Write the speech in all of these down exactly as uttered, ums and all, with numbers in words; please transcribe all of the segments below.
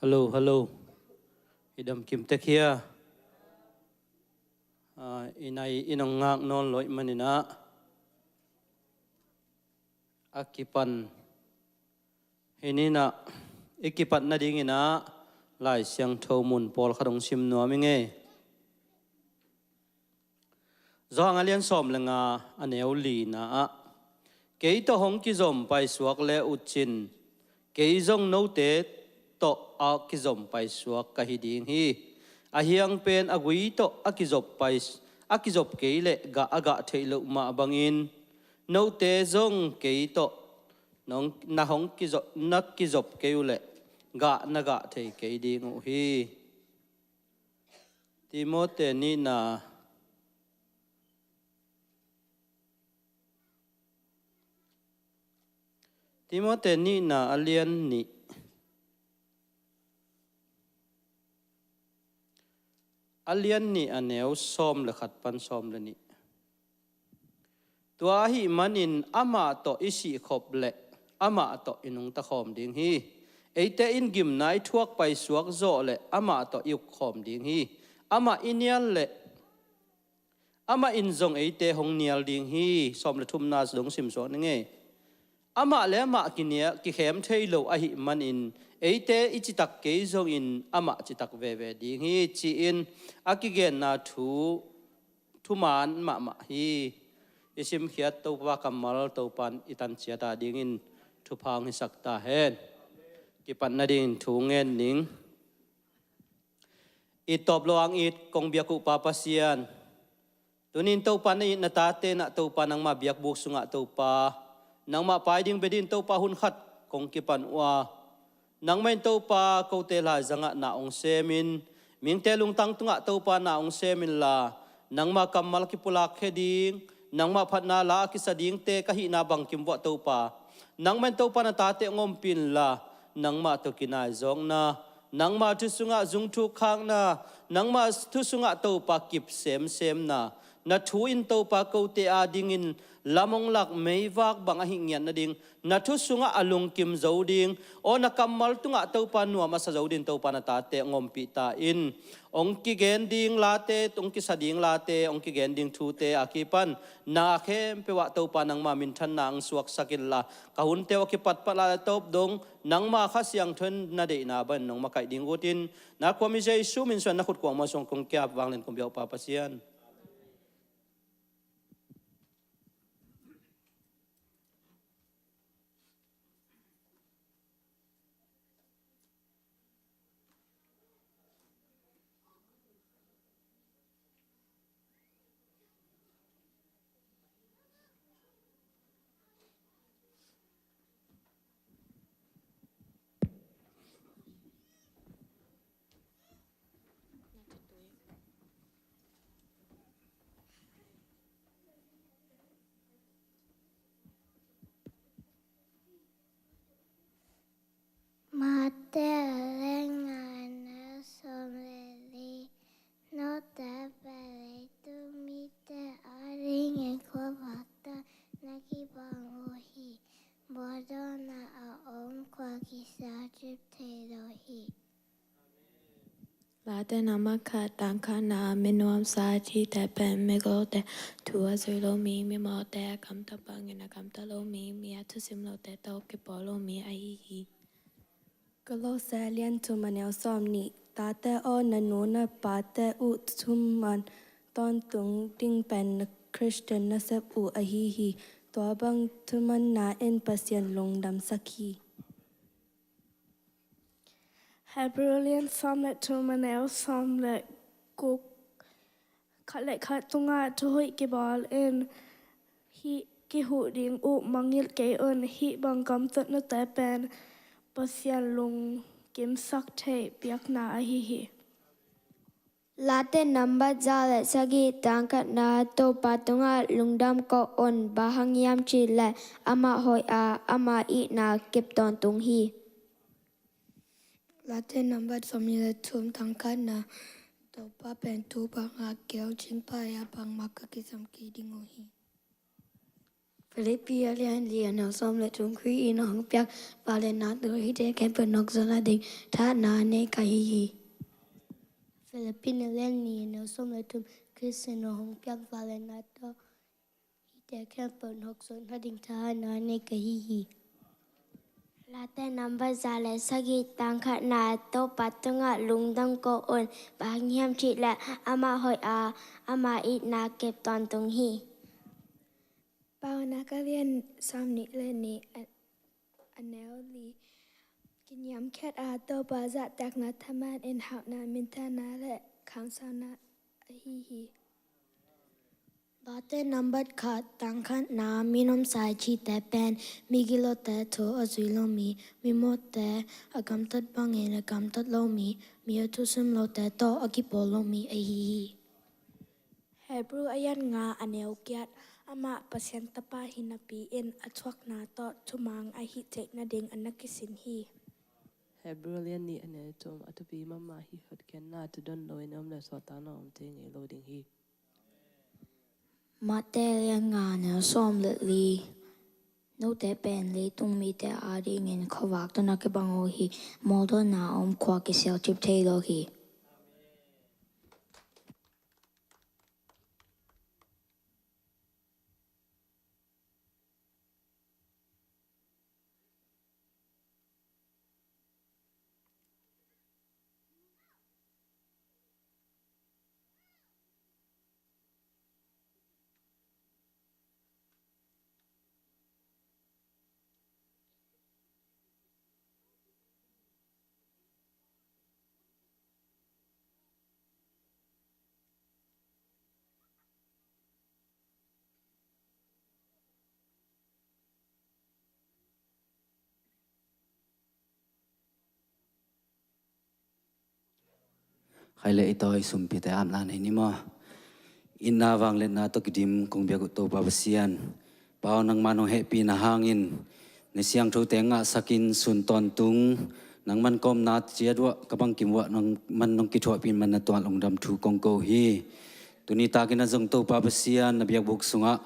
Hello, hello. I dam kim tek hia? Ah, i nai in hong ngak nawn lo ahih manin ah, a kipan, hih ni in ah i kipat nadingin ah Lai Siangtho mun pawlkhat hong sim nuam ing ei. Johan a lian sawm le nga, a neu lina ah, "Kei tawh hong kizom paisuak le uh cin, kei zong note tawh a kizom paisuak ka hi ding hi. A hiang pen a gui tawh a kizop pai, a kizop kei leh gah a gah theih loh mah bangin, note zong kei tawh nong, na hong kizop, na kizop kei uh leh gah na gah thei kei ding uh hi." Timote nihna, Timote nihna a lian nih, a lian nih a neu sawm le khat pan sawm le nih. "Tua ahih manin amah tawh i sihkhop leh amah tawh i nungta khawm ding hi. Eite in gimna i thuak paisuak zawh leh amah tawh i uk khawm ding hi. Amah i nial leh, amah in zong eite hong nial ding hi." Sawm le thumna dong simsuak ning ei. "Amah le amah kinia, kikhem thei lo ahih manin eite i citak kei zongin amah citak veve ding hi," ci-in a kigenna thu thuman mahmah hi. I simkhiat Topa kammal Topan i tanciat adingin thupha hong hisak ta hen. Kipat nadingin thu ngen ning. It tawp lo ang it kong biak uh Pa Pasian, tuni-in Topa na it na tate in ah Topa nangmah biakbuk sungah Topa, nangmah pai ding bia dingin Topa hun khat kong kipan uh a, nangmah in Topa kote laizangah na hong semin, mihingte lungtang tungah Topa na hong semin la, nangmah kammal kipulak khia ding, nangmah phatna la a kisa dingte ka hihna bangkim vuah Topa, nangmah in Topa na tate hong ompih inla, nangmah tawh kinaizawkna, nangmah thu sungah zungthuk khakna, nangmah thu sungah Topa kip semsemna, na thu in Topa kote adingin lam hong lak meivak bang ahih ngiat nading, na thu sungah a lungkim zo ding, aw na kammal tungah Topa nuam a sa zo ding Topa na tate hong ompih ta in. Hong kigen ding late, hong kisa ding late, hong kigen ding thute a kipan na khempeuh ah Topa nangmah minthanna hong suaksak inla, ka hunte uh a kipatpat la le tawp dong nangmah Kha Siangtho in na deihna bangin nong makaih ding utin, na khuami Jesu min suang na khut kuang ma suang kong kiap vanglian kong biak uh Pa Pasian. Mate a lian nga a neu sawm le li. Note pen leitung mite adingin khuavak tawh na kibang uh hi. Bawldawnna a om khua kisacip thei lo hi. Late number khat, tang khatna, minuamsa cihte pen migilote, thu a zui lo mi, mimawte, a kamta bangin a kamta lo mi, mi a thusim lote tawh kipawl lo mi ahi hi. Kolose a lian thum a neu sawm nih. Tate aw, na nu na pate uh thuman tawntung ding pen na Khristian nasep uh ahi hi. Tua bang thumanna in Pasian lungdamsak hi. Hebrew lian sawm le thum a neu sawm le guk. Khat le khat tungah thuhoih kibawl in, hih kihuh ding uh mangngilh kei un. Hih bang gamtatnate pen Pasian lungkimsak theih biakna ahi hi. Late number za le sagih, tang khatna, Topa tungah lungdam ko un, bang hang hiam cih leh amah hoih a, ama itna kip tawntung hi. Late number sawmnih le thum, tang khatna, Topa pen tu bangah kei hong cingpah a, bangmah ka kisam kei ding uh hi. Philippi a lian li a neu sawm le thum, Khrih in a hong piak vangliatna tawh hihte khempeuh nokzawhna ding thahatna a nei ka hi hi. Philippi a lian li a neu sawm le thum, Khrih in a hong piak vangliatna tawh hihte khempeuh nokzawhna ding thahatna a nei ka hi hi. Late nambat za le sagih, tang khatna, Topa tungah lungdam ko un, bang hang hiam cih leh amah hoih a, ama itna kep tawntung hi. Paunak a lian sawmnih le nih, a, a neu li. Kiniamkhiat a, Topa zahtakna thaman in hauhna, minthanna le kamsangna ahi hi. Late nambat khat, tang khatna, mi nuamsa i cihte pen migilhte thu a zui lo mi, mimawhte a gamtat bangin a gamtat lo mi, mi a thusim lote tawh a kipawl lo mi ahi hi. Hebru a lian nga a neu giat, amah Pasian Tapa hi napi-in a thuakna tawh thumang a hih theih nading a na kisin hi. Hebru a lian nih a neu thum, a thupi mahmah hih hotkhiatna thu don loin a om le suahtakna a om thei ngei lo ding hi. Mate a lian nga a neu sawm le li. Note pen leitung mite adingin khuavak tawh na kibang uh hi, mawldona a om khua kisialcip thei lo hi. Khai le i tawi sumpite amlan hei ni maw? Itna vangliatna tawh kidim kong biak uh Topa Pasian, Pau, nangman hong hehpihna hangin na siangthote ngahsakin sun tawntung nangman kawmna ciat uah ka bangkim uah nangman nong kithuahpih man na tuan lungdam thu kong ko hi. Tuni takin a zong Topa Pasian, na biakbuk sungah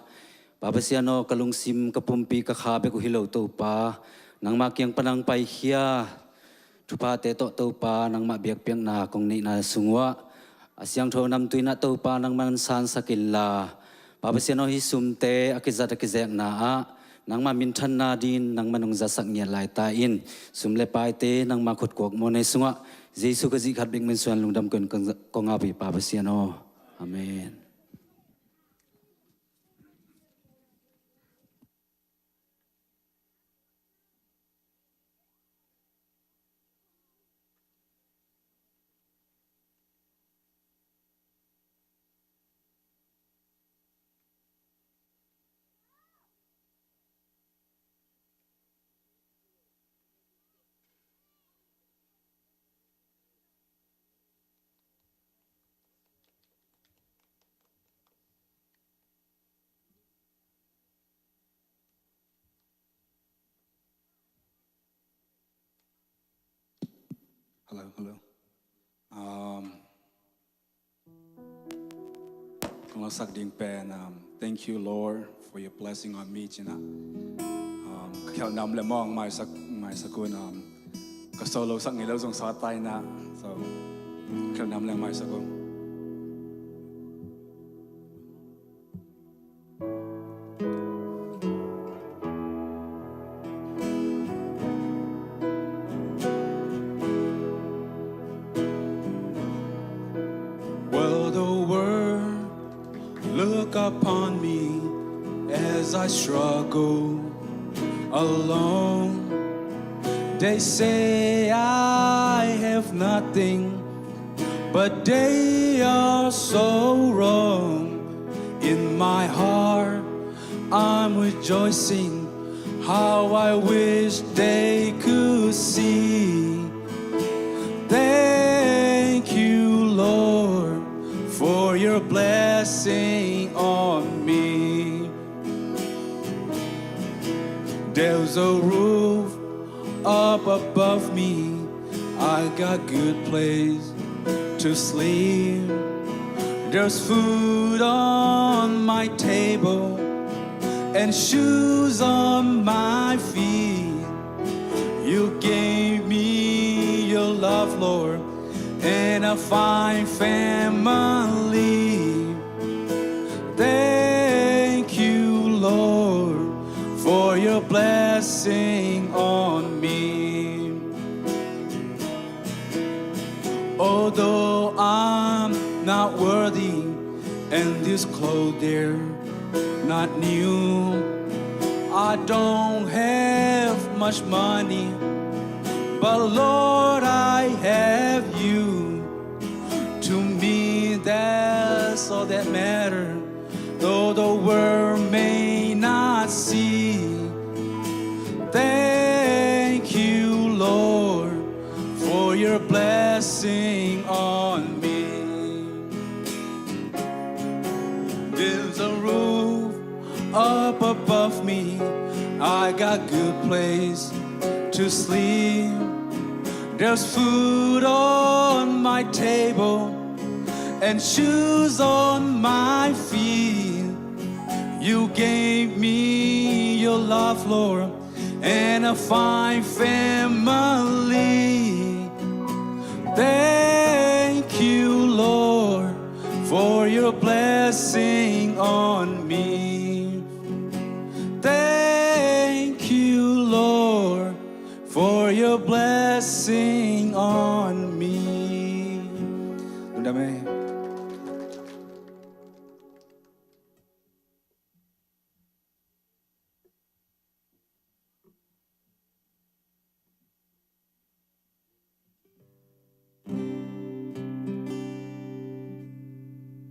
Pa Pasian aw, ka lungsim, ka pumpi, ka kha bek uh hi lo Topa, nangmah kiang pan ang paikhia thuphate tawh Topa, nangmah biakpiakna kong neihna sung uah a siangtho namtui nah Topa nangman sansak inla, Pa Pasian aw, hih sumte a kizat a kizekna ah nangmah minthanna din nangman hong zasak ngiat laita in, sum le paite nangmah khutkuak mawhnei sungah Jesu Khazih khat bek min suan lungdam kong, kong, kong ap hi Pa Pasian aw. Amen. Hello, hello. Um, kong laksak ding pen, um, Thank you, Lord, for your blessing on me, ci-in ah, um, ka khelh nam le mawng maisak, maisak un, um, ka solo sak ngei lo zong sawt ta in ah, so, ka khelh nam le maisak un. Well, the world look upon me as I struggle alone. They say I have nothing, but they are so wrong. In my heart, I'm rejoicing. How I wish they could see. Thank you, Lord, for your blessing on me. There's a roof up above me. I got good place to sleep. There's food on my table. and shoes on my feet. You gave me your love, Lord, and a fine family. Thank you, Lord, for your blessing on me. Although I'm not worthy, and this clothes they're not new, I don't have much money, but Lord, I have you. To me, that's all that matters, though the world may not see. Thank you, Lord, for your blessing on me. There's a roof up above me. I got good place to sleep. There's food on my table and shoes on my feet. You gave me your love, Lord, and a fine family. Thank you, Lord, for your blessing on me. Thank you, Lord, for your blessing on me. Lungdam ei.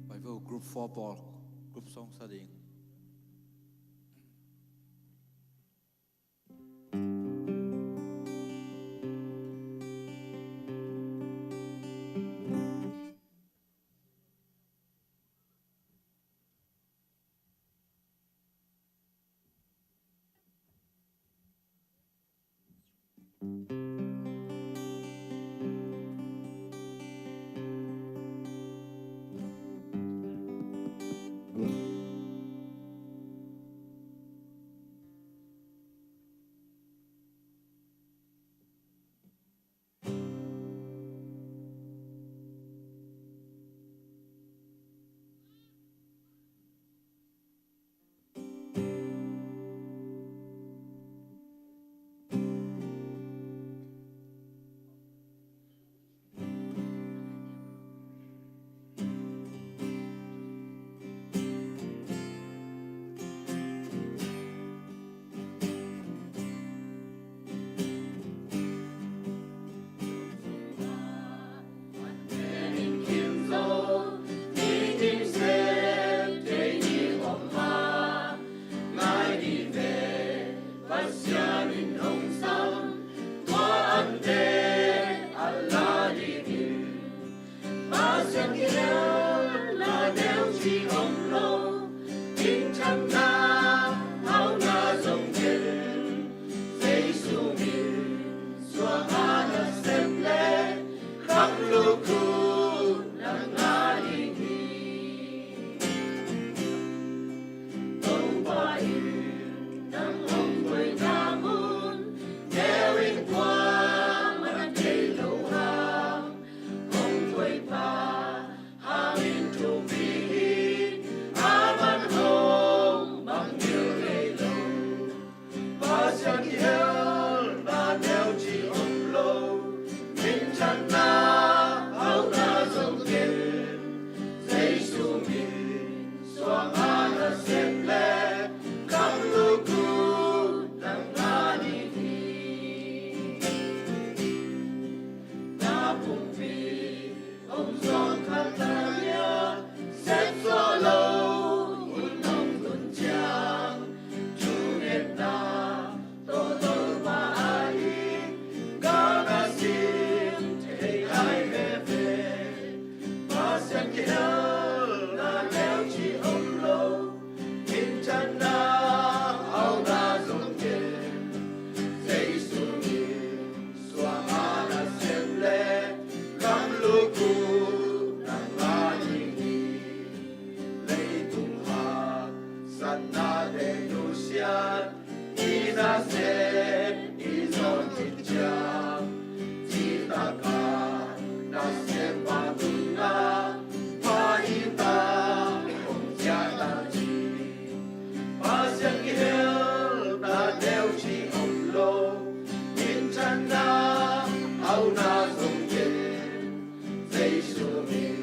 Pai vo, group four pawl, group song sa ding. Nasep i zon in ciang, citaka nasep a nunna, pha i ta om ciata ci. Pasian kihelna neu ci om lo, minthanna auna zong gen. Jesu min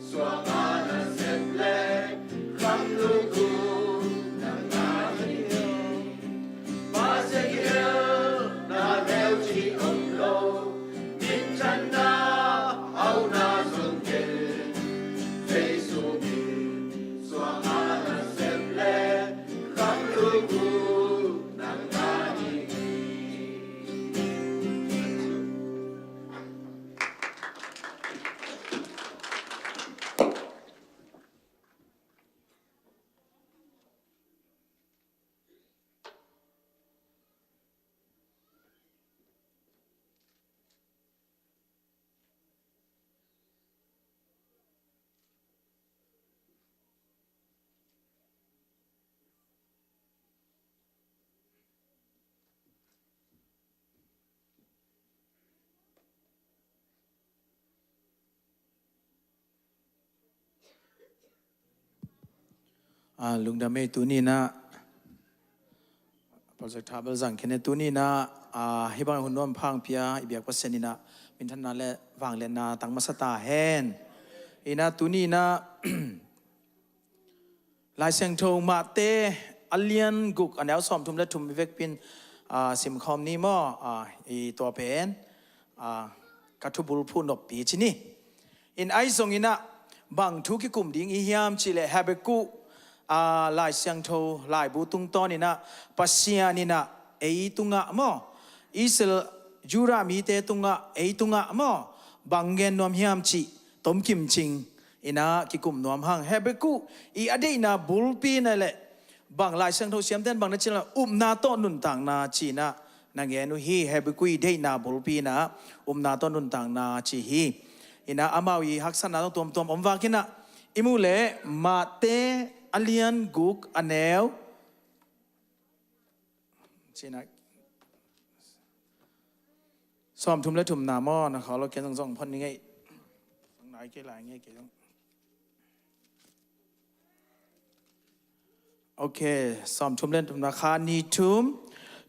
suak a nasep le khamluk uh nang na hi hi. Pasian kihelna neu ci om lo, minthanna auna zong gen. Jesu min suak a nasep le khamluk uh nang na hi hi. Ah, lungdam ei. Tuni in ah project tha bel zang khin e. Tuni in ah, ah, hih bang hun nuam pha hong pia i biak Pasian in ah minthanna le vangliatna tang masa ta hen. In ah tuni in ah Lai Siangtho Mate a lian guk a neu sawmthum le thum i vekpi in, ah, simkhawm ni maw? Ah, i tua pen, ah, ka thubulphuh noppi ci ni. In ahi zongin ah bang thu kikum ding i hiam cih leh Habakkuk, ah, Lai Siangtho laibu tungtawn in ah Pasian in ah ei tungah maw, Israel, Judah mite tungah, ei tungah maw, bang gen nuam hiam cih tomkim cing in ah kikum nuam hang. Habakkuk i a deihna bulpi in ah leh bang Lai Siangtho siamten bang na ci hiam leh upna tawh nuntakna ci in ah na gen uh hi. Habakkuk i deihna bulpi in ah upna tawh nuntakna ci hi. In ah amau i haksatna zong tuamtuam om vak in ah i muh leh Mate a lian guk a neu ci in ah sawmthum le thumna maw, na khau lo, ken zong zong phon ni ngei. Zong nai kei lai ngei kei zong. Ok, sawmthum le thumna, kha ni thum.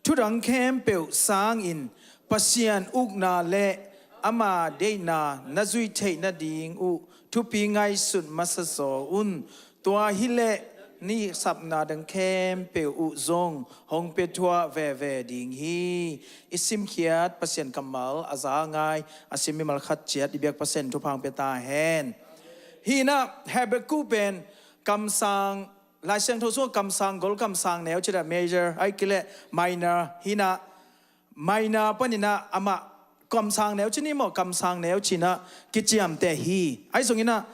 Thudang khempeuh sangin Pasian ukna le ama deihna na zuih theih nading uh thupi ngaihsut masa zaw un. Tua hi leh na sapna dang khempeuh uh zong hong pia thuah veve ding hi. I simkhiat Pasian kammal a za ngai a sim mimal khat ciat i biak Pasian thupha hong pia ta hen. Hi in ah Habakkuk pen kamsang, Lai Siangtho sungah kamsang gol, kamsang neu ci in ah major, ahih kei leh minor, hi in ah minor panin ah amah kamsang neu ci ni maw, kamsang neu ci in ah kiciamteh hi. Ahi zongin ah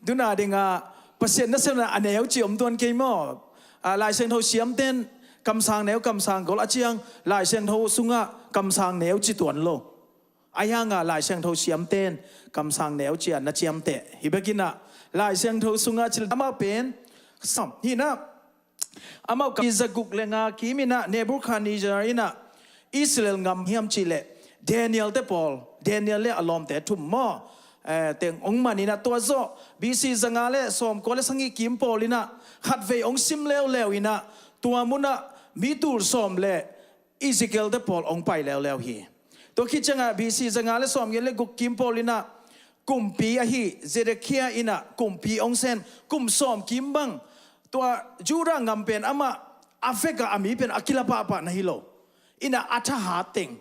tu a dingah Pasian nasepna a neu ci om tuan kei maw? Ah, Lai Siangtho siamten kamsang neu, kamsang gol a ciang Lai Siangtho sungah kamsang neu ci tuan lo. Ahi hangah Lai Siangtho siamten kamsang neu ci a na ciamteh hi. Bek in ah Lai Siangtho sungah cil amah pen sam hi in ah amau ka zaguk le nga kim in ah Nebuchadnezzar in ah Israel ngam hiam cih leh Daniel te pawl, Daniel le a lawmte thum maw, eh, teng hong man in ah tua zawh B C zanga le sawmkua le sagih kim pawl in ah khatvei hong sim leuleu in ah tua munah mi tul sawm le Ezekiel te pawl hong pai leuleu hi. Tua khit ciangah B C zanga le sawmgiat le guk kim pawl in ah kumpi ahi Zedekiah in ah kumpi hong sem, kum sawm kim bang. Tua Judah ngam pen amah a vekah a mi pen a kila pahpah na hi lo. In ah a thahat teng.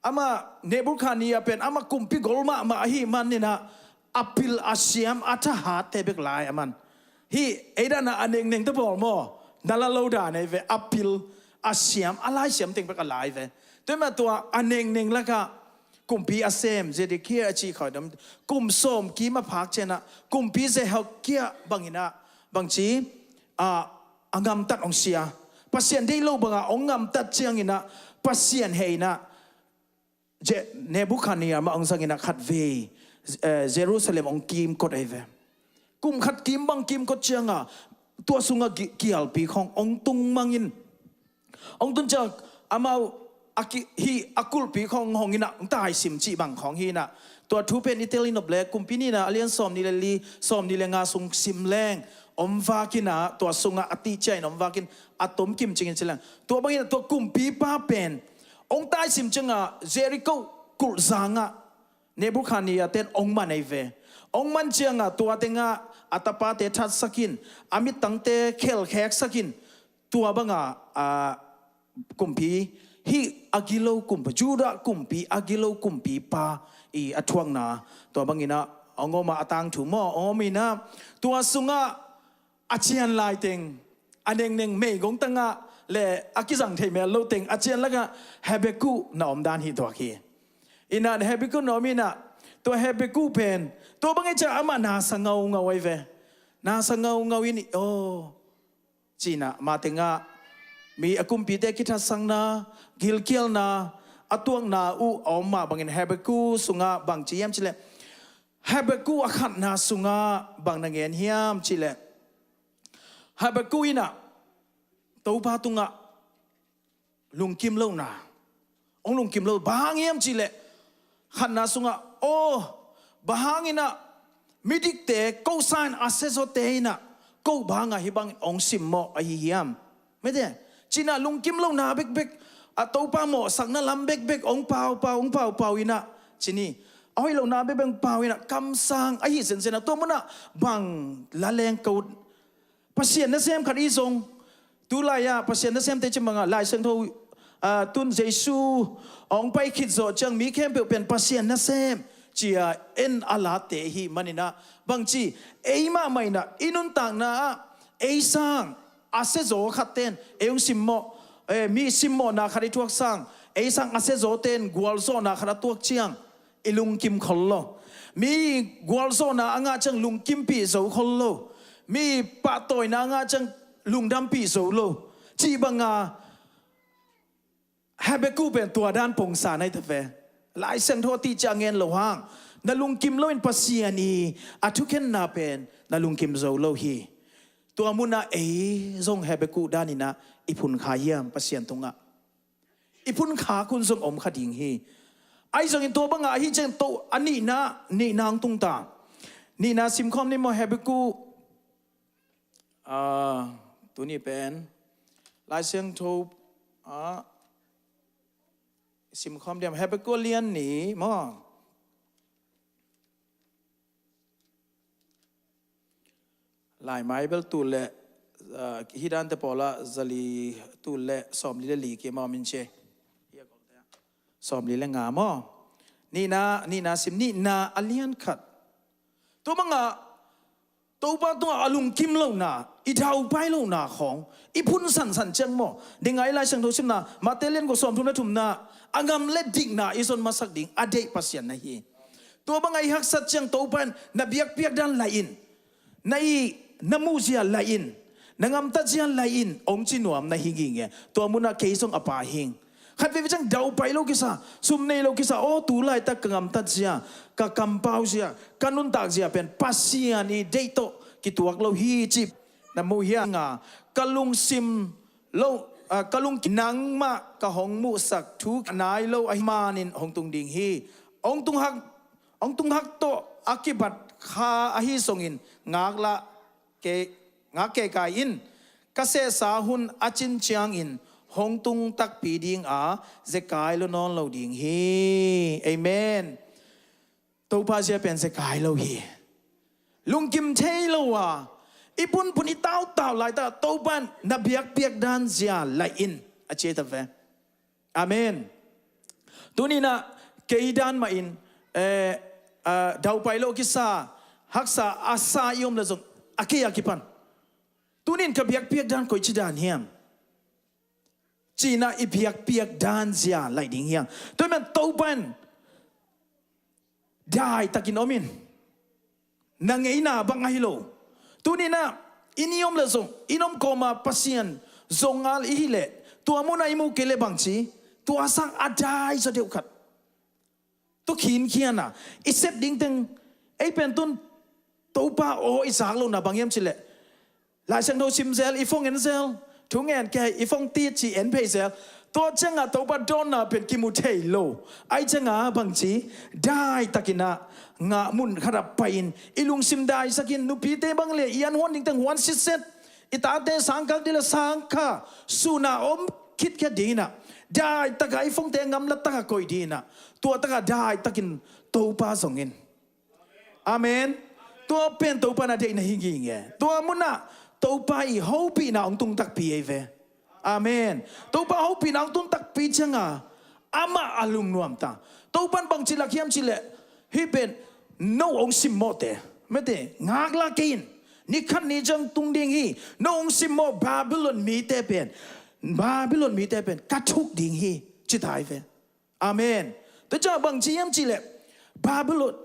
Amah Nebuchadnezzar pen amah kumpi gol mahmah ahih man in ah a pil a siam a thahatte bek lai a man. Hih ei dan a a nengneng te pawl maw, na la lo dan ei ve, a pil a siam, a lai siam teng bek a lai ve. Tua mah tua a nengneng lakah kumpi a sem Zedekiah a cih khawng dam, kum sawm kim a phak ciangin ah kumpi Zedekiah bangin ah bangci, ah, a ngamtat hong sia. Pasian deih lo bangah hong ngamtat ciangin ah Pasian heh in ah Je-, Nebuchadnezzar mah hong zangin ah khatvei, eh, Jerusalem hong kimkot ahi ve. Kum khat kim bang kimkot ciangah tua sungah ki-, kialpi khawng hong tung mangin Hong tun ciang amau a ki, hih a kulhpi khawng hong inah hong taisim cih bang khawng hi inah, tua thu pen i tel i nop leh Kumpi Nihna a lian sawm nih le li, sawm nih le nga sung sim leng om vak inah, tua sungah a tihcia in om vak in, a tomkim cingin ci leng. Tua bang inah tua kumpipa pen hong taisim ciangah Jericho kulh zangah Nebukhadnezzar ten hong man ahi ve. Hong man ciangah tua tengah a tapate thatsak in, a mittangte khelkheksak in, tua bangah a kumpi, hih a gilo kumpi, Judah kumpi a gilo kumpipa i a thuakna, tua bang inah hong om a, a tangthu maw, hong om inah, tua sungah a cian lai teng, a nengneng meigong tangah le a kizang thei mel lo teng a cian lakah Habakkuk na om dan hi tuak hi. Inah Habakkuk na om inah, tua Habakkuk pen tua bang hi ciah amah na sa ngaungau ahi ve. Na sa ngaungau in, aw, ci inah, mah tengah mi a kumpite kithatsakna, gilkialna, a tuakna uh a om mah bangin Habakkuk sungah bang ci hiam cih leh, Habakkuk a khatna sungah bang na ngen hiam cih leh, Habakkuk inah Topa tungah lungkim lohna, hong lungkim lo, bang hang hiam cih leh, khatna sungah, aw, bang hang inah midikte, ko sang in a siazawte inah ko bangah hih bangin hong simmawh ahi hiam? Mete, ci inah lungkim lohna bekbek, a Topa mawhsakna lam bekbek hong paupau, hong paupau inah, ci ni, a hoih lohna bekbek hong pau inah kamsang ahi sensen ah, tua munah bang la leng ko, Pasian nasem khat i zong, tulai-ah Pasian nasemte ci bangah Lai Siangtho, ah, tun Jesu hong pai khit zawh ciang mi khempeuh pen Pasian nasem ci-a en a late hi maninah, bangci, ei mahmah inah i nuntakna ah ei sang a siazaw khatte in ei hong simmawh, eh, mi simmawhna khat i thuak sang, ei sang a siazawte in gualzawhna khat a tuak ciang i lungkim khol lo. Mi gualzawhna a ngah ciang lungkimpih zo khol lo. Mi pahtawina a ngah ciang lungdampih zo lo. Cih banga Habakkuk pen tua dan pongsa na hi ta ve. Lai Siangtho a tih ciang ngen lo hang, na lungkim loin Pasian i a thukhenna pen na lungkim zo lo hi. Tua munah ei zong Habakkuk daninah i phunkha hiam Pasian tungah? I phunkhak hun zong om kha ding hi. Ahi zongin tua bangah ahi ciang to a nihna, nihna hong tung ta. Nihna simkhawm ni maw, Habakkuk, ah, tuni pen Lai Siangtho ah simkhawm diam, Habakkuk lian nih maw. Lai Bible tul le, ah, hih dante pawlah zali tul le sawmli le li kima min ce. Sawmli le nga maw. Nihna, nihna sim, nihna a lian khat. Tua bangah Topa tungah a lungkim lohna, i daupai lohna khawng i phun sansan ciang maw. Dingah i Lai Siangtho simna, Mate lian guk sawmthum le thumna, a ngam le dikna i zon masak ding a deih Pasian na hi. Tua bangah i haksat ciang Topa in na biakpiak dan laih in, na i na muhzia laih in, na ngamtatzia laih in hong ci nuam na hi ngingei. Tua munah kei zong a pa hing. Khat veve ciang daupai lo kisa, sum nei lo kisa, aw, tu laitak ka ngamtatzia, ka kampauzia, ka nuntakzia pen Pasian i deih tawh kituak lo hi ci. Na mu hiam? Nga, ka lungsim lo, ah, ka lung, nangmah ka hong muhsak thu nai lo ahih manin hong tung ding hi. Hong tung hak, hong tung hak tawh a kibat kha ahi zongin ngaklah kei, ngak kei kai in, ka sehsa hun a cin ciangin hong tung takpi dinga zekai lo nawn lo ding hi. Amen. Topa zia pen zekai lo hi. Lungkim thei lo a, i punpun i tautau laitak Topa in na biakpiak dan zia laih in a ci ta ve. Amen. Tuninah kei dan mahin, eh, ah, daupai lo kisa, haksa a sa i om le zong a kei a kipan. Tunin ka biakpiak dan koici dan hiam? Cinah i biakpiak dan zia laih ding hiam? Tua man Topa in daitakin om in. Na ngeina bang ahi lo. Tuninah i ni om le zong, i nom kawma Pasian zong ngal i hileh, tua munah i mu kei le bangci, tua sang a dai zaw deuh khat. Tua khinkhiana i sep dingteng, ei pen tun Topa aw i zak lohna bang hiam cileh, Lai Siangtho simzel, i phone enzel, Thungen kei, i phone tit ci en phei zel. Tua ciangah Topa dawnna pen kimu thei lo. Ahi ciangah bangci, daitakin ah ngah mun khatah pai-in i lungsim daisakin, nupite bang le i an huan dingteng huan sitset, i tate sangkak ding le sangkha, sun a om khitkhiat dingin ah, daitakah i phone-te ngamlatakah koih dingin ah, tua takah daitakin Topa zongin. Amen. Tua pen Topa na deihna hi nginge. Tua munah Topa i hopihna hong tung takpi ei ve. Amen. Topa hopihna hong tung takpi ciangah amah a lungnuam ta. Topan bangci lak hiam cihleh, hih pen no hong simmawhte, mete, ngaklah kei in. Ni khat ni ciang tung ding hi. No hong simmawh Babylon mite pen, Babylon mite pen ka thuk ding hi, ci ta hi ve. Amen. Tua ciang bangci hiam cihleh, Babylon,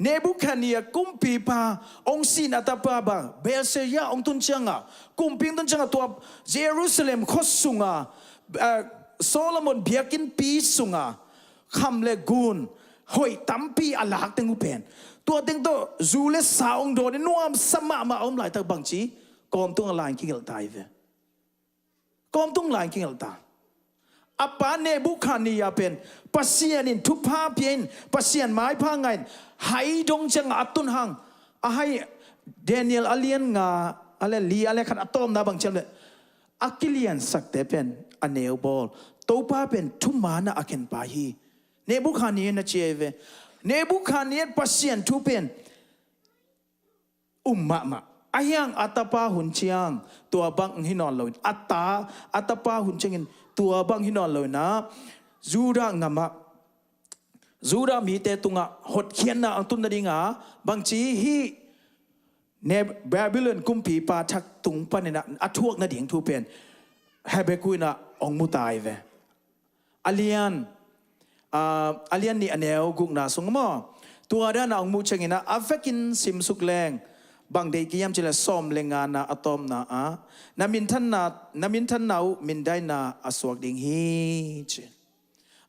Nebuchadnezzar kumpipa hong sin a tapa bang, Belshazzar hong tun ciangah, kumpi hong tun ciangah tua Jerusalem khua sunga, eh, Solomon biakinnpi sunga kham le ngun hoih tampi a lak teng uh pen, tua teng tawh zu le sa hong dawn in nuamsa mahmah a om laitak bangci, kawmtung a lai-in kigelh ta hi ve. Kawmtung lai-in kigelh ta. A pa Nebuchadnezzar pen Pasian in thupha pia in, Pasian maipha ngah in, hai dong ciangah a tun hang, a hai, Daniel a lian nga, a lian li, a lian khat a tawpna bang ci hiam leh, a kiliansakte pen a neu bawl, Topa pen thuman ah a khenpa hi. Nebuchadnezzar na ci ei ve. Nebuchadnezzar Pasian thu pen um mahmah. Ahi hang a tapa hun ciang tua bang hi nawn loin, a ta, a tapa hun ciangin tua bang hi nawn loin ah, Judah ngamah, Judah mite tungah hotkhiatna hong tun nadinga bangci hih Ne-, Babylon kumpipa thak tung panin ah a thuak nading thu pen Habakkuk in ah hong mu ta hi ve. A lian, ah, a lian nih a neu gukna sung maw? Tua dan a hong muh ciangin ah, a vekin simsuk leng, bang deih kei hiam cihleh sawm le ngana a tawpna ah, na minthanna, na minthanna uh mindaina a suak ding hi, ci.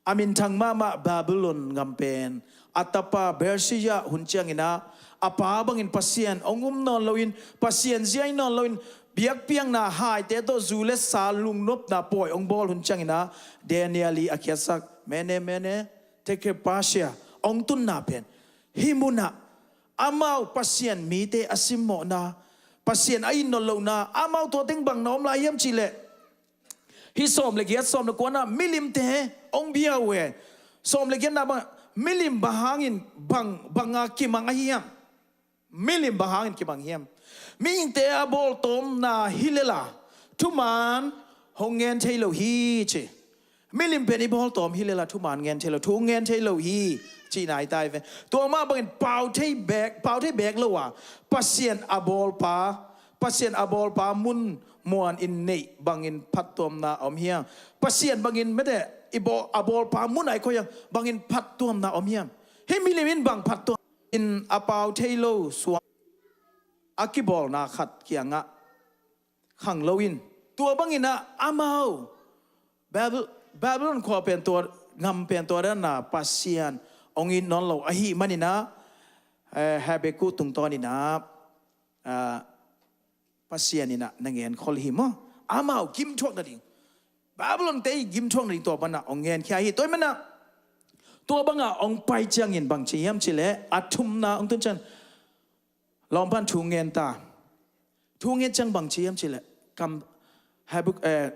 A minthang mahmah Babylon gam pen a tapa Belshazzar hun ciangin ah, a pa bangin Pasian hong um nawn loin, Pasian zia hi nawn loin, biakpiakna haite tawh zu le sa lungnopna pawi hong bawl hun ciangin ah, Daniel i a khiatsak, mene, mene, tekel, parsia hong tunna pen, hih munah amau Pasian mite a simmawhna, Pasian a it nawn lohna, amau tua teng bang na om lai hiam cihleh, hih sawm le giat, sawm le kuana milimte hong bia uh e. Sawm le giatna bang, milim bang hangin bang, banga kimang ahi hiam? Milim bang hangin kimang hiam? Mihingte a bawltawmna hi lela, thuman hong ngen thei lo hi, ci. Milim pen i bawltawm hi lela, thuman ngen thei lo, thu ngen thei lo hi, cihna hi ta hi ve. Tua mah bangin pau thei beek, pau thei beek lo a, Pasian a bawlpa, Pasian a bawlpa mun muan in neih bangin phattuamna a om hiam? Pasian bangin mete, i bawl, a bawlpa mun a i koih hiam, bangin phattuamna a om hiam? Hih milim in bang phattuam in a pau thei lo suang a kibawlna khat kiangah khang loin, tua bangin ah amau Babel-, Babylon khua pen tua, gam pen tua dan a Pasian hong it nawn lo ahih manin ah, eh, Habakkuk tungtawnin ah, ah, Pasian in ah na ngen khol hi maw? Amau gimthuak nading, Babylon te i gimthuak nading tua pan ah hong ngenkhia hi. Tua ahih manin ah tua bangah hong pai ciangin bang ci hiam cihleh, a thumna hong tun ciang lawmpan thu ngen ta. Thu ngen ciang bang ci hiam cihleh, kam, Habak-, eh,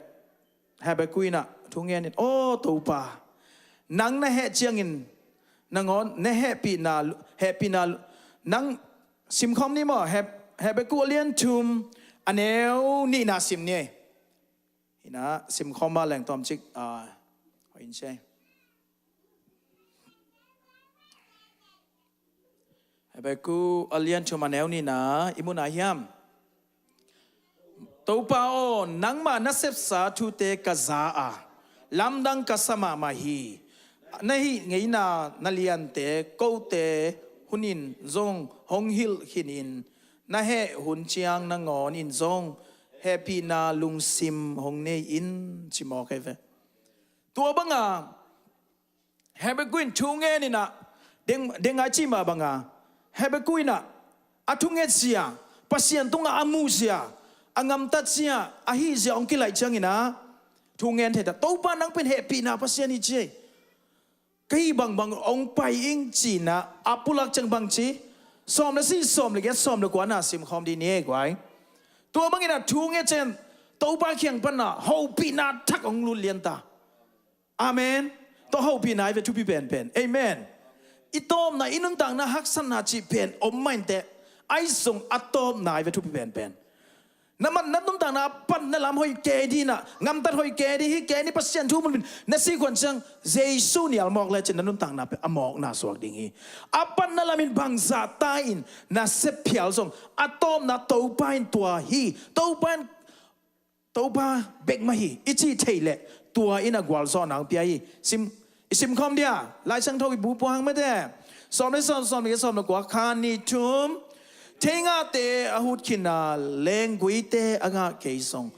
Habakkuk in ah thu ngen in, "Aw Topa, nang na heh ciangin nangawn na hehpihna, hehpihna, nang simkhawm ni maw, Hab-, Habakkuk a lian thum a neu nihna sim ni." Hi-in ah simkhawm mah leng tawmcik, ah, hoih in sia. Habakkuk a lian thum a neu nihna i mu nai hiam? Topa aw, nangmah na sepsa thute ka za a, lamdang ka sa mahmah hi. Na hih ngeina na liante kote hunin zong hong hilh khinin, na heh hun ciang nangawnin zong hehpihna lungsim hong nei in, ci mawk hi ve. Tua banga Habakkuk in thu ngen in ah, deng, deng a i cih mah banga, Habakkuk in ah a thungetzia, Pasian tungah a muhzia, a ngamtat zia, a hih zia hong kilaih ciangin ah thu ngen thei ta. Topa nang pen hehpihna Pasian hi ci ei. Ka hih bangbang hong pai ing ci-in ah a pulak ciang bang ci? Sawm le sagih, sawm le giat, sawm le kua na sim khawm dih ni ei guai. Tua bangin ah thu ngen ciang Topa kiang pan ah hopihna thak hong lut lian ta. Amen. Tua hopihna hi ve thupi penpen. Amen. I tawpna, i nuntakna haksatna cih pen om mah inteh, ahi zong a tawpna hi ve thupi penpen. Na man, na nuntakna a patna lam hoih kei dih in ah, ngamtat hoih kei dih, hih kei ni, Pasian thu mu in, na sih khuan ciang Jesu nial mawk lecin na nuntakna pen a mawkna suak ding hi. A patna lamin bangzah ta in na sep phial zong, a tawpna Topa in tua hi, Topa in, Topa bek mah hi i cih theih leh, tua in a gualzawhna hong pia hi. Sim, i sim khawm dia, Lai Siangtho i bu pua hang mate. Sawm le sawm, sawm le sawm le kua, kha ni thum. Theingahte a hut khin a, lengguite a ngah kei zong,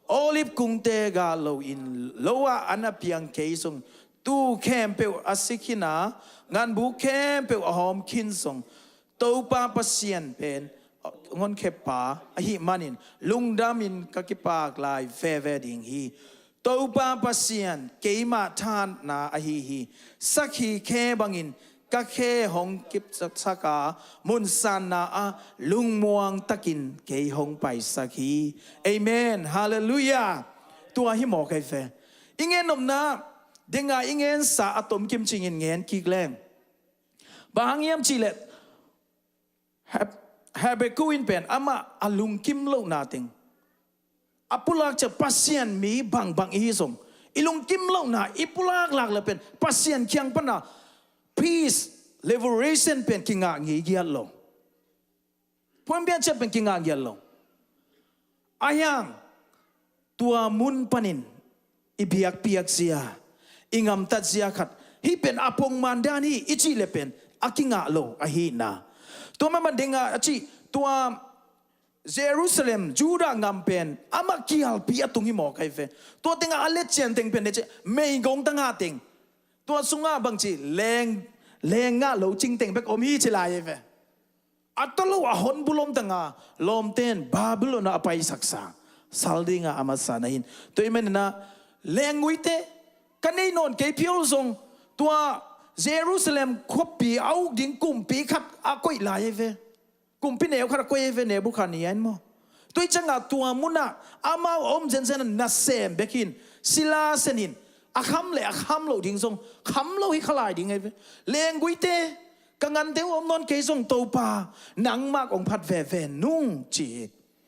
olive kungte gah loin lo ah an a piang kei zong, tuu khempeuh a si khin a, nganbuk khempeuh a hawm khin zong, Topa Pasian pen honkhia pa ahih manin lungdamin ka kipak lai veve ding hi. Topa Pasian keima thahatna ahi hi. Sakhi khe bangin ka khe hong kipsak a, munsanna ah lungmuang takin kei hong paisak hi. Amen. Halleluiah. Tua hi mawk ei ve. I gen nopna, denga i gensa a tomkim cingin gen kik leng, bang hang hiam cih leh, Hab-, Habakkuk in pen amah a lungkim lohna teng a pulak ciang, Pasian mi bangbang i hi zong, i lungkim lohna i pulak lak le pen Pasian kiang pan a peace, liberation pen kingah ngei giat lo. Puanpian ciat pen kingah giat lo. Ahi hang tua mun panin i biakpiak zia, i ngamtat zia khat, hih pen a pongman dan hi i cih le pen a kingah lo ahihna. Tua mah man dingah a cih, tua Jerusalem, Judah gam pen amah kialpi a tung hi mawk ei ve. Tua tengah a letcian teng pen ne cih, meigong tangah teng, tua sungah bangci leng, leng ngah lo cing teng bek om hi ci lai ei ve. A tawh lo a honbul om tangah lawmten Babylon ah a paisaksa sal dingah a masa na hi in. Tua ahih manin ah lengguite ka nei nawn kei phial zong, tua Jerusalem khuapi a uk ding kumpi khat a koih lai ei ve. Kumpi neu khat a koih ei ve, Nebukhadnezzar in maw. Tua hi ciangah tua munah amau a om zenzen a nasem bek hi in, sila sen in, a kham le a kham loh ding zong kham lo hi kha lai ding ei ve. Lengguite, ka ngante uh om nawn kei zong Topa, nangmah hong phat veve nung ci hi.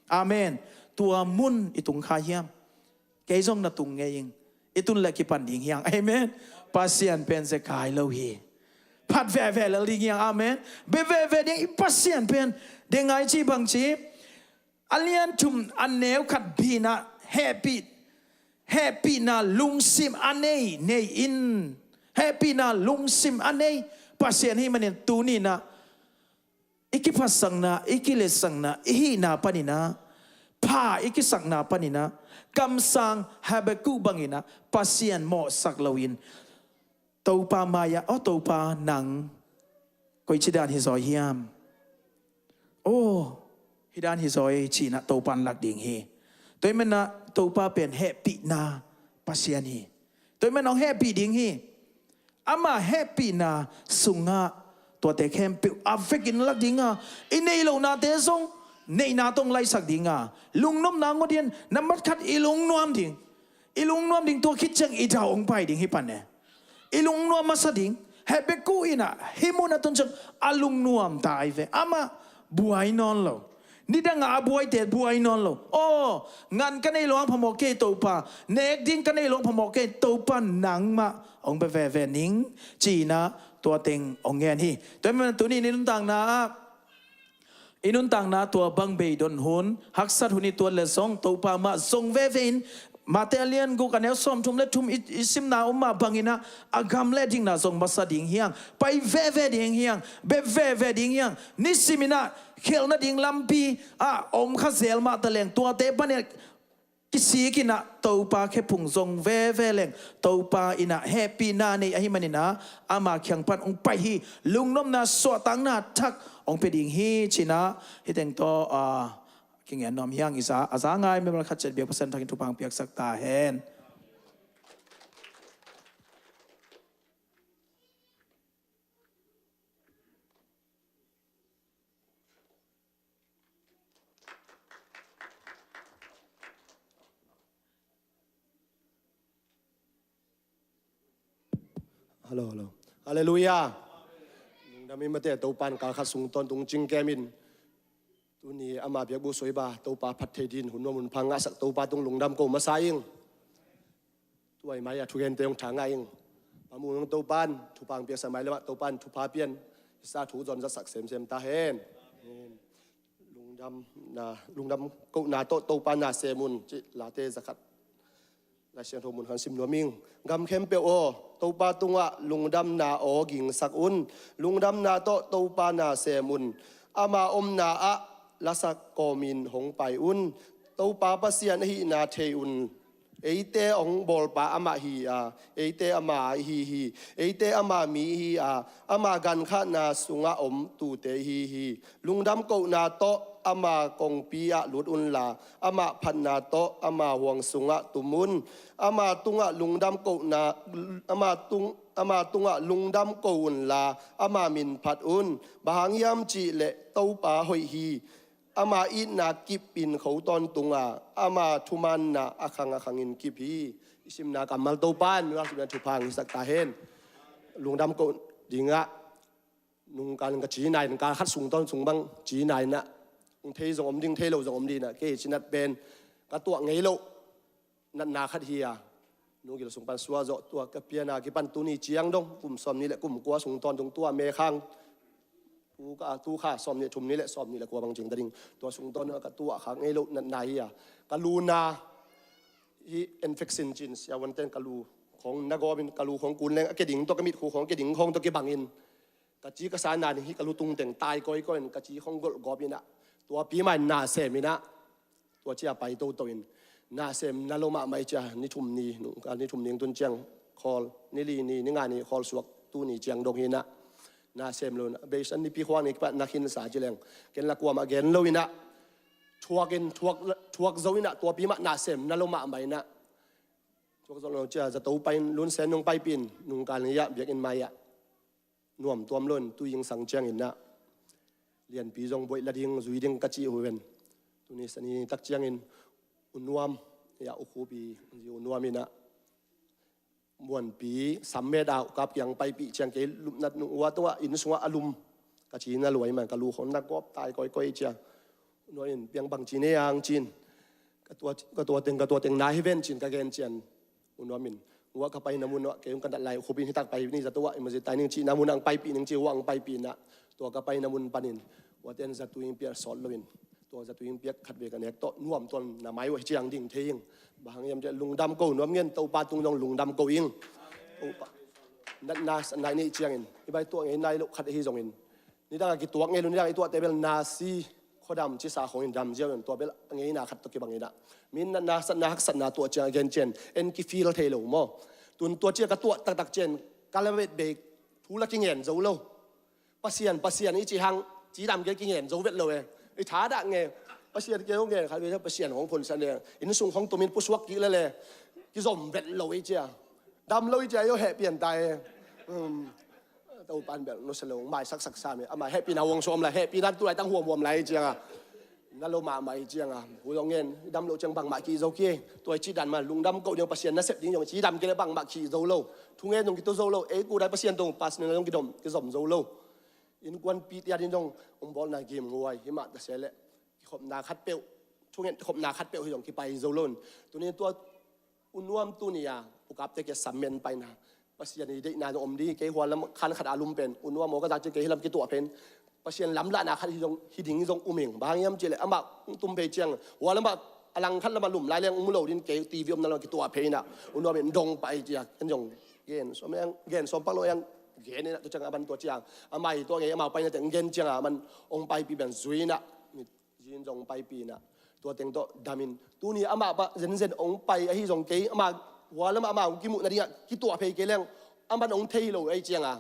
Amen. Tua mun i tung kha hiam? Kei zong na tung ngei ing. I tun le kipan ding hi hang. Amen. Pasian pen zekai lo hi. Phat veve lel ding hi hang. Amen. Be veve ding i Pasian pen. Dengai ci bangci, a lian thum a neu khat bina hehpih, hehpihna lungsim a nei, nei in, hehpihna lungsim a nei Pasian hi manin tuni-in ah i kiphatsakna, i kiletsakna, i hihna panin ah, pha i kisakna panin ah, kamsang Habakkuk bangin ah Pasian mawhsak loin, Topa mai-ah, "Aw Topa, nang koici dan hi zaw hiam? Aw, hih dan hi zaw ei," ci-in ah Topa in lak ding hi. Tua ahih manin ah Topa pen hehpihna Pasian hi. Tua ahih manin ah hong hehpih ding hi. Ama hehpihna sungah tuate khempeuh a vekin lak ding a, i nei lohnate zong neihna tawh hong laisak ding a, lungnopna ngawn ding, nambat khat i lungnuam ding. I lungnuam ding, tua khit ciang i dau hong pai ding hi pan e. I lungnuam masa ding. Habakkuk in ah hih mun a tun ciang a lungnuam ta hi ve. Amah buai nawn lo. Nidangah a buaite buai nawn lo. Aw, ngan ka nei lo hang phamawh kei Topa. Nek ding ka nei lo hang phamawh kei Topa, nangmah hong be veve ning, ci-in ah tua teng hong ngen hi. Tua ahih manin tuni-in i nuntakna ah, i nuntakna tua bang beidon hun, haksat hun i tuat leh zong Topa mah zong veve in, Mate a lian guk a neu sawmthum le thum i, i simna om mah bangin ah, a gam le dikna zong masa ding hi hang, pai veve ding hi hang, be veve ding hi hang. Nisimin ah khelhna ding lampi ah om kha zel mah ta leng, tuate panin ah kisik in ah Topa khephung zong veve leng, Topa in ah hehpihna nei ahih manin ah ama kiang pan hong pai hi. Lungnopna, suahtakna thak hong pia ding hi, ci-in ah hih teng tawh, ah, Kingen nuam hi ing. I za, a za ngai mimal khat ciat biak Pasian thangin thupha piaksak ta hen. Hallo, hallo. Halleluiah. Lungdam ing mate, Topa'n kal khat sung tawntung cingkem in. Tuni ama biakbuk soi ba, Topa phat thei dingin hun nuam hun pha ngahsak Topa tung lungdam ko masa ing. Tua i mai-ah thugente hong tha ngah ing. Pa Mung Topa'n thupha piaksak mai lamah, Topa'n thupha pia-in, i sa thu zon zatsak semsem ta hen. Amen. Lungdamna, lungdam kohna tawh Topa na sem un, cih Late zakhat Lai Siangtho mun khat sim nuam ing. Gam khempeuh aw, Topa tungah lungdamna aw gingsak un. Lungdamna tawh Topa na sem un. Ama omna ah lasak kawmin hong pai un. Topa Pasian ahihna thei un. Eite hong bawlpa amah hi a, eite ama ahi hi. Eite ama mi hi a, ama gankhahna sungah om tute ihi hi. Lungdam kohna tawh ama kongpi ah lut unla, ama phatna tawh ama huang sungah tum un. Ama tungah lungdam kohna, ama tung, ama tungah lungdam ko unla, ama min phat un. Bang hang hiam cih leh Topa hoih hi. Ama itna kip in kho tawntung a, ama thumaanna a khang a khangin kip hi. I simna kammal Topa'n nunga simna thupha hong hisak ta hen. Lungdam ko dingah nungkal in ka ci nai in, kal khat sung tawn sung bang ci nai in ah, hong thei zong om ding, thei lo zong om ding in ah, kei cinat pen ka tuah ngei loh natna khat hi a, Nu Gil sung pan suah zawh, tua ka pian a kipan tuni ciang dong, kum sawmnih le kum kua sung tawntung tua May khang, tu ka, tu kha sawmnih thum ni le sawmnih le kua bang cing ta ding, tua sung tawntung ka tuah kha ngei loh natna hi a, ka lu na hi, infection ci-in siavuante'n ka lu khawng na gawp in, ka lu khawng kun leng a kia ding tawh, ka mitkhu khawng kia ding khawng tawh kibang in, ka ci ka sa na ding hi, ka lu tung teng tai kawikawi in, ka ci khawng golh gawp in ah, tua pi mah in na sem in ah, tua ci a pai toto in, na sem na lo mahmah i ci a, ni thum ni, nungkal ni thum ni tun ciang khawl, ni li ni, ni nga ni khawl suak, tuni ciang dong hi in ah, na sem lo in ah, beisan nipi khuang ni kipan na khinsa ci leng, ken la kuamah gen lo in ah, thuak in, thuak, thuak zo in ah, tua pi mah na sem na lo mahmah in ah, thuak zo lo ci a, zato pai in, Lun Sen nong paipih in, nungkal ni ah biakinn mai ah nuam tuam lo in, tui ing sang ciangin ah, Lianpi zong buaih la ding, zui ding ka cih uh ven. Tuni sani tak ciangin U Nuam, ya, U Khup i zi U Nuam in ah, Muanpi sammet ah U Kap kiang paipih ciang, kei lupna nung ua tungah inn sungah a lum, ka ci na luai man, ka lu khawng na gawp tai kawikawi ci a, U Nuam in, piang bang ci ne ang ci-in, ka tua, ka tua teng, ka tua teng na hi ven ci-in ka gen ciang, U Nuam in, uah ka paina mun uah, kei hong ka nat lai, Khup in hi tak pai ni, zato uah i mazi tai ning cihna mun ah hong paipih ning ci, uah hong paipih in ah, tua ka paina mun panin, uah ten zatui hong piak sawt lo in, tua zatui hong piak khat vei ka nek tawh, nuam tuan na mai uah hi ciang ding thei ing. Bang hang hiam cih leh lungdam ko nuam ngen, Topa tung zong lungdam ko ing. Topa natna satna i neih ciangin, i bai tuah ngei nai loh khat ahi zongin, nidang a kituak ngei lo, nidang i tuahte bel nasi khuadam cisa khawng in dam ziau in, tua bel a ngeina khat tawh kibang in ah, mi in natna satna haksatna tuah ciang a gen ciang en kifeel thei lo maw? Tun tua ci a ka tuah taktak ciang ka la vet bei, thu la kingen zo lo. Pasian, Pasian i ci hang, cidam kei, kingen zo vet lo e. I thadah nge, Pasian kei hong ngen khat ve, Pasian hong phonsa ne. Inn sung hong tumin pusuak kik lele, kizom vet lo i ci a. Dam lo i ci a, i aw hehpian ta e. Um, Topa'n bel nusia lo, maisak saksa me. Ama hehpihna huang sung om lai, hehpihna tu laitang huamhuam lai i ci a. Na lo mahmah i ci a. Hu zong ngen, i dam loh ciang bangmah kih zo kei. Tua i cih dan mah, lungdam ko ding, Pasian nasep ding zong cidam kei le bangmah kih zo lo. Thungen zong kituak zo lo, ei kudai Pasian tawh personal zong kidom, kizom zo lo. Innkuanpihte ading zong hong bawlna gim nguai, himah ta se leh kikhopna khat peuh, thungen kikhopna khat peuh hi zong kipai zo lo in. Tuni tua U Nuam tuni a U Kapte kiang sammen paina, Pasian i deihna zong om ding, kei hua lam khan khat a lum pen, U Nuam aw ka zak ciang kei hi lam kituah pen, Pasian lamlahna khat hi zong, hi ding zong um ing. Bang hang hiam cih leh amah hong tum phei ciang, hua lamah a lang khat lamah lum lai leng hong mu lo ding, kei T V omna lamah kituah phei in ah, U Nuam in dong pah i ci a, ken zong gen sawm leng, gen sawm pak lo leng, gen in ah, tua ciang a man tua ciang a mai tua ngei, amau paina teng gen ciang a man hong paipih ben zui in ah, zin zong paipih in ah, tua teng tawh dam in. Tuni amah bah zenzen hong pai ahi zong kei, amah hua lamah amah hong kimuh nading ah kituah phei kei leng, aman hong thei lo ahi ciang a,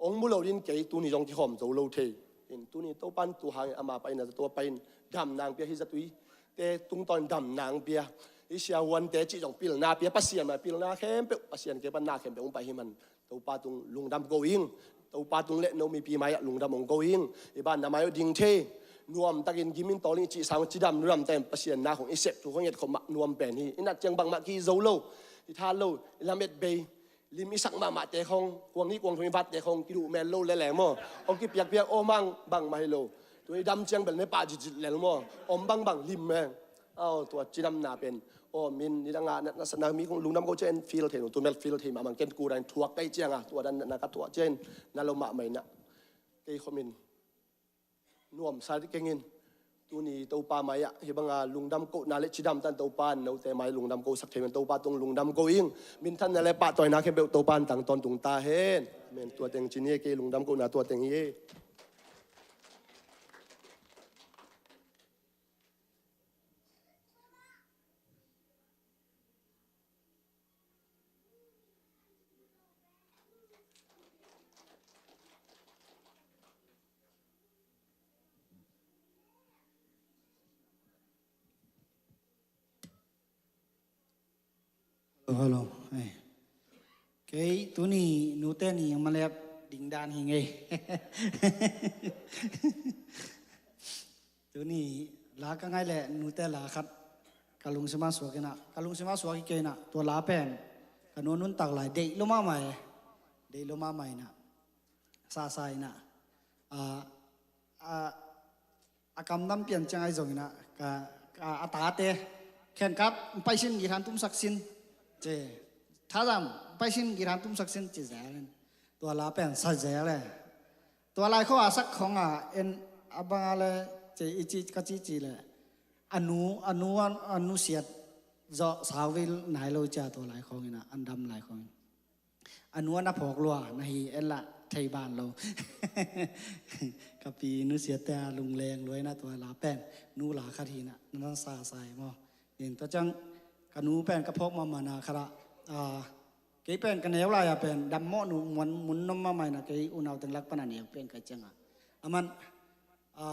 hong mu lo ding kei, tuni zong kikhawm zo lo thei. In tuni Topa in tu hangin ama pai in a zato pai in damna hong pia hi, zatui te tungtawn in damna hong pia. Hih siavuante cih zong pilna pia, Pasian mah pilna khempeuh, Pasian kei pan na khempeuh hong pai hi man. Topa tung lungdam ko ing. Topa tung le no mipi mai-ah lungdam hong ko ing. I ban na mai uh ding thei. Nuamtakin gim in tawl in i cih sang cidam nudam tein Pasian na khong i sep thu khong i et khop mah nuam pen hi. I nat ciang bangmah kizo lo, i tha lo, i lamet bei. Lim i sak mahmahte khong, kuang nih kuang thum i batte khong kiduh mel lo lele maw? Hong kipiakpiak aw mang bangmah hi lo. Tua i dam ciang bel ne pah zitzit lel maw? Om bangbang lim meng. Aw, tua cidamna pen. Aw, min nidang a na, na, na mi khong lungdam ko ciah in feel thei no, tu mel feel thei mahmah ken ku dang thuak kei ciang a, tua dan na ka tuah ciah in na lo mahmah in ah. Kei khom in nuamsa keng in. Tuni Topa mai-ah hih banga lungdam kohna le cidam tan Topa in note mai lungdam kohsak thei man. Topa tung lungdam ko ing. Minthanna le pahtawina khempeuh Topa in tang tawntung ta hen. Amen. Tua teng ci ni e, kei lungdam kohna tua teng hi e. Hello, hello. Hey. Kei tuni nute ni malep ding dan hi ngei. Tuni la ka ngai le nute la khat ka lungsim a suak in ah, ka lungsim a suak hi kei in ah, tua la pen ka nu nuntak lai deih lo mahmah e. Deih lo mahmah in ah, sasa in ah, a, a, a kamdam pian ciang ahi zongin ah, ka, ka, a tate khenkhat paisin githan tumsak sin ci, thazam paisin githan tumsak sin ci zel in, tua la pen sa zel e. Tua lai khua a sak khong a en a bang a le ci, i ci ka ci ci le a nu, a nu, a nusiat zawh sauvil nai lo cia tua lai khong in ah, an dam lai khong in. A nu a na phawk lua na hi en lah thei ban lo. Ka pi nusiatte a lungleng lua in ah tua la pen nu la khat hi in ah, na nan sa sa hi maw? In tua ciang ka nu pen ka phawk mahmah na khat ah, a, kei pen ka neu lai a pen dammawh nu muan mun nom mahmah in ah, kei unau teng lak pan a neu pen ka hi ciang a. A man, a,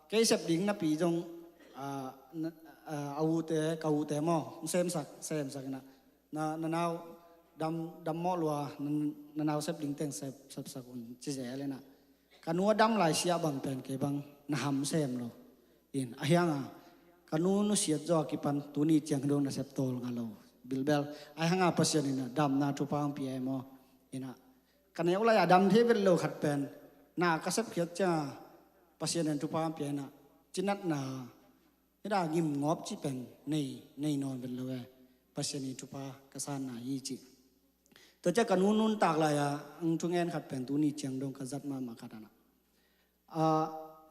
kei sep ding napi zong, a, na, a, a ute, ka ute maw, hong semsak, semsak in ah, na, na nau dam, dammawh lua, na, na nau sep ding teng sep, sepsak un ci zel in ah. Ka nu a dam lai sia bang pen kei bang na ham sem lo. In, ahi hang a, ka nu nusiat zaw a kipan tuni ciang dong na sep tawl nga lo. Bilbel, ahi hang a Pasian in ah damna thupha hong pia e maw? In ah, ka neu lai a dam thei vet lo khat pen na ka sep khiat ciang a Pasian in thupha hong pia in ah, cinatna, hih dah gimgawp cih pen nei, nei nawn vet lo e. Pasian in thupha ka sanna hi ci. Tua ciah ka nu nuntak lai a hong thungen khat pen tuni ciang dong ka zat mahmah khat in ah, a,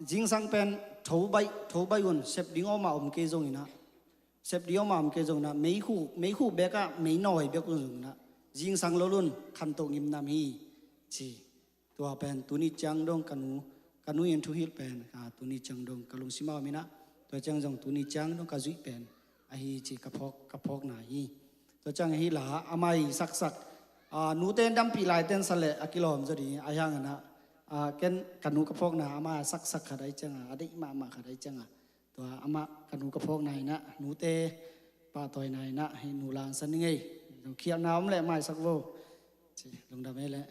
zingsang pen tho baih, tho baih un, sep ding om a om kei zongin ah, sep ding om a om kei zongin ah, meikhu, meikhu bek ah mei nawi bek un zongin ah, zingsang lo lun khantoh ngimnam hi ci. Tua pen tuni ciang dong ka nu, ka nu in thuhilh pen, a, tuni ciang dong ka lungsim a om in ah, tua ciang zong tuni ciang dong ka zuih pen ahi ci ka phawk, ka phawkna hi. Tua ciang hih la a mai saksak, a, nute in dampih lai ten sa le a kilawm zaw ding, ahi hang in ah, a, ken ka nu ka phawkna a mai saksak khat ahi ciang a, a deih mahmah khat ahi ciang a, tua amah ka nu ka phawkna in ah, nute pahtawina in ah, hih nu la hong sa ni ngei. Khialhna om le maisak vo. Ci, lungdam e le.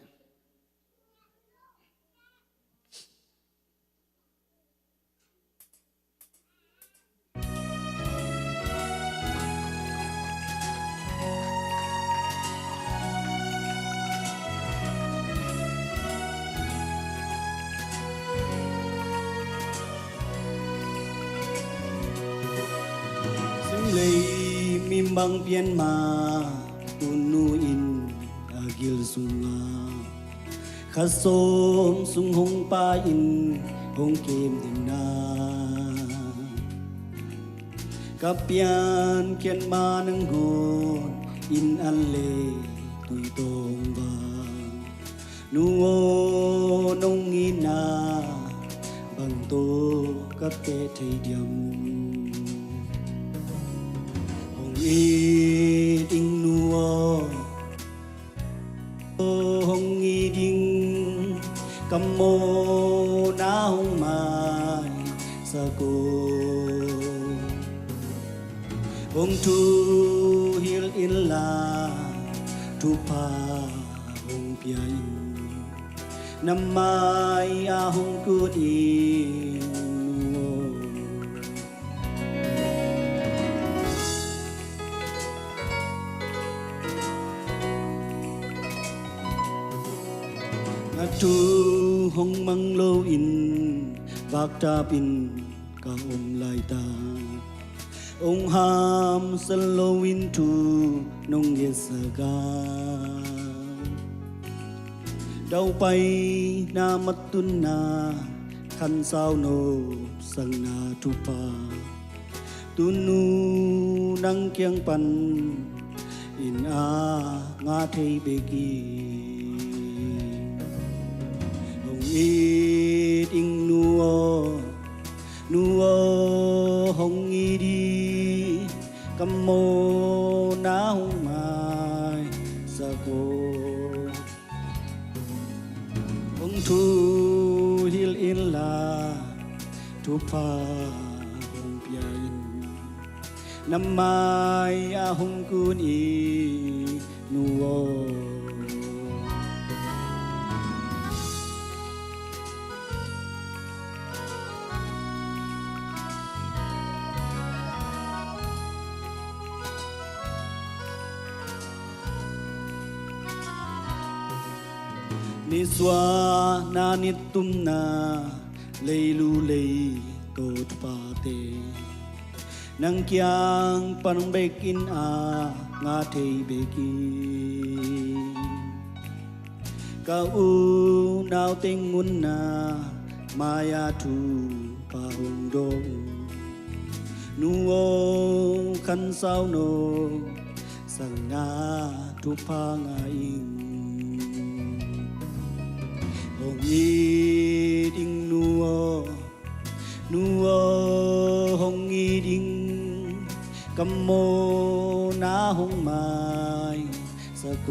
Sum lei mi bang pian ma, tunu in a gil sungah kha sawm sung hong pai in hong kem ding na. Ka piankhiat ma nangawn in an le tui tawng bang. Nu aw nong itna bang tawh ka teh thei diam. Hong it ing nu aw. Hong it ing ka mawhna hong maisak o. Hong thuhilh inla thupha hong pia in. Na mai-ah hong kun in, nu aw. Na thu hong mang loin vak tap in ka om laitak, hong hamsa loin thu nong ngetsak a, daupaina matutna khansau nopsakna thupha, tunu nang kiang panin a ngah thei bek hi. Hong it ing, nu aw, nu aw, hong it ing, ka mawhna hong maisak o. Hong thuhilh inla thupha hong pia in. Na mai-ah hong kun in, nu aw. Nisuahna nitumna, leilu leitaw thuphate, nang kiang pan bekin a ngah thei bek hi. Ka unau teng un na mai-ah thupha hong dawng, nu aw, khansau nopsakna thupha ngah ing. Hong it ing, nu aw, nu aw, hong it ing, ka mawhna hong maisak o.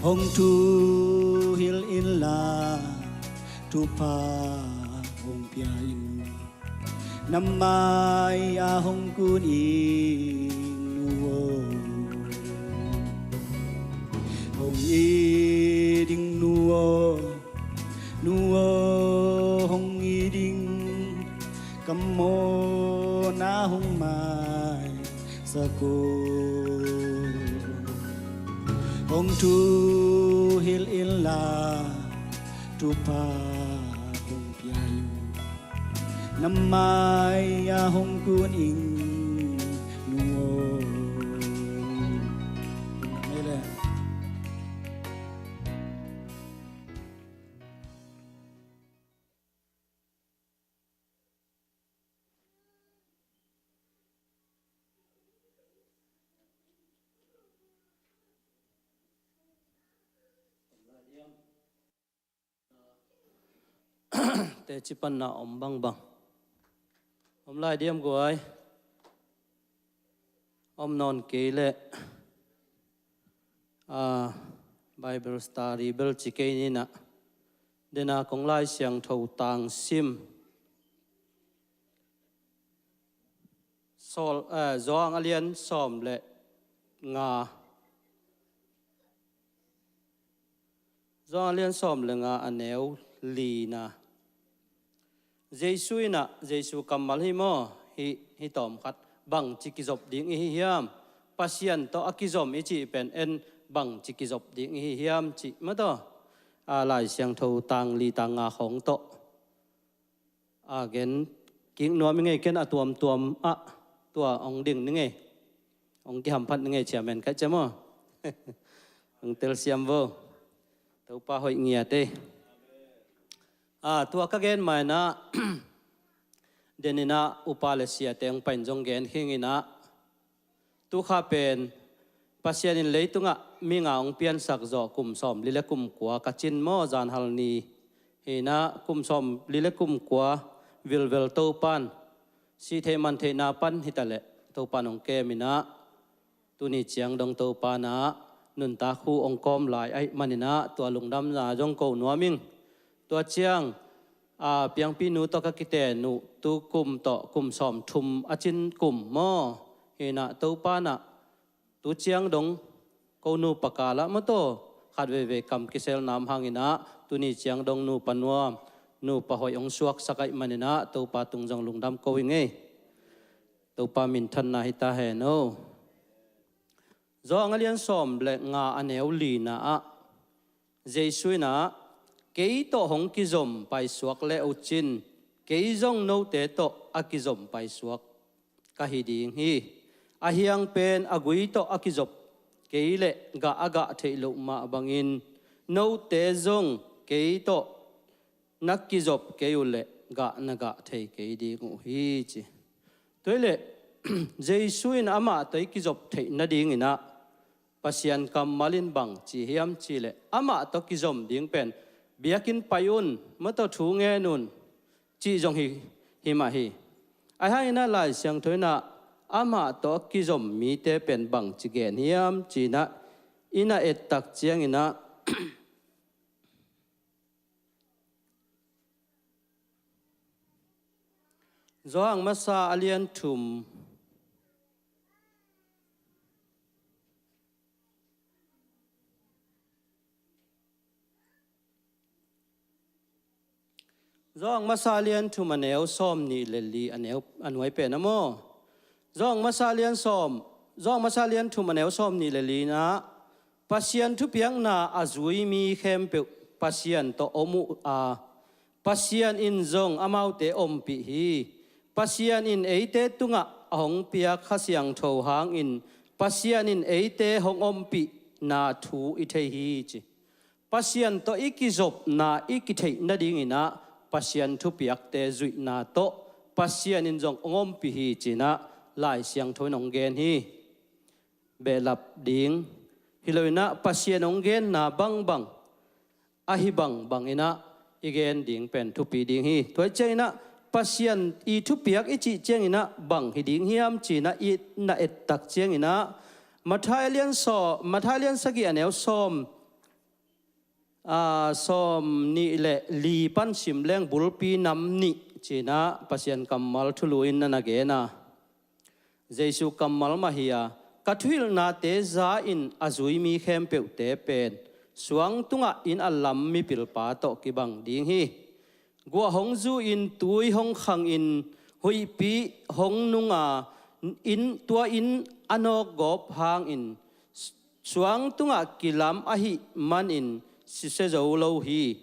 Hong thuhilh inla thupha hong pia in. Na mai-ah hong kun ing, nu aw. Hong it ing, nu aw, nu aw, hong it ing, ka mawhna hong maisak o. Hong thuhilh inla thupha hong pia in. Na mai-ah hong kun ing, nu aw. Teci panna om bangbang om lai diam guai? Om nawn kei leh, a, Bible study bel ci kei ni na. Dena kong Lai Siangtho tang sim. Saul, eh, Johan a lian sawm le nga. Johan a lian sawm le nga, a neu lina. Jesu in ah, Jesu kammal hi maw, hi, hi tawm khat, bangci kizop ding i hi hiam? Pasian tawh a kizom i cih pen en, bangci kizop ding i hi hiam cih mataw. A, Lai Siangtho tang li tang nga khawng tawh a gen kik nuam i ngei, ken a tuamtuam ah tua hong ding ni ngei. Hong kihamphat ni ngei, ciamen kai ciam aw. Hong telsiam vo. Topa hoih ngiat ei. A, tua ka gen mai na, den in ah upa le siate hong pai in zong gen khing in ah, tu kha pen Pasian in leitungah mi nga hong piansak zawh kum sawmli le kum kua ka cin maw, zanhal ni hi na, kum sawmli le kum kua vilvel Topan sih theih man theihna pan hi ta leh Topan hong kem in ah, tuni ciang dong Topan ah nuntak hu hong kawm lai ahih manin ah tua lungdamna zong ko nuam ing. Tua ciang a, piangpinu tawh ka kiten uh tu kum tawh kum sawmthum a cin kum maw? Hi inah Topa inah tu ciang dong ko nupa kal ah maw, tua khat veivei kam kisel nam hang inah tuni ciang dong nupa nuam, nupa hoih hong suaksak ahih man inah Topa tung zong lungdam ko hi ing ei. Topa minthanna hi ta hen aw. Johan a lian sawm le nga a neu lina ah Jesu inah, "Kei tawh hong kizom paisuak le uh cin, kei zong note tawh a kizom paisuak ka hi ding hi. A hiang pen a gui tawh a kizop kei leh gah a gah theih loh mah bangin note zong kei tawh na kizop kei uh leh gah na gah thei kei ding uh hi," ci. Tua hi leh Jesu in amah tawh i kizop theih nading inah Pasian kammal in bang ci hiam cih leh, amah tawh kizom ding pen, "Biakinn pai un, maw, tua thu ngen un," cih zong hi, hi mah hi. Ahi hang inah Lai Siangtho inah amah tawh kizom mite pen bang ci gen hiam cih inah i na et tak ciang inah Johan masa a lian thum. Johan masa a lian thum a neu sawm nih le li a neu a nuai pen a maw? Johan masa a lian sawm, Johan masa a lian thum a neu sawm nih le li inah Pasian thupiakna a zui mi khempeuh Pasian tawh om uh a, Pasian in zong amaute ompih hi. Pasian in eite tungah a hong piak Kha Siangtho hangin Pasian in eite hong ompihna thu i thei hi, ci. Pasian tawh i kizopna i kitheih nading inah Pasian thupiakte zuihna tawh Pasian in zong hong ompih hi, ci inah Lai Siangtho in hong gen hi. Behlap ding hi lo inah Pasian hong genna bangbang, ahi bangbang inah i gen ding pen thupi ding hi. Tua ciang inah Pasian i thupiak i cih ciang inah bang hi ding hiam cih inah i na et tak ciang inah Matthai a lian saw, Matthai a lian sagih a neu sawm, a, sawm nih le li pan sim leng bulpi nam nih ci inah Pasian kammal thulu in na na gen a. Jesu kammal mah hi a, "Ka thuhilhnate za in a zui mi khempeuhte pen suang tungah inn a lam mipilpa tawh kibang ding hi. Guah hong zu in, tui hong khang in, huihpi hong nung a, inn, tua inn a nawkgawp hangin suang tungah kilam ahih manin susia zo lo hi.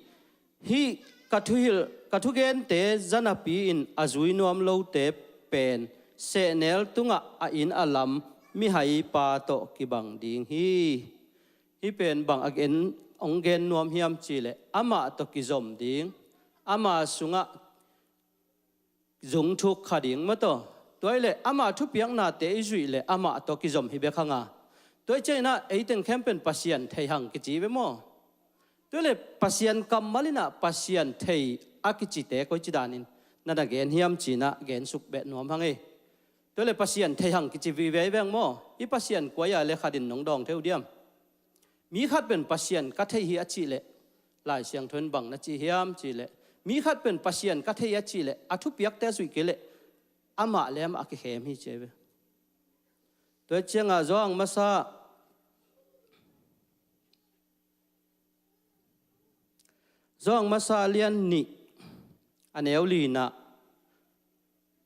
Hih ka thuhilh, ka thugente za napi-in a zui nuam lote pen sehnel tungah a inn a lam mihaipa tawh kibang ding hi." Hih pen bang a gen, hong gen nuam hiam cih leh amah tawh kizom ding, ama sungah zungthuk kha ding maw, tua. Tua hi leh ama thupiaknate i zuih leh amah tawh kizom hi bek hang a. Tua hi ciang inah ei teng khempeuh in Pasian thei hang kici ve maw? Tua hi leh Pasian kammal inah Pasian thei a kicite koici danin na na gen hiam ci inah gen suk beh nuam hang ei. Tua hi leh Pasian thei hang kici vive veng maw? I Pasian kua hi a leh khat in nong dawng thei uh diam? Mi khat pen Pasian ka thei hi a cih leh, Lai Siangtho in bang na ci hiam cih leh, mi khat pen Pasian ka thei a cih leh a thupiakte a zuih kei leh amah le amah a kikhem hi, ci ve. Tua ciangah Johan masa, Johan masa lian nih a neu lina,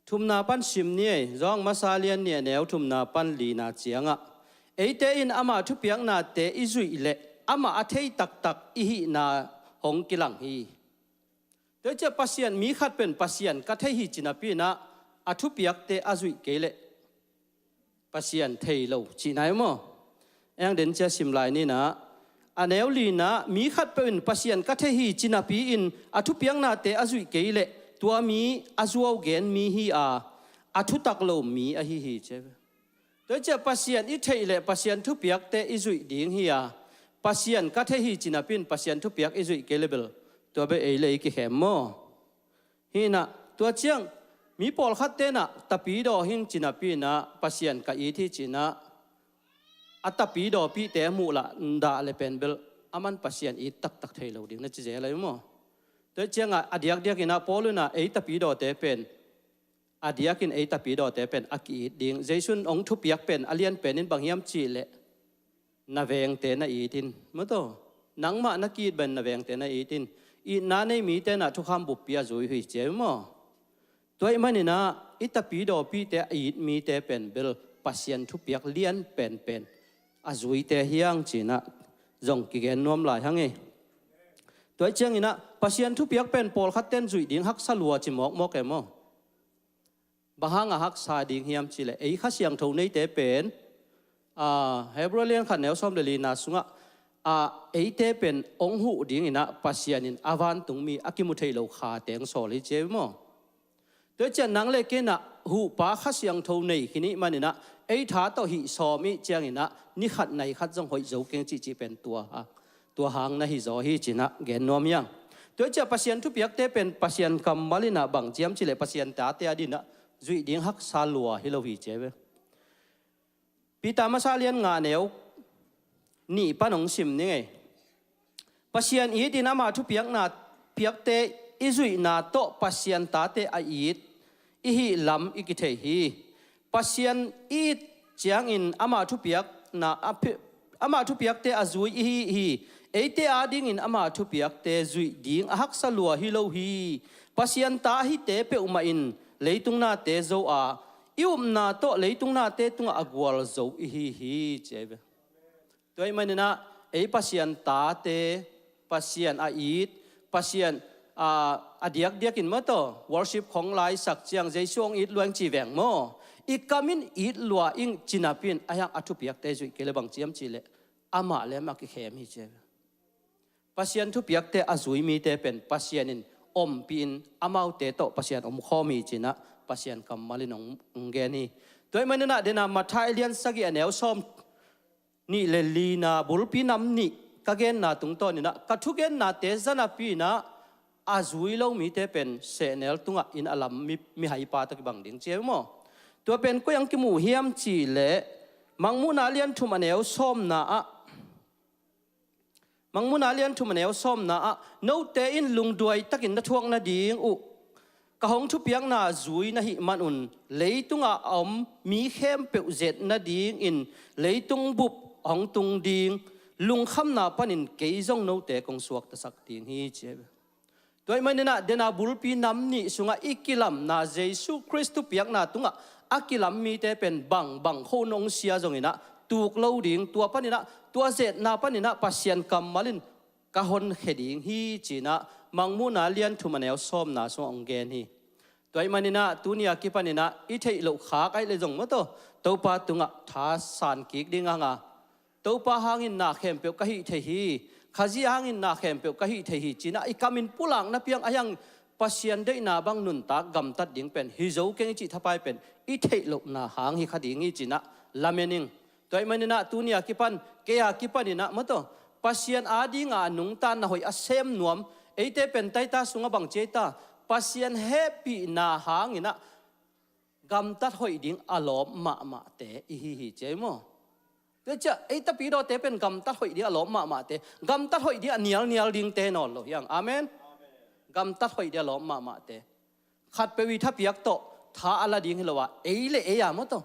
thumna pan sim ni ei. Johan masa lian nih a neu thumna pan lina ciangah, eite in ama thupiaknate i zuih leh amah a thei taktak i hihna hong kilang hi. Tua hi ciah Pasian, mi khat pen Pasian ka thei hi ci napi inah a thupiakte a zuih kei leh Pasian thei lo cihna hi maw? Eng den cia sim lai ni inah, a neu lina, mi khat peuh in Pasian ka thei hi ci napi in a thupiaknate a zuih kei leh tua mi a zuau gen mi hi a, a thutak lo mi ahi hi, ci. Tua hi ciah Pasian i theih leh Pasian thupiakte i zuih ding hi a, Pasian ka thei hi ci napi in Pasian thupiak i zuih kei leh bel tua beh ei le ei kikhem maw? Hi inah, tua ciang mi pawlkhatte inah tapidaw hing ci napi inah Pasian ka it hi ci inah a tapidawpihte muh lah dah leh pen bel aman Pasian it taktak thei lo ding na ci zel ahi maw? Tua ciangah a diakdiakinah Paul inah ei tapidawte pen, a diakin ei tapidawte pen a ki-it ding. Jesu in hong thupiak pen a lian pen in bang hiam cihleh, na vengte na it in. Maw taw, nangmah na ki-it bangin na vengte na it in. Itna nei mite inah thukham buppi a zui uh hi ci ei maw? Tua ahih maninah i tapidawpite a it mite pen bel Pasian thupiak lian penpen a zuite hi hang cinah zong kigen nuam lai hang ei. Tua cianginah Pasian thupiak pen pawlkhatte in zuih ding haksa lua ci mawkmawk e maw? Bang hanga haksa ding hiam cihleh, ei Kha Siangtho neite pen, a, Hebrew lian khat neu sawm le lina sungah, a, eite pen hong huh dinginah Pasian in a vantungmi a kimu thei lo kha teng sawl hi ci ei maw? Tua ciang nang le kei inah huhpa Kha Siangtho nei khin ih maninah ei tha tawh hih sawm ih cianginah ni khat nai khat zong hoih zo keng cihcih pen tua a, tua hang na hi zaw hi cinah gen nuam hi hang. Tua ciang Pasian thupiakte pen Pasian kammal inah bang ci hiam cihleh Pasian tate a dinah zuih ding haksa lua hi lo hi ci ei ve. Peter masa lian nga neu nih pan hong sim ning ei. Pasian it in ama thupiakna, piakte i zuihna tawh Pasian tate a it i hih lam i kithei hi. Pasian it ciangin ama thupiakna, a phi-, ama thupiakte a zui i hi hi. Eite adingin ama thupiakte zuih ding a haksa lua hi lo hi. Pasian ta hite peuhmah in leitung nate zo a, i upna tawh leitung nate tungah a gualzo i hi hi ci ei ve. Tua ahih maninah ei Pasian tate, Pasian a it, Pasian, a, a diakdiakin maw taw, worship khong laisak ciang Jesu hong it luang ci veng maw? I kam in it lua ing ci napi-in a hiang a thupiakte zuih kei le bang ci hiam cihleh, amah le amah kikhem hi ci ei ve. Pasian thupiakte a zui mite pen Pasian in ompih in amaute tawh Pasian omkhawm hi cinah Pasian kammal in hong, hong gen hi. Tua ahih maninah dena Matthai lian sagih a neu sawm nih le lina bulpi nam nih ka genna tungtawninah ka thugennate za napi-inah a zui lo mite pen sehnel tungah inn a lam mi, mihaipa tawh kibang ding ci ei maw? Tua pen koi ang kimu hiam cihleh Mangmuhna lian thum a neu sawmna ah, Mangmuhna lian thum a neu sawmna ah, note in lungduai takin na thuak nading uh ka hong thupiakna zui na hih manun leitungah a om mi khempeuh zet nadingin leitung bup hong tung ding, lungkhamna panin kei zong note kong suaktasak ding hi ci ei ve. Tua ahih maninah dena bulpi nam nih sungah i kilamna Jesu Khrist thupiakna tungah a kilam mite pen bangbang kho nong sia zonginah tuk lo ding, tua paninah tua zetna paninah Pasian kammal in ka honkhia ding hi cinah Mangmuhna lian thum a neu sawmna sungah hong gen hi. Tua ahih maninah tuni a kipaninah i theih loh khak ahih le zong maw taw, Topa tungah tha san kik ding hanga, Topa hangin na khempeuh ka hih thei hi, Khazih hangin na khempeuh ka hih thei hi cinah i kamin pulakna piang a hiang Pasian deihna bang nuntak gamtat ding pen hi zo keng i cih thapai pen i theih lohna hang hi kha ding hi cinah lamen ing. Tua ahih maninah tuni a kipan, kei a kipaninah maw taw, Pasian adinga a nungta na hoih a sem nuam, eite pen Titus sungah bang ci ei ta, Pasian hehpihna hanginah gamtat hoih ding a lawp mahmahte i hi hi ci ei maw? Tua ciah ei tapidawte pen gamtat hoih ding a lawp mahmahte, gamtat hoih ding a nialnial dingte nawn lo hi hang. Amen. Gamtat hoih ding a lawp mahmahte, khatpeuh i thapiak tawh tha a la ding hi lo a, ei le ei a maw taw,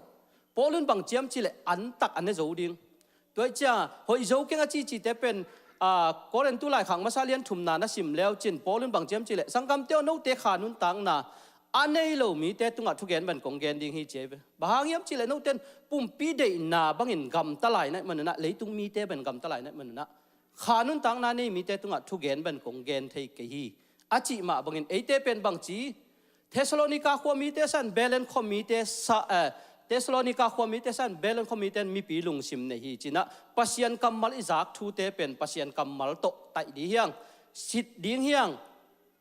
Paul in bang ci hiam cihleh antak a ne zo ding. Tua ahih ciang hoih zo keng a cihcihte pen, a, Korin tu laikhak masa lian thumna na sim leu cin Paul in bang ci hiam cihleh, sanggamte aw, note kha nuntakna a nei lo mite tungah thugen bang kong gen ding hi ci ei ve. Bang hang hiam cihleh note in pumpi deihna bangin gamta lai na hih manunah, leitung mite bang gamta lai na hih manunah kha nuntakna nei mite tungah thugen bang kong gen thei kei hi a cih mah bangin eite pen bang ci, Thessalonika khua mite san belen khua mite sa, eh, Thessalonika khua mite san belen khua mite in mipi lungsim nei hi cinah Pasian kammal i zak thute pen Pasian kammal tawh taih ding hi hang, sit ding hi hang,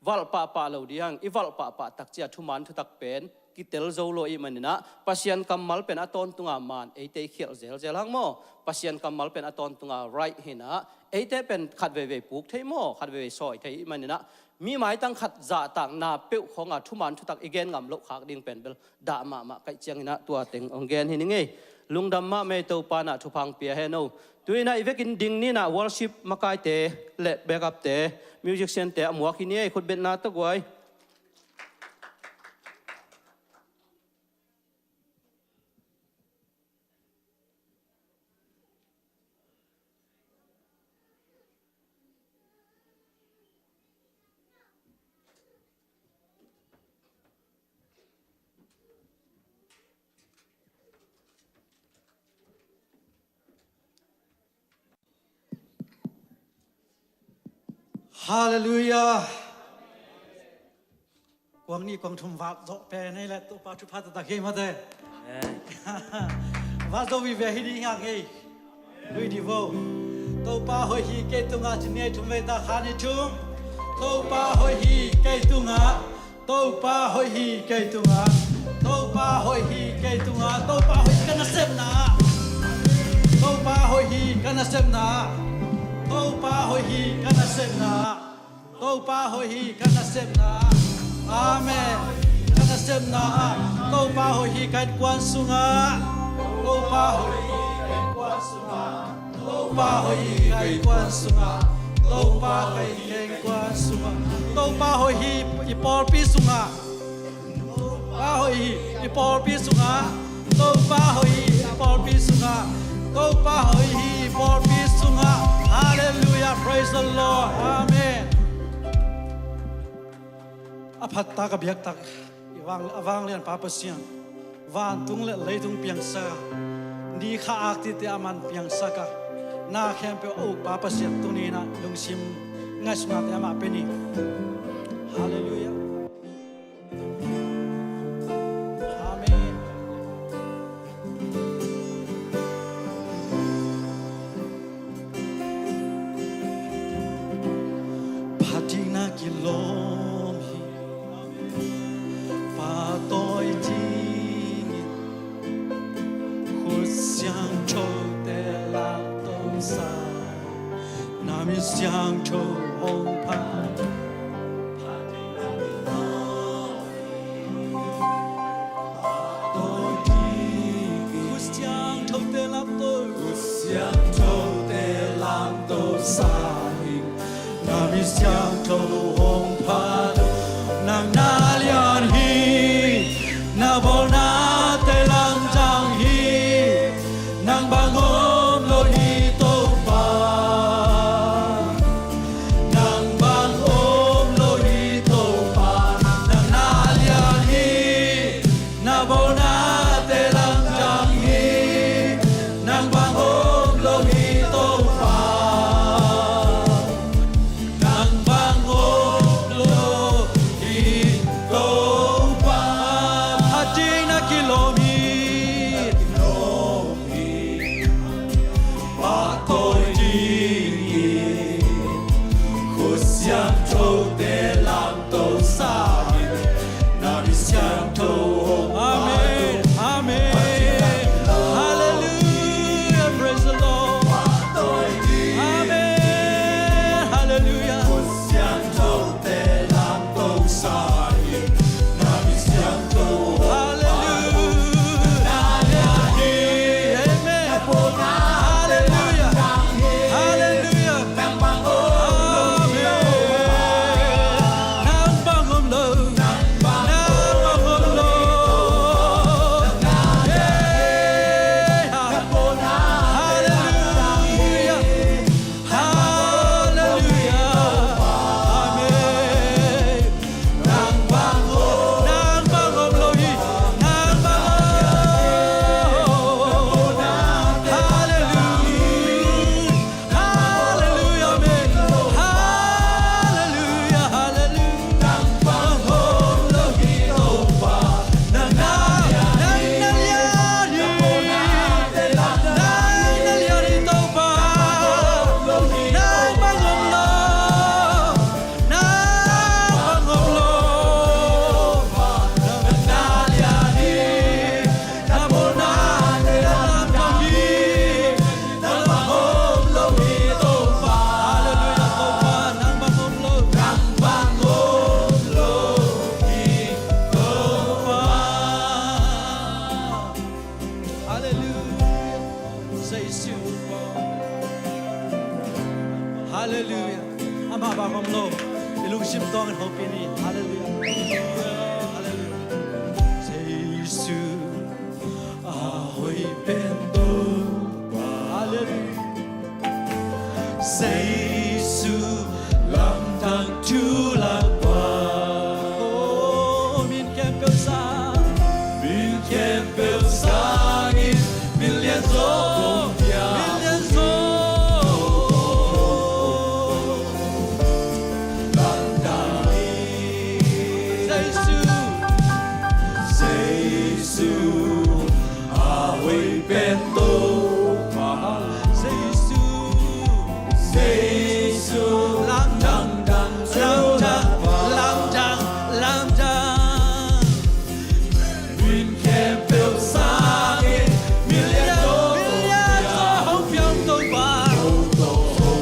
valh pahpah lo ding hi hang. I valh pahpah tak ciah thuman thutak pen kitel zo lo ahih maninah Pasian kammal pen a tawntunga man eite i khialh zelzel hang maw? Pasian kammal pen a tawntunga right hinah eite pen khat veivei puk thei maw, khat veivei sawi thei ahih maninah mi maitang khat zahtakna peuh khawnga thuman thutak i gen ngam loh khak ding pen bel dah mahmah kaih cianginah tua teng hong gen hi ning ei. Lungdam mahmah ei, Topa inah thupha hong pia hen aw. Tu-in ah i vekin ding ni-in ah worship makaite le backupte, musiciante a muak hi ni ei, khutbetna tawh guai. Halleluiah. Kuang nih kuang thum vat zawh pen ei le Topa thupha taktak hi mate. Amen. Vat zawh vive hi ding hi hang ei. Lui di vo. Topa hoih hi kei tungah, ci ni ei, thum vei ta, khat, nih, thum. Topa hoih hi kei tungah. Topa hoih hi kei tungah. Topa hoih hi kei tungah. Topa hoih hi ka nasepna ah. Topa hoih hi ka nasepna ah. Topa hoih hi ka nasepna ah. Topa hoih hi ka nasepna ah. Amen. Ka nasepna ah Topa hoih hi, ka innkuan sungah. Topa hoih hi ka innkuan sungah. Topa hoih hi ka innkuan sungah. Topa hoih hi ka innkuan sungah. Topa hoih hi i pawlpi sungah. Topa hoih hi i pawlpi sungah. Topa hoih hi i pawlpi sungah. Topa hoih hi i pawlpi sungah. Halleluiah. Praise the Lord. Amen. A phat tak, a biak tak, i vang, a vanglianpa Pasian, vantung le leitung piangsak a, ni kha aktite a man piangsak a, na khempeuh a ukpa Pasian tuni-in ah lungsim ngaihsutnate amah pia ni. Halleluiah. Amen. Phatna kilawm hi, pahtawi dingin, khut siangthote lamto sa, na mit siangtho hong pha. Khut siangthote lamto, khut siangthote lamto sa in, na mit siangtho hong pha. Nang na lian hi, na bawlnate lamdang hi. Nang bang om lo hi Topa. Nang bang om lo hi Topa. Nang na lian hi, na bawlnate lamdang hi. Nang bang om lo hi Topa. Nang bang om lo hi Halleluiah. Amah bang om lo. I lungsim tawng in hopih ni. Halleluiah. Halleluiah. Jesu a hoih pen Topa. Halleluiah. Jesu lamdang thu lakpa. Oh, min khempeuh sang. Min khempeuh sangin min lianzaw. Min lianzaw. Lamdang hi. Jesu. Jesu. A hoih pen Topa. Jesu. Jesu. Lamdang, lamdang, lamdang, lamdang. Min khempeuh sangin min lianzaw, min lianzaw hong pia Topa.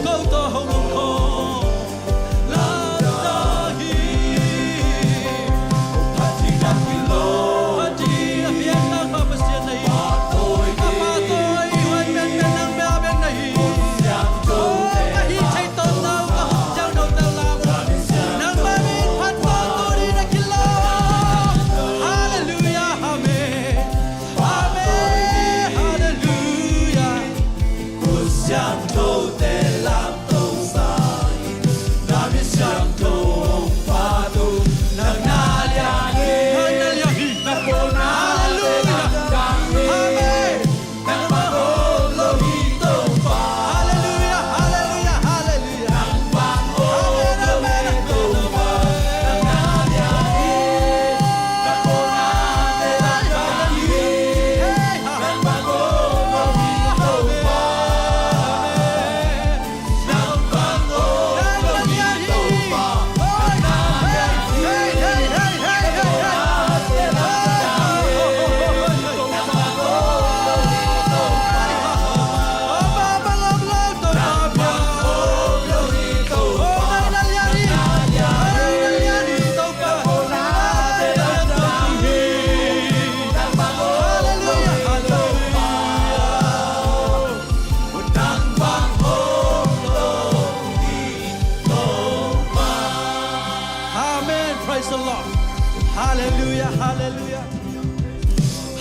Ko tawh hong om khawm. Lamdang hi. Phatthi a piakna Pa Pasian na hi. A pahtawi huai penpen nang bia bek na hi. Ka hih theih tawmna uh, ka hong ciangdawh tawh lam uh, nangmah min phattuam tawh ding na kilawm. Halleluiah. Amen. Amen. Halleluiah. Khut siangthote lamto sangin, na min siangtho Topa, nang na lian hi. Nang na lian hi. Na pawlna, halleluiah, lamdang hi. Amen. Nang bang om lo hi Topa. Halleluiah, halleluiah, halleluiah. Nang bang om lo hi Topa. Nang na lian hi. Na pawlnate lamdang hi. Nang bang om lo hi Topa. Amen. Praise the Lord. Halleluiah, halleluiah.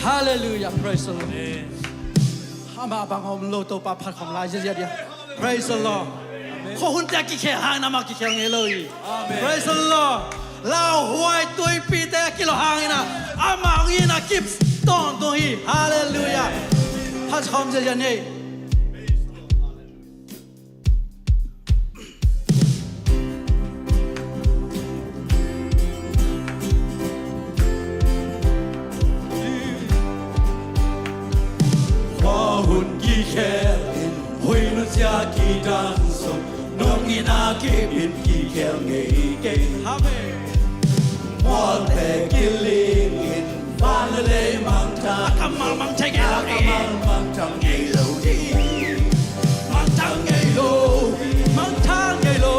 Halleluiah. Praise the Lord. Amen. Amah bang om lo, Topa phat khawm lai ziahziah dia. Praise the Lord. Amen. Khuahun te a kikhel hangin amah kikhel ngei lo hi. Amen. Praise the Lord. Lauhuai tuipite a kilawh hangin ah, amah hong in a kip tawntung hi. Halleluiah. Phat khawm ziahziah ni. Khuahun kikhel in, huih nunzia kidang zong, nong in a kip in kikhel ngei kei. Amen. Mualte kiling in, van le lei mangthang, na kammal mangthang ngei lo ding. Kammal mangthang ngei lo ding. Mangthang ngei lo ding. Mangthang ngei lo.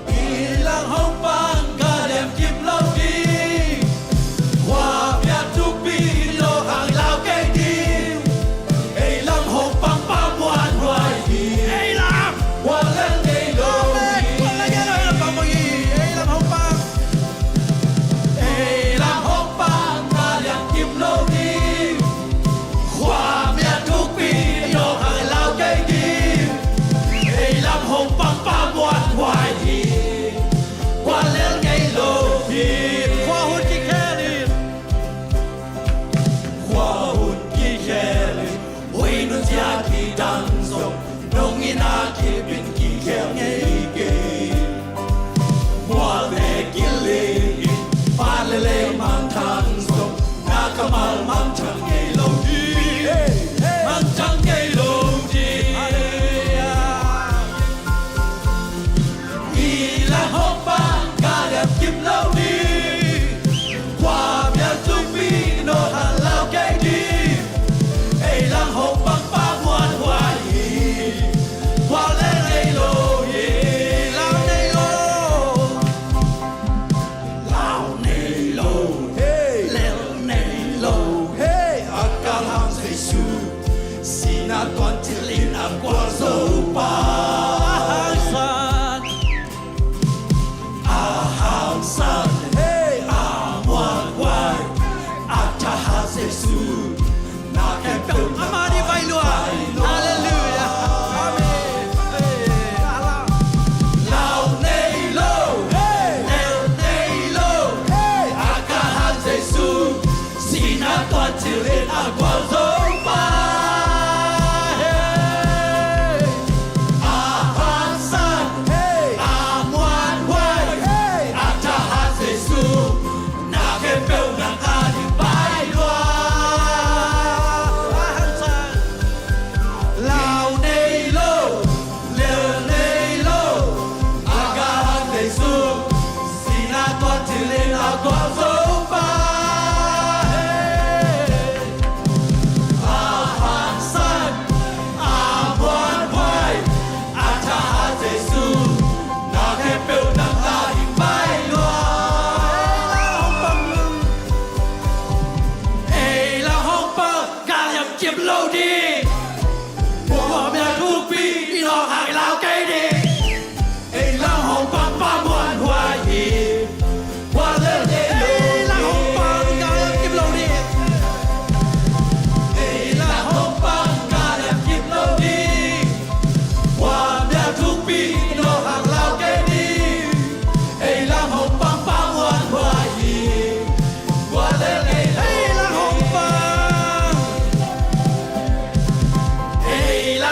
I lam hong pang ka liam kim lo ding. Khua piak thukpi in lawhang lau kei ding. Ei lam hong pang Pa muanhuai hi. Ei lam. Khualel ngei lo ding. Khualel ngei lo, ei lam pang hi. Ei lam hong pang. Ei lam hong pang ka liam kim lo ding. Khua piak thukpi in lawhang lau kei ding. Ei lam hong pang Pa muanhuai hi. Khualel ngei lo hi. Khuahun kikhel in. Khuahun kikhel in. Huih nunzia kidang zong, nong in a kip in kikhel ngei kei. Mualte kiling in, van le lei mangthang zong, na kammal mangthang ngei lo ding. Mangthang ngei lo ding. I lam hong pang ka liam kim lo ding. Khua piak thukpi in lawhang lau kei ding. Ei lam hong pang Pa muanhuai hi. Khualel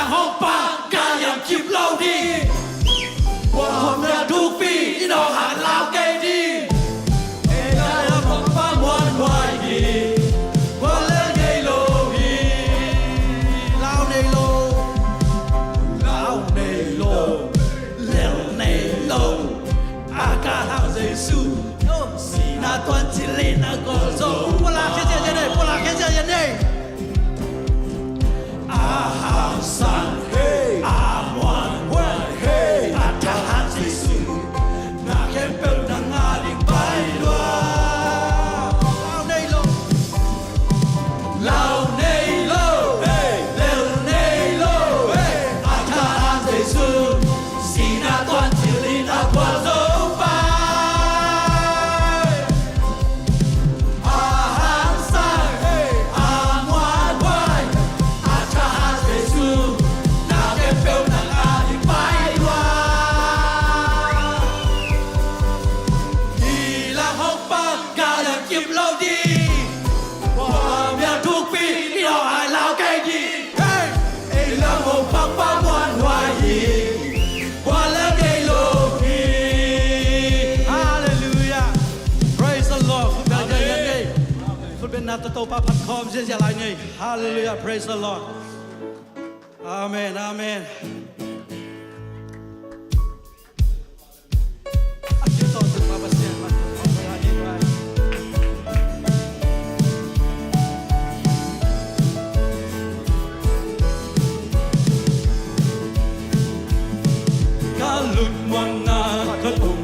Hong pang ka liam kip lo ding. Kua khuamial thukpi in awk hang lau kei ding. Ei la hong pang muan huai hi. Kua lel ngei lo hi. Lau nei lo. Lau nei lo. Lel nei lo. A ka hau Jesu. Sina tuan cilin a gol zo. Pula ke zia zia nei. Pula ke zia zia nei. A hang sang, hey, a muan muan, hey, a thahat Jesu. Na khempeuh nang a ding pai lua. Lau nei lo. Lau nei lo, hey, lel nei lo, hey, a thahat Jesu. Sina tuan cilin a gual zo pai. A hang sang, a muan huai, a thahat Jesu, na khempeuh nang a ding pai lua. Ei la hong pang ka liam kip lo ding. Kua khuamial thukpi in awk hang lau kei ding. Hey! Ei la hong pang pa muan huai hi. Kua lel ngei lo hi. Hallelujah. Praise the Lord. Khut beng, amen, amen. Khut beng na tawh Topa phat khawm ziahziah lai ni. Hallelujah. Praise the Lord. Amen, amen. Ka lutmuanna ka tung,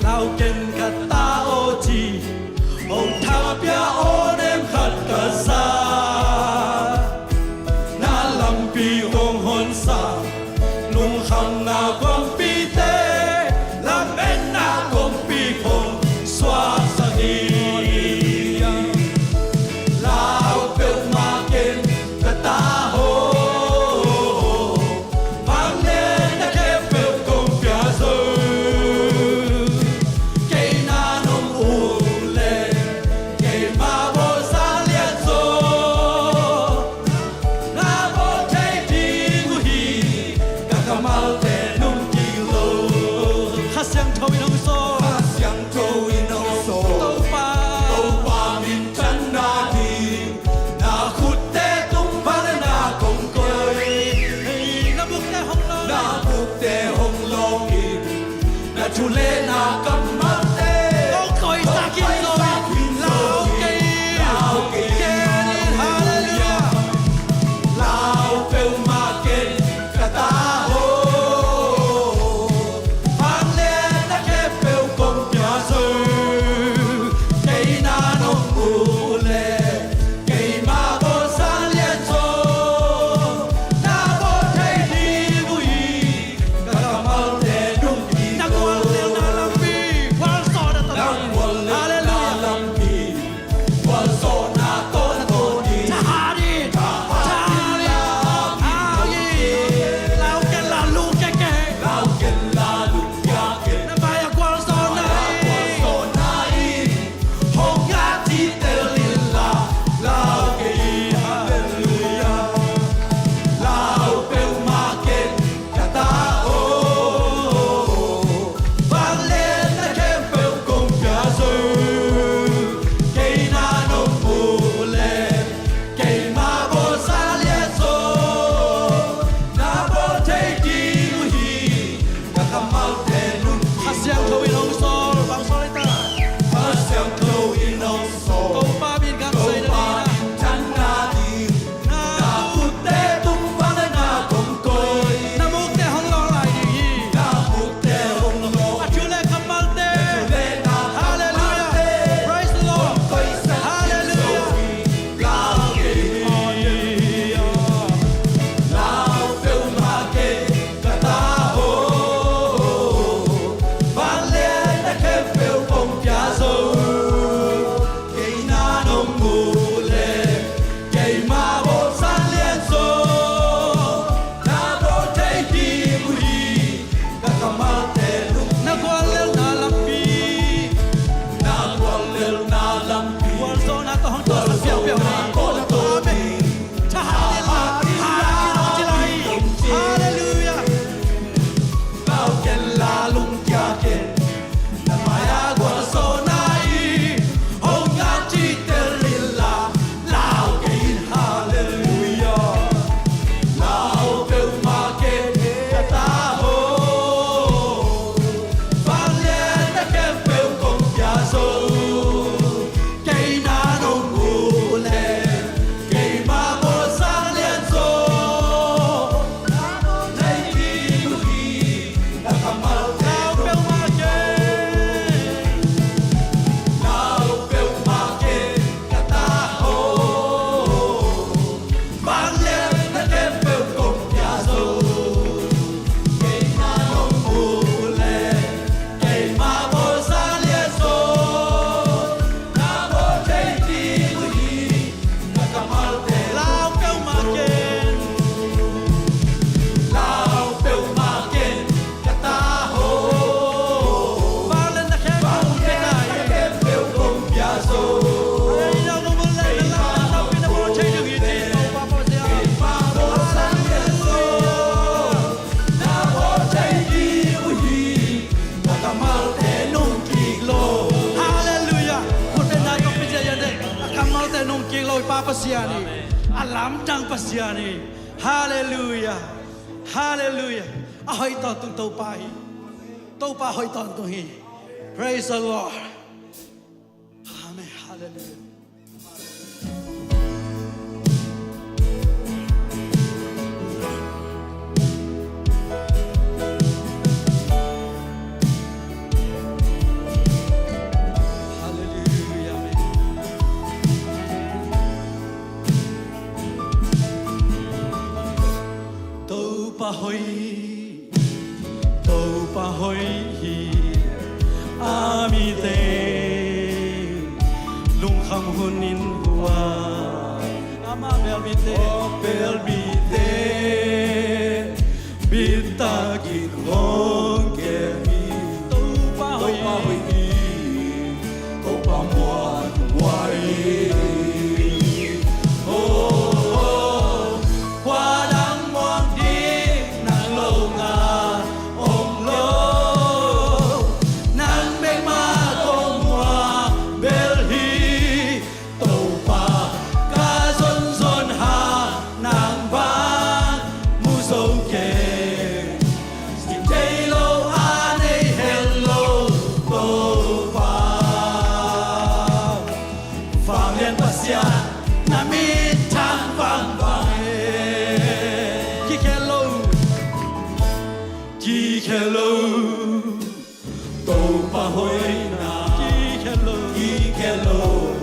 lau ken ka ta aw ci, hong thapia aw nem khat ka za. Na lampi hong honsa, lungkhamna kongpite, lametna kongpi hong suaksak hi. Lau peuhmah ken ka ta aw, vangliatna khempeuh kong pia zo. Kei na nong ut leh, keima bawl sang lian zaw. Na bawl thei ding uh hi, ka kammalte nung kik lo. Kha Siangtho in hong sawl. Kha Siangtho in hong sawl. Topa. Topa minthanna ding, na khutte tung pan na kong koih. Hei, na bukte hong lawng. Na bukte hong lawng in, na thu le na kammalte hong koihsak hi zaw. Lau kei in. Lau kei in. Hallelujah. Lau peuhmah ken ka ta aw, vangliatna khempeuh kong pia zo. Kei na nong ut leh, keima bawl sang lian zaw. Na bawl thei ding uh hi, ka kammalte nung kik lo. Na gualtelna lampi. Tang Pasian hi. Halleluiah. Halleluiah. A hoih tawntung Topa hi. Topa hoih tawntung hi. Praise the Lord. Amen. Halleluiah. Halleluiah. Amen. Topa hoih, Topa hoih hi. A mite lungkham hun in hua, ama bel mite, bel mite bitak in hong kem hi. Topa hoih hi. Topa muan huai. Oh, oh, kua dang muang ding nang lo nga om lo. Nang bek mah kong muang bel hi. Topa ka zonzon ha, nang bang mu zo kei. Thei lo a nei het lo Topa. Vanglian Pasian na minthang vangvang hi. Kikhel lo, kikhel lo. Topa hoihna kikhel lo, kikhel lo.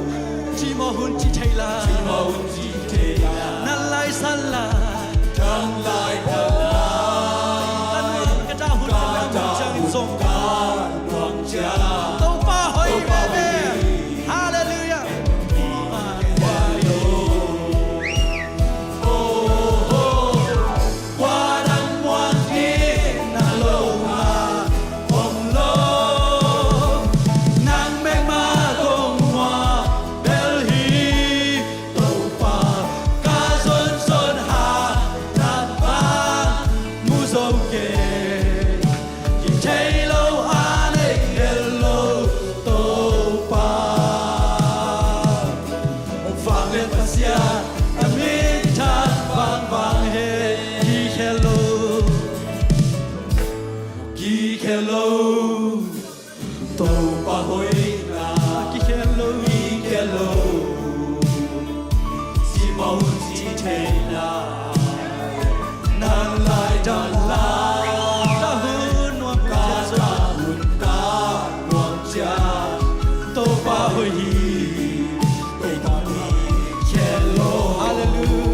Cimawh hun ci thei lai, cimawh hun ci thei lai. Nang lai san lai, nang lai san lai. Ka nuam ka dah hun ka nuam hun ciang zong ka nuam ciang. Topa hoih veve. Halleluiah. Oh, oh. Kua dang muang ding nang lo nga om lo. Nang bek mah kong muang bel hi. Topa ka zonzon ha, nang bang mu zo kei. Kithei lo a nei het lo Topa. Vanglian Pasian na minthang vangvang hi. Kikhel lo, kikhel lo. Topa hoihna kikhel lo, kikhel lo. Cimawh hun ci thei lai. Nang lai dan lai. Ka hun nuam ka hun ka nuam ciang. Topa hoih hi. Topa hoih hi. Kikhel lo. Halleluiah.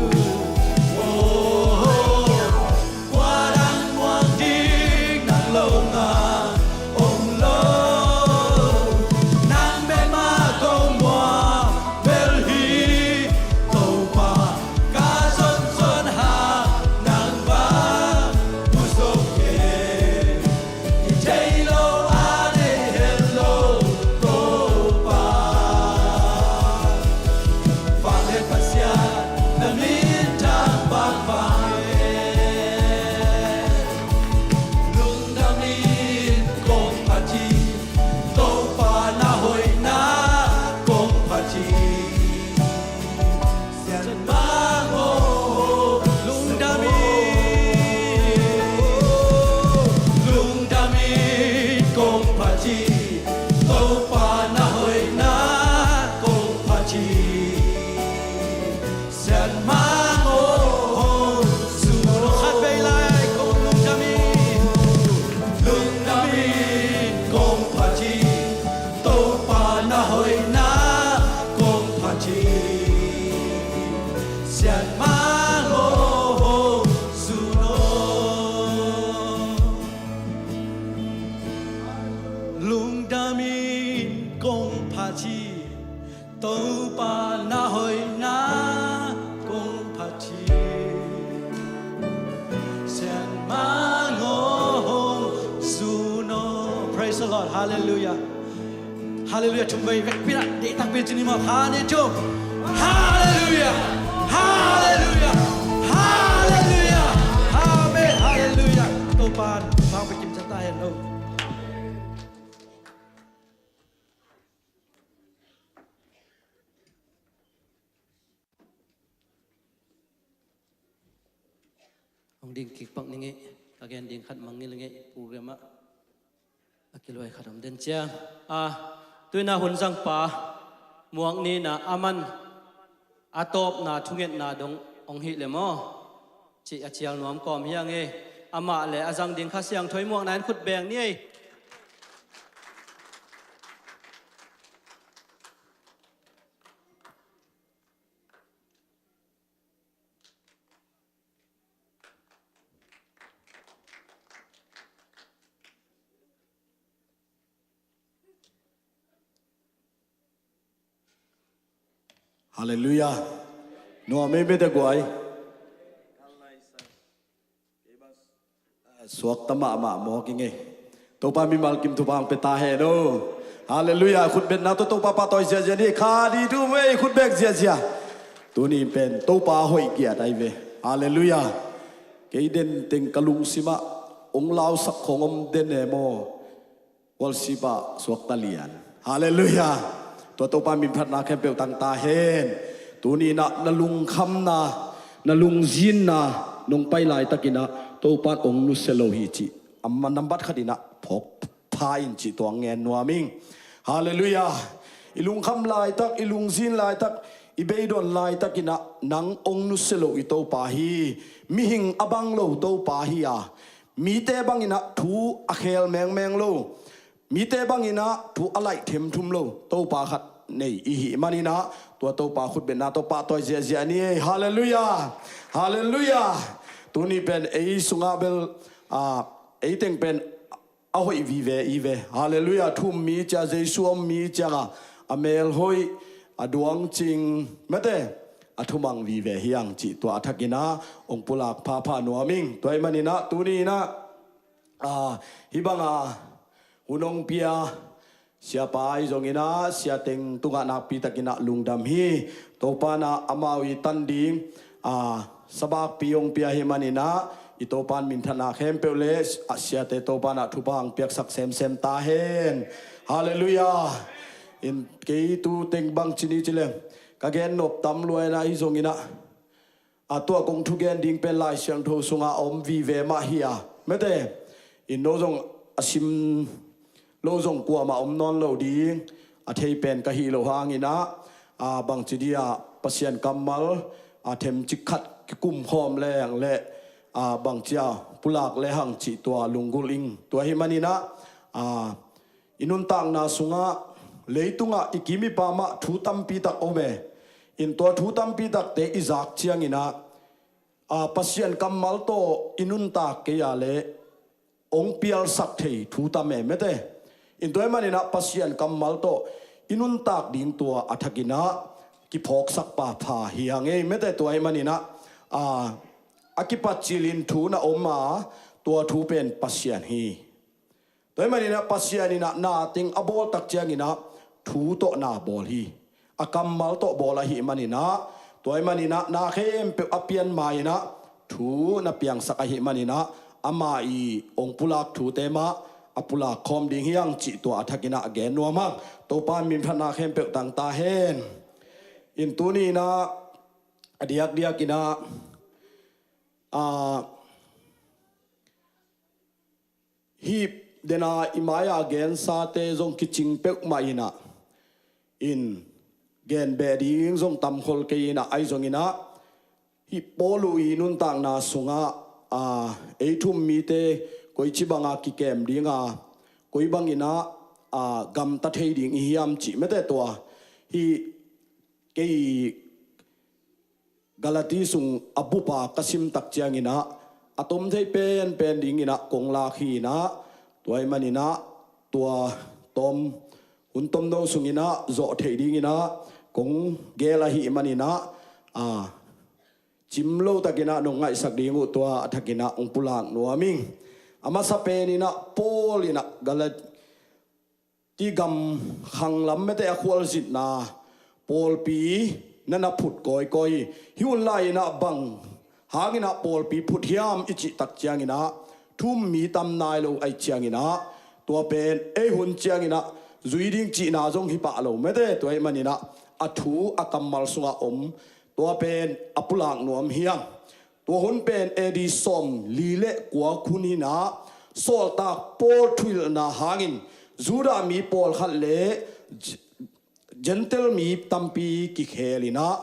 Oh, oh. Kua dang muang ding nang lo nga om lo. Nang bek mah kong muang bel hi. Topa ka zonzon ha, nang bang mu zo kei. Kithei lo a nei het lo Topa. Vanglian Pasian na minthang vangvang hi. Lungdam in kong phat hi. Topa na hoihna kong phat hi. Sianmang aw, lungdam in, lungdam in kong phat hi. Topa na hoihna kong phat hi. Sianmang aw, sun aw. Khat vei lai kong lungdam in, lungdam in kong phat hi. Topa na hoihna kong phat hi. Sianmang aw, sun aw. Lungdam in kong phat hi. Topa na hoihna kong phat hi. Sianmang aw, sun aw. Praise the Lord. Halleluiah. Halleluiah. Thum vei vekpi in ah, deih takpi in ci ni maw. Khat, nih, thum. Halleluiah. Halleluiah. Halleluiah. Amen. Halleluiah. Topa in thupha pia kim ciat ta hen aw. Ding kik pak ning ei, ka gen ding khat mangngilh ning ei, program ah a kiluai khat om den ciang. A, tu-in ah hun zangpa muak ni-in ah aman a tawpna thungetna dong hong hih leh maw, cih a cial nuam kawm hi ing ei. Amah le a zang ding Kha Siangtho i muakna in khut beng ni ei. Halleluiah. Nuam ei, mite guai. Suakta mahmah mawk ing ei. Topa mimal kim thupha hong pia ta hen aw. Halleluiah. Khutbetna tawh Topa pahtawi ziahziah ni. Kha ding thu vei, khutbet ziahziah. Tuni pen Topa hoih giat ahi ve. Halleluiah. Kei den teng ka lungsim ah hong lausak khong om den e maw. Worship ah suakta lian. Halleluiah. Tua Topa min phatna khempeuh tang ta hen. Tuni-in ah na lungkhamna, na lungzinna nong pai laitakin ah Topa in hong nusia lo hi cih a nambat khat in ah phawk pha in cih tua ngen nuam ing. Halleluiah. I lungkham laitak, i lungzin laitak, i beidong laitakin ah nang hong nusia lo i Topa hi. Mihing a bang lo Topa hi a, mite bangin ah thu a khel mengmeng lo, mite bangin ah thu a laih themthum lo Topa khat nei i hih manin ah tua Topa khutbetna tawh pahtawi ziahziah ni ei. Halleluiah. Halleluiah. Tuni pen ei sungah bel, a, ei teng pen a hoih vive i ve. Halleluiah. Thu um mi cia, Jesu a um mi ciangah a mel hoih, a duang cing, mate, a thumang vive hi ing cih tua a thakin ah hong pulak phapha nuam ing. Tua ahih manin ah tuni-in ah, a, hih banga hun hong pia siapa ahi zongin ah, sia teng tungah nakpitakin ah lungdam hi. Topa in ah amau i tan ding, a, sabakpi hong pia ahih manin ah, i Topa in minthanna khempeuh le, a, siate Topa in ah thupha hong piaksak semsem ta hen. Halleluiah. In kei tu teng bangci ni ci leng, ka gen nop tam lua in ah, ahi zongin ah, a, tua kong thugen ding pen Lai Siangtho sungah a om vive mah hi a, mate, in no zong a sim lo zong kuamah om nawn lo ding, a thei pen ka hih loh hangin ah, a, bangci dia Pasian kammal, a, themcik khat kikum khawm leng le, a, bangci a pulak lehang cih tua lunggulh ing. Tua ahih manin ah, a, i nuntakna sungah, leitungah i kim i pam ah thu tampi tak om e. In tua thu tampi takte i zak ciangin ah, a, Pasian kammal tawh i nuntak kei a leh hong pialsak thei thu tam e, mate. In tua ahih manin ah Pasian kammal tawh i nuntak ding tua a thakin ah kiphawksak phapha hi ing ei, mate. Tua ahih manin ah, a, a kipat cilin thu na om a, tua thu pen Pasian hi. Tua ahih manin ah Pasian in ah na teng a bawl tak ciangin ah thu tawh na bawl hi. A kammal tawh bawl ahih manin ah, tua ahih manin ah na khempeuh a pian ma-in ah thu na piangsak ahih manin ah, amah i hong pulak thute mah a pulak khawm ding hi ing cih tua a thakin ah gen nuam ing. Topa in min phatna khempeuh tang ta hen. In tuni-in ah, a diakdiakin ah, a, hih dena i mai-a gensate zong kicing peuhmah in ah, in gen beh ding zong tam khol kei in ah, ahi zongin ah, hih Paul i nuntakna sungah, a, ei thu um mite koici banga kikem ding a, koi bangin ah, a, gamta thei ding i hiam cih, mate, tua hih kei Galati sung a bup a ka sim tak ciangin ah, a tom thei penpen dingin ah kong lak hi in ah, tua ahih manin ah tua tom, hun tomno sungin ah zawh theih dingin ah kong gel ahih manin ah, a, cim lo takin ah nong ngaihsak ding uh tua a thakin ah hong pulak nuam ing. A masa penin ah Paul in ah Galati gam khanglam, mate, a khualzinna pawlpi na na phut kawikawi hi. Hih hun lai-in ah bang hangin ah pawlpi phut hiam i cih tak ciangin ah, thu um mi tam nai lo ahih ciangin ah, tua pen ei hun ciangin ah zui ding cihna zong hi pah lo, mate. Tua ahih manin ah a thu a kammal sungah om, tua pen a pulak nuam hi ing. Tua hun pen A D sawm li le kua hun inah sawltak Paul thuhilhna hangin Judah mi pawlkhat le Gentile mi tampi kikhel inah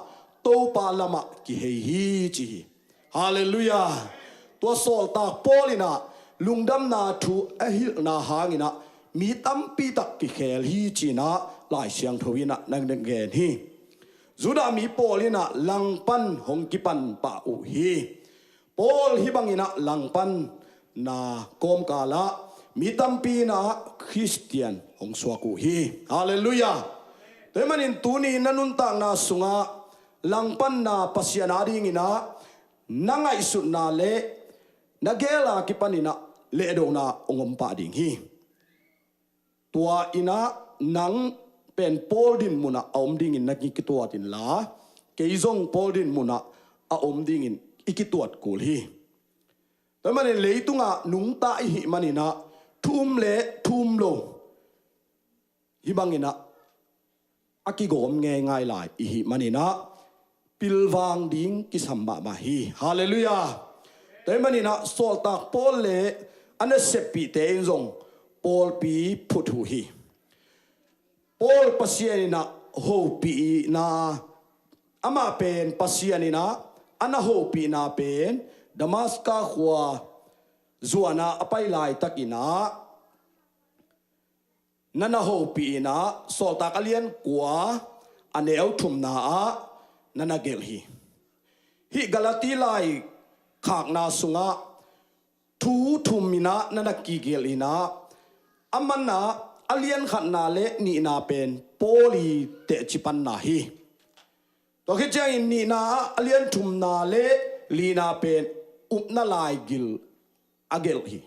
Topa lamah kihei hi ci hi. Halleluiah. Tua sawltak Paul inah lungdamna thu a hilhna hanginah mi tampi tak kikhel hi cinah Lai Siangtho inah nang gen hi. Judah mi pawl inah langpan hong kipan pah uh hi. Paul hih banginah langpanna kawmkalah mi tampi inah Khristian hong suak uh hi. Halleluiah. Tua ahih manin tuni na nuntakna sungah langpanna Pasian adinginah na ngaihsutna le na gela kipaninah lehdona hong om pah ding hi. Tua inah nang pen Paul din munah a om dingin na kituat inla, kei zong Paul din munah a om dingin i kituat kul hi. Tua ahih manin leitungah nungta i hih maninah thu um le thu um lo hih banginah a kigawm ngeingai lai i hih maninah pilvang ding kisam mahmah hi. Halleluiah. Tua ahih maninah sawltak Paul le a naseppihte in zong pawlpi phut uh hi. Paul Pasian inah hopihna, amah pen Pasian inah a na hopihna pen Damaska khua zuana a pai laitakinah na na hopih inah sawltak a lian kua a neu thumna ah na na gelh hi. Hih Galati laikhakna sungah thu thum inah na na kigelh inah a manah a lian khatna le nihna pen Paul i tehcipanna hi. Tua khit ciangin nihna ah a lian thumna le lina pen upna laigil a gelh hi.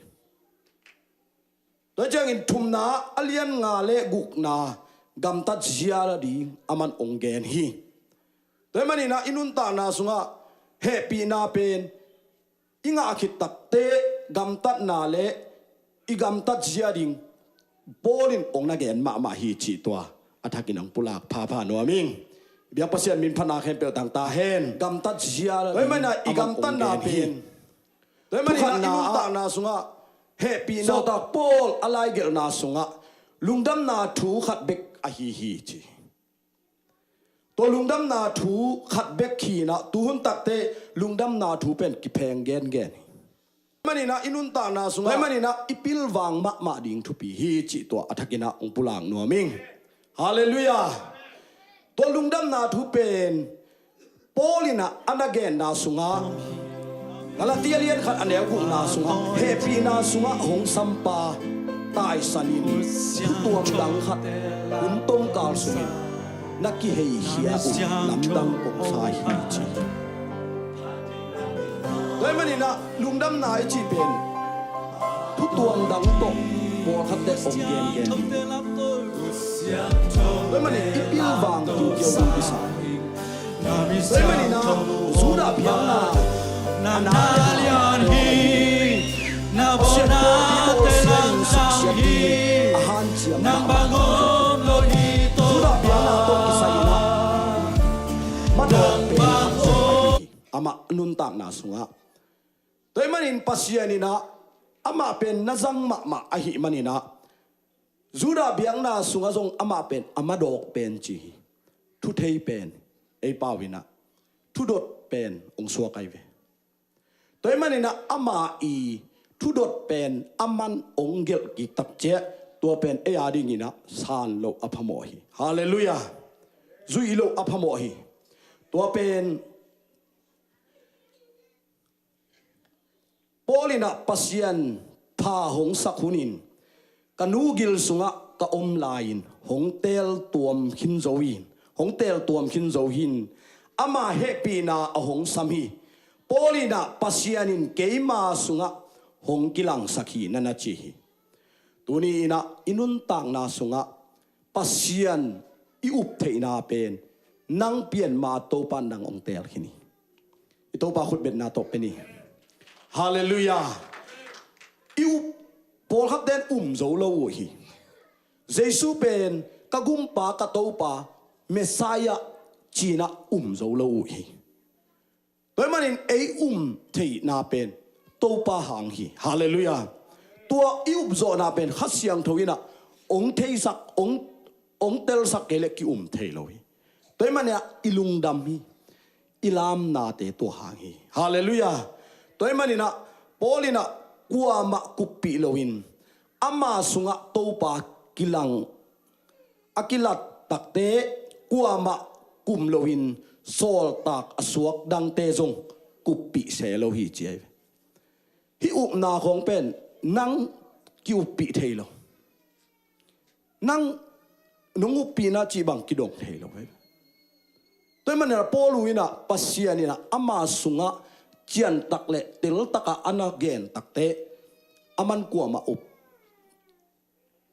Tua ciangin thumna a lian nga le gukna gamtat zia ding a man ong gen hi. Tua ahih maninah i nuntakna sungah hehpihna pen i ngah khit takte gamtatna le i gamtat zia ding Paul in ong na gen mahmah hi cih tua a thakin ong pulak phapha nuam ing. Biak Pasian min phatna khempeuh tang ta hen. Gamtat zia ding i gamtatna pen Tua ahih manin i nuntakna sungah hehpihna sawltak Paul a laigelhna sungah lungdamna thu khat bek ahi hi ci. Tua lungdamna thu khat bek hi inah tuhun takte lungdamna thu pen kipheng gengen hi. Maninah i nuntakna sungah maninah i pilvang mahmah ding thupi hi cih tua a thakinah ong pulak nuam ing. Halleluiah. Tua lungdamna thu pen Paul inah a na genna sungah Galati a lian khat a neu gukna sungah hehpihna sungah hong sampa taisanin thutuam dang khat hun tomkal sungin na kiheikhia uh lamdang kong sa hi ci. Tua ahih maninah lungdamna i cih pen thutuam dang tawh pawlkhatte ong gengen ding. Tua ahih manin i pilvang kiukiau ding kisa. Tua ahih maninah Judah biakna a na lian hi. Pasian pawlpi pawlsianin suksiat ding a hanciam mahmah. Judah biakna tawh kisai inah madawk pen khat zong ahi hi. Amah nuntakna sungah Tua ahih manin Pasian inah amah pen na zang mahmah ahih maninah Judah biakna sungah zong amah pen a madawk pen ci hi. Thuthei pen ei pau inah thudot pen ong suak ahi ve. Tua ahih maninah ama i thudot pen a man ong gelh kik tak ciah tua pen ei a dinginah san loh a phamawh hi. Halleluiah. Zuih loh a phamawh hi. Tua pen Paul inah Pasian pha hong sak hunin ka nu gil sungah ka om lai-in hong teel tuam khin zo in hong teel tuam khin zo hin ama hehpihna a hong sam hi. Paul inah Pasian in keima sungah hong kilangsak hi na na ci hi. Tuni inah i nuntakna sungah Pasian i uptheihna pen nang pianma Topa nang ong teel khin hi. I Topa khutbetna tawh pen hi. Halleluiah. I up pawlkhat ten um zo lo uh hi. Jesu pen ka gumpa ka Topa Messiah cinah um zo lo uh hi. Tua ahih manin ei um theihna pen Topa hang hi. Halleluiah. Tua i upzawhna pen Kha Siangtho in ah hong theisak, hong, hong telsak kei leh ki-um thei lo hi. Tua ahih manin ah i lungdam hi. I lamnate tua hang hi. Halleluiah. Tua ahih manin ah Paul in ah kuamah kuppih loin ama sungah Topa kilang a kilat takte kuamah kum loin sawltak a suak dangte zong kuppih se lo hi ci ahi ve. Hih upna khawng pen nang ki-uppih thei lo. Nang nong uppihna cih bang kidong thei lo ahi ve. Tua ahih manin ah Paul in ah Pasian in ah ama sungah ciantak le teltak a a na gen takte aman kuamah up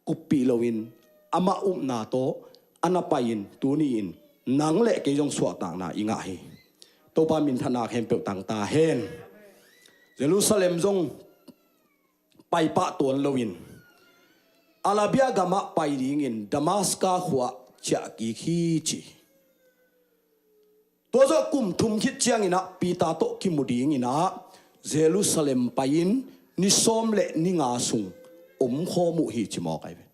kuppih loin amah upna tawh a na pai-in tuni-in nang le kei zong suahtakna i ngah hi. Topa minthanna khempeuh tang ta hen. Jerusalem zong pai pah tuan loin Arabia gamah pai dingin Damaska khua-ah ciah kik hi ci. Tua zawh kum thum khit ciangin ah Peter tawh kimu dingin ah Jerusalem pai-in ni sawm le ni nga sung omkhawm uh hi ci mawk ahi ve.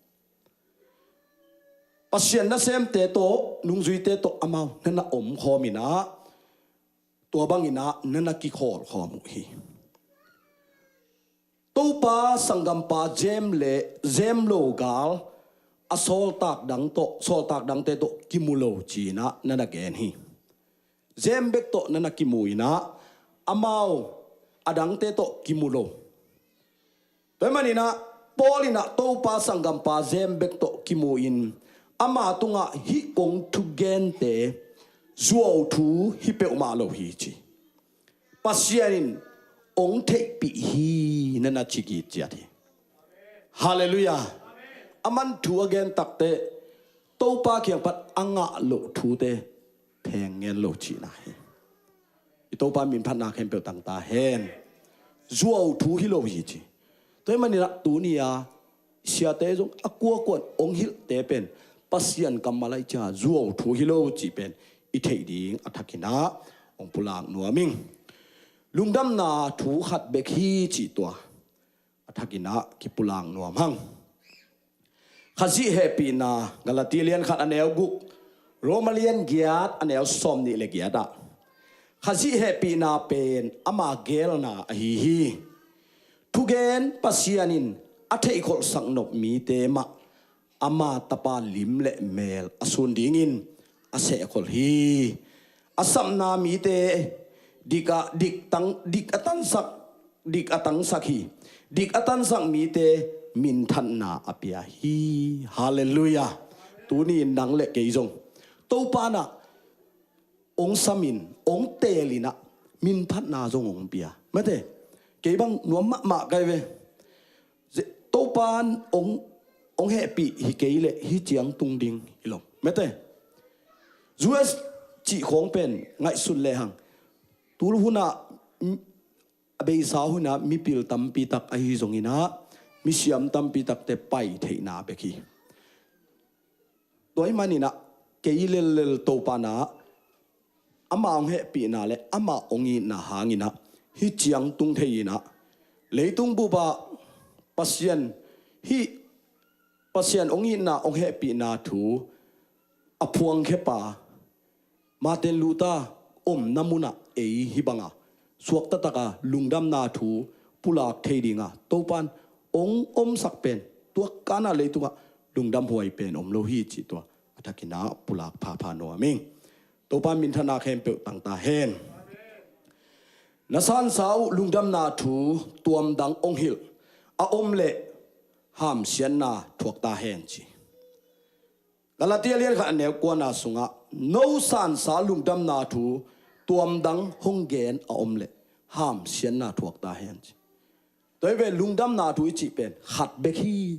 Pasian nasemte tawh nungzuite tawh amau na na omkhawm in ah tua bangin ah na na kikhawlkhawm uh hi. Topa sanggampa James le James lo gal a sawltak dang tawh, sawltak dangte tawh kimu lo ci-in ah na na gen hi. James bek tawh na na kimu in ah amau a dangte tawh kimu lo. Tua ahih manin ah Paul in ah Topa sanggampa James bek tawh kimu in ama tungah hih kong thugente zuau thu hi peuhmah lo hi ci. Pasian in hong theihpih hi na na ci gitciat hi. Halleluiah. Aman thu a gen takte Topa kiang pan a ngah loh thute theng ngen lo cihna hi. I Topa minphatna khempeuh tang ta hen. Zuau thu hi lo hi ci. Tua ahih manin ah tuni-a siate zong a kuakuan hong hilhte pen Pasian kammal ahi ciang zuau thu hi lo cih pen i theih ding a thakin ah hong pulak nuam ing. Lungdamna thu khat bek hi cih tua a thakin ah kipulak nuam hang. Khazih hehpihna, Galati lian khat a neu guk, Roma lian giat a neu sawm nih le giat ah Khazih hehpihna pen ama geelna ahi hi. Thugen Pasian in a theihkholhsak nop mite mah ama Tapa lim le mel a sun dingin a sehkholh hi. A sapna mite dik a, dik tang, dik a tangsak, dik a tangsak hi. Dik a tangsak mite minthanna a pia hi. Halleluiah. Tuni in nang le kei zong Topa in ah hong samin, hong teelin ah minphatna zong hong pia. Mate, kei bang nuam mahmah kai ve. Ze-, Topa in hong, hong hehpih hi kei leh hih ciang tung ding hi lo. Mate, U S cih khawng pen ngaihsun lehang tul hun ah, m-, a beisa hun ah mipil tampi tak ahi zongin ah misiam tampi takte pai theihna bek hi. Tua ahih manin ah kei lellel Topa in ah ama hong hehpihna le ama hong itna hangin ah hih ciang tung thei in ah leitung bup ah Pasian, hih Pasian hong itna hong hehpihna thu a phuangkhepa Martin Luther omna munah ei hih banga suakta taka lungdamna thu pulak thei dinga Topa in hong omsak pen tua kana leitungah lungdam huai pen om lo hi cih tua a thakin ah pulak phapha nuam ing. Topa minthanna khempeuh tang ta hen. Na sansa uh lungdamna thu tuamdang hong hilh a om leh hamsiatna thuak ta hen ci. Galatia lian khat a neu kuana sungah no sansa lungdamna thu tuamdang hong gen a om leh hamsiatna thuak ta hen ci. Tua hi ve, lungdamna thu i cih pen khat bek hi.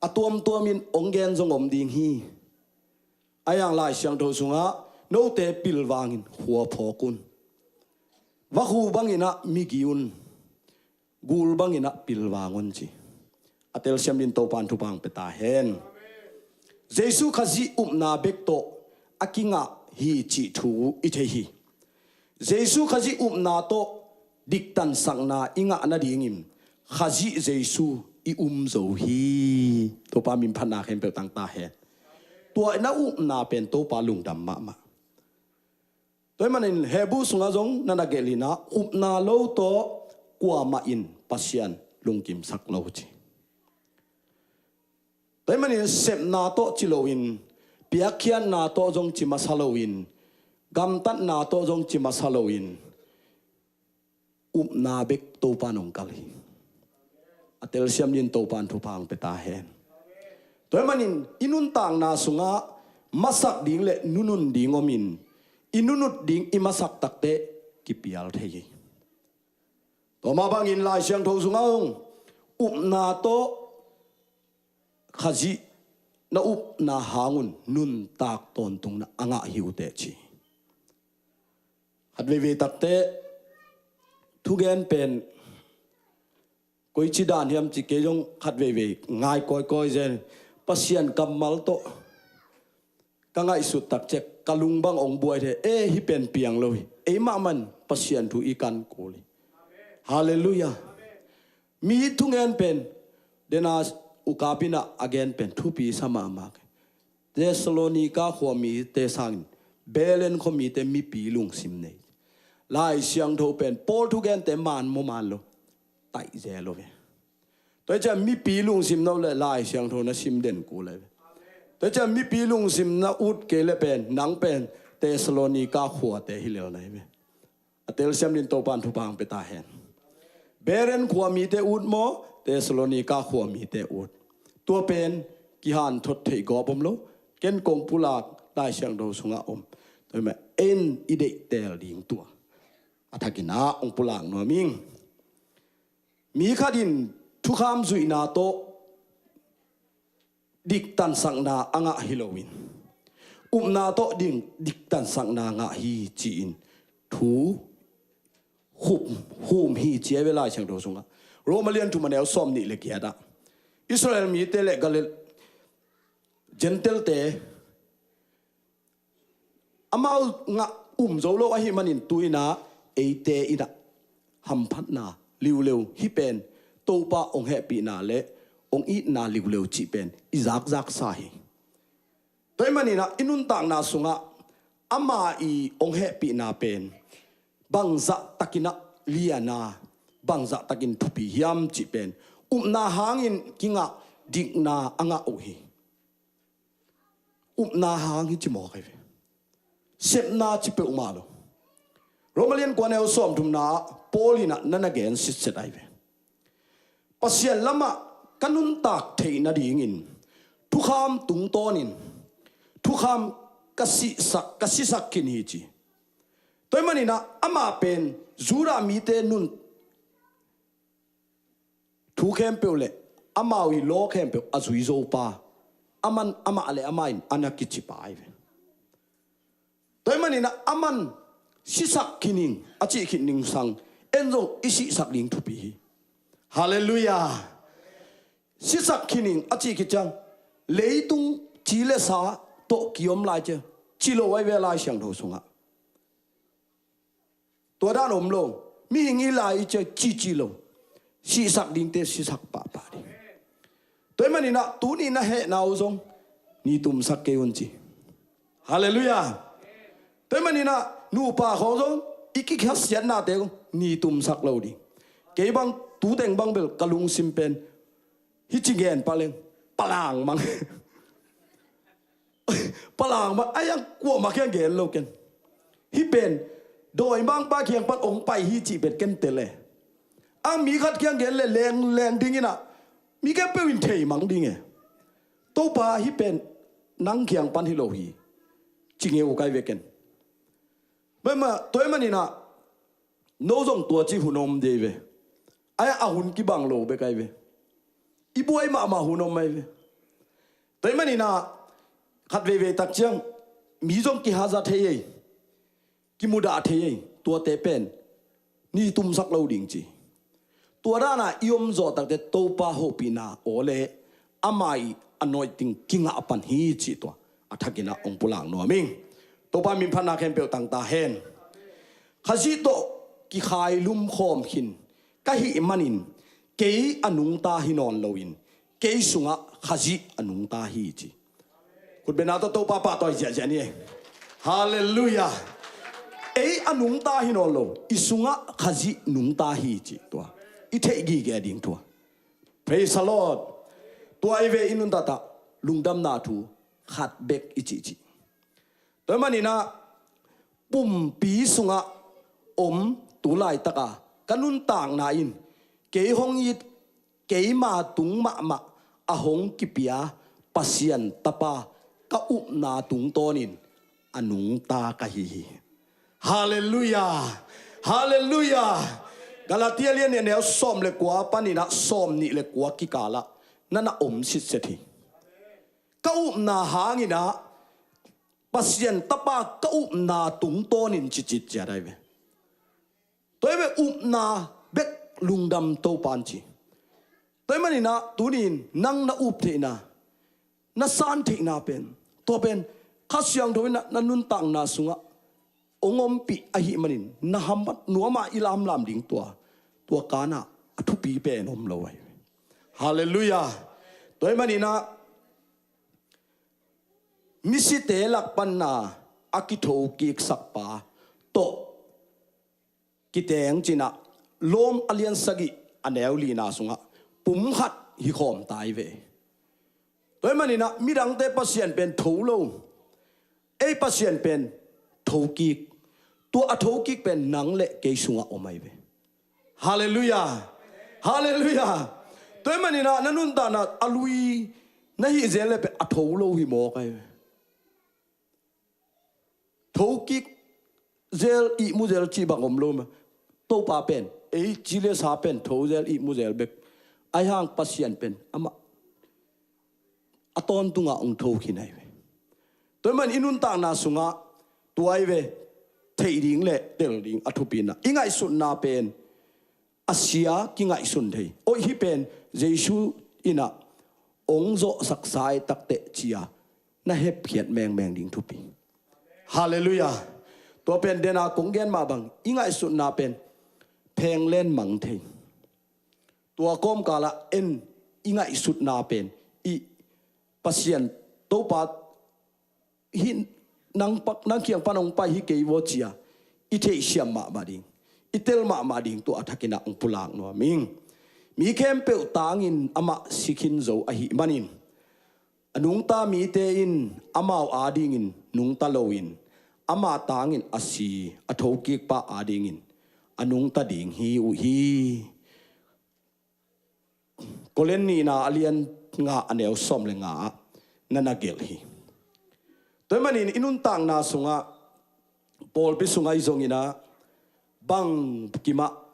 A tuamtuamin hong gen zong om ding hi. A yang Lai Siangtho sungah note pilvangin khua phawk un. Vakhu bangin ah migi un. Gul bangin ah pilvang un ci. A telsiam din Topa in thupha hong pia ta hen. Jesu Khazih upna bek tawh a kingah hi cih thu i thei hi. Jesu Khazih upna tawh diktansakna i ngah nadingin Khazih Jesu i um zo hi. Topa min phatna khempeuh tang ta hen. Tua na upna pen Topa lungdam mahmah. Tua ahih manin Hebru sungah zong na na gelh in ah, upna lo tawh kuamah in Pasian lungkimsak lo ci. Tua ahih manin sepna tawh ci loin, piakkhiatna tawh zong ci masa loin, gamtatna tawh zong ci masa loin, upna bek Topa in hong kal hi. A telsiam dingin Topa in thupha hong pia ta hen. Tua ahih manin i nuntakna sungah masak ding le nunun ding omin, i nunut ding i masak takteh kipial thei hi. Tua mah bangin Lai Siangtho sungah zong upna tawh Khazih na upna hangun nuntak tawntungna a ngah hi uh teh ci. Khat veivei takteh thugen pen koici dan hiam ci, kei zong khat veivei ngai kawikawi zen. Pasian kammal tawh ka ngaihsut tak ciang ka lung bang hong buai thei. Eh, hih pen piang lo hi. Ei mahmah in Pasian thu i kan kul hi. Halleluiah. Mi thugen pen, dena ukapina a gen pen thupi sa mahmah. Thessalonika khuamite sangin Berean khuamite mipi lungsim nei. Lai Siangtho pen Paul thugente man maw man lo, taih zel lo ve. Tua hi ciang mipi lungsim no le Lai Siangtho na sim den kul lai ve. Tua hi ciang mipi lungsim na ut kei le pen, nang pen Thessalonika khuate hi lel na hi ve. A telsiam dingin Topa in thupha hong pia ta hen. Berean khua mite ut maw, Thessalonika khua mite ut. Tua pen kihanthot theih gawp om lo. Ken kong pulak Lai Siangtho sungah om. Tua hi mah, en i deihtel ding tua a thakin ah hong pulak nuam ing. Mi khat in thukham zuihna tawh diktansakna a ngah hi loin, upna tawh ding diktansakna ngah hi ci-in thu hum, hum hi ci ahi ve Lai Siangtho sungah. Roma lian thum a neu sawm nih le giat ah Israel mite le Galil Gentile-te amau ngah um zo lo ahih manin tu-in ah eite in ah hamphatna liuleu hih pen Topa hong hehpihna le hong itna liuleu cih pen i zakzaksa hi. Tua ahih manin ah i nuntakna sungah ama i hong hehpihna pen bangzah takin ah lian a, bangzah takin thupi hiam cih pen upna hangin kingah dikna a ngah uh hi. Upna hang hi ci mawk ahi ve. Sepna ci peuhmah lo. Roma lian kua neu sawm thumna ah Paul in ah na na gen sitset ahi ve. Pasian lamah ka nuntak theih nadingin thukham tungtawnin thukham ka sisak, ka sisak khin hi ci. Tua ahih manin ah amah pen Judah mite nun thu khempeuh le amau i law khempeuh a zui zo pa, aman amah le amah in a na kici pa ahi ve. Tua ahih manin ah aman sisak khin ing a cih khit ning sang en zong i sihsak ding thupi hi. Halleluiah. Sisak khin ing a cih khit ciang leitung ci le sa tawh ki-om lai cia ci lo ahi ve Lai Siangtho sungah. Tua dan om lo. Mihing i lai i cia cici lo. Sihsak dingte sisak pahpah ding. Tua ahih manin ah tuni na hehna uh zong ni tumsak kei un ci. Halleluiah. Tua ahih manin ah nupa khawng zong i kikhasiatnate uh ni tumsak lo ding. Kei bang tuteng bang bel ka lungsim pen hih ci gen pah leng palang mang. Palang mang a, a kuamah kiang gen lo ken. Hih pen dawimangpa kiang pan hong pai hi cih pen ken tel e. A mi khat kiang gen le leng leng ding in ah mi khempeuh in thei mang ding e. Topa hih pen nang kiang pan hi lo hi ci ngei uh kai ve ken. Tua ahih manin ah no zong tua ci hun om dei ve. Ai a hun kibang lo bek ai ve. I buai mahmah hun om ai ve. Tua ahih manin ah khat veivei tak ciang mi zong kihaza thei ei, kimudah thei ei. Tuate pen ni tumsak lo ding ci. Tua dan a i om zawh takte Topa hopihna aw le ama i anointing kingah pan hi cih tua a thakin ah hong pulak nuam ing. Topa min phatna khempeuh tang ta hen. Khazih tawh kikhailum khawm khin ka hih manin, kei a nungta hi nawn loin, kei sungah Khazih a nungta hi, ci. Khutbetna tawh Topa pahtawi ziahziah ni ei. Halleluiah. Ei a nungta hi nawn lo, i sungah Khazih nungta hi, ci tua. I theih gige ding tua. Praise the Lord. Tua i ve i nuntakna lungdamna thu khat bek i cihcih. Tua ahih maninah pumpi sungah om tu laitaka ka nuntakna in kei hong it, keima tung mahmah a hong kipia Pasian Tapa ka upna tungtawnin a nungta ka hi hi. Halleluiah. Halleluiah. Galatia lian nih a neu sawm le kua paninah sawm nih le kua kikalah na na om sitset hi. Ka upna hanginah Pasian Tapa ka upna tungtawnin cicit ciat ai ve. Tua i ve upna bek lungdam Topan ci. Tua i maninah tunin nang na up theihna, na san theihna pen, tua pen Kha Siangtho inah na nuntakna sungah hong ompih ahih manin na hambat nuamah i lamlam ding tua, tua kanah a thupi pen om lo ai ve. Halleluiah. Tua i maninah misite lak panna a kithokiksak pa tawh kiteng cinah Rom a lian sagih a neu lina sungah pum khat hi khawm ta i ve. Tua i maninah midangte Pasian pen tho lo, ei Pasian pen thokik. Tua a thokik pen nang le kei sungah om ai ve. Halleluiah. Halleluiah. Tua i maninah na nuntakna a lui na hih zel le pen a tho lo hi mawk ai ve. Thokik zel, ihmu zel cih bang om lo mah. Topa pen ei ci le sa pen tho zel, ihmu zel bek. Ai hang Pasian pen amah a tawntungah hong tho khin ai ve. Tua i man i nuntakna sungah tua i ve, theih ding le tel ding a thupina i ngaihsutna pen a sia kingaihsun thei. Oih, hih pen Jesu inah hong zawhsaksa i takteh cia na hepkhiat mengmeng ding thupi. Halleluiah. Tua pen dena kong gen mah bang i ngaihsutna pen phenglen mang thei. Tua kawmkalah en i ngaihsutna pen i Pasian Topa hih nang pak, nang kiang pan hong pai hi kei vaw cia i theihsiam mahmah ding, i tel mahmah ding tua a thakinah hong pulak nuam ing. Mi khempeuh tangin amah si khin zo ahih manin a nungta mite in amau adingin nungta loin ama tangin a si a thokikpa adingin a nungta ding hi uh hi. Korin nihna a lian nga a neu sawm le nga ah na na gelh hi. Tua i manin i nuntakna sungah pawlpi sungah i zonginah bang kimah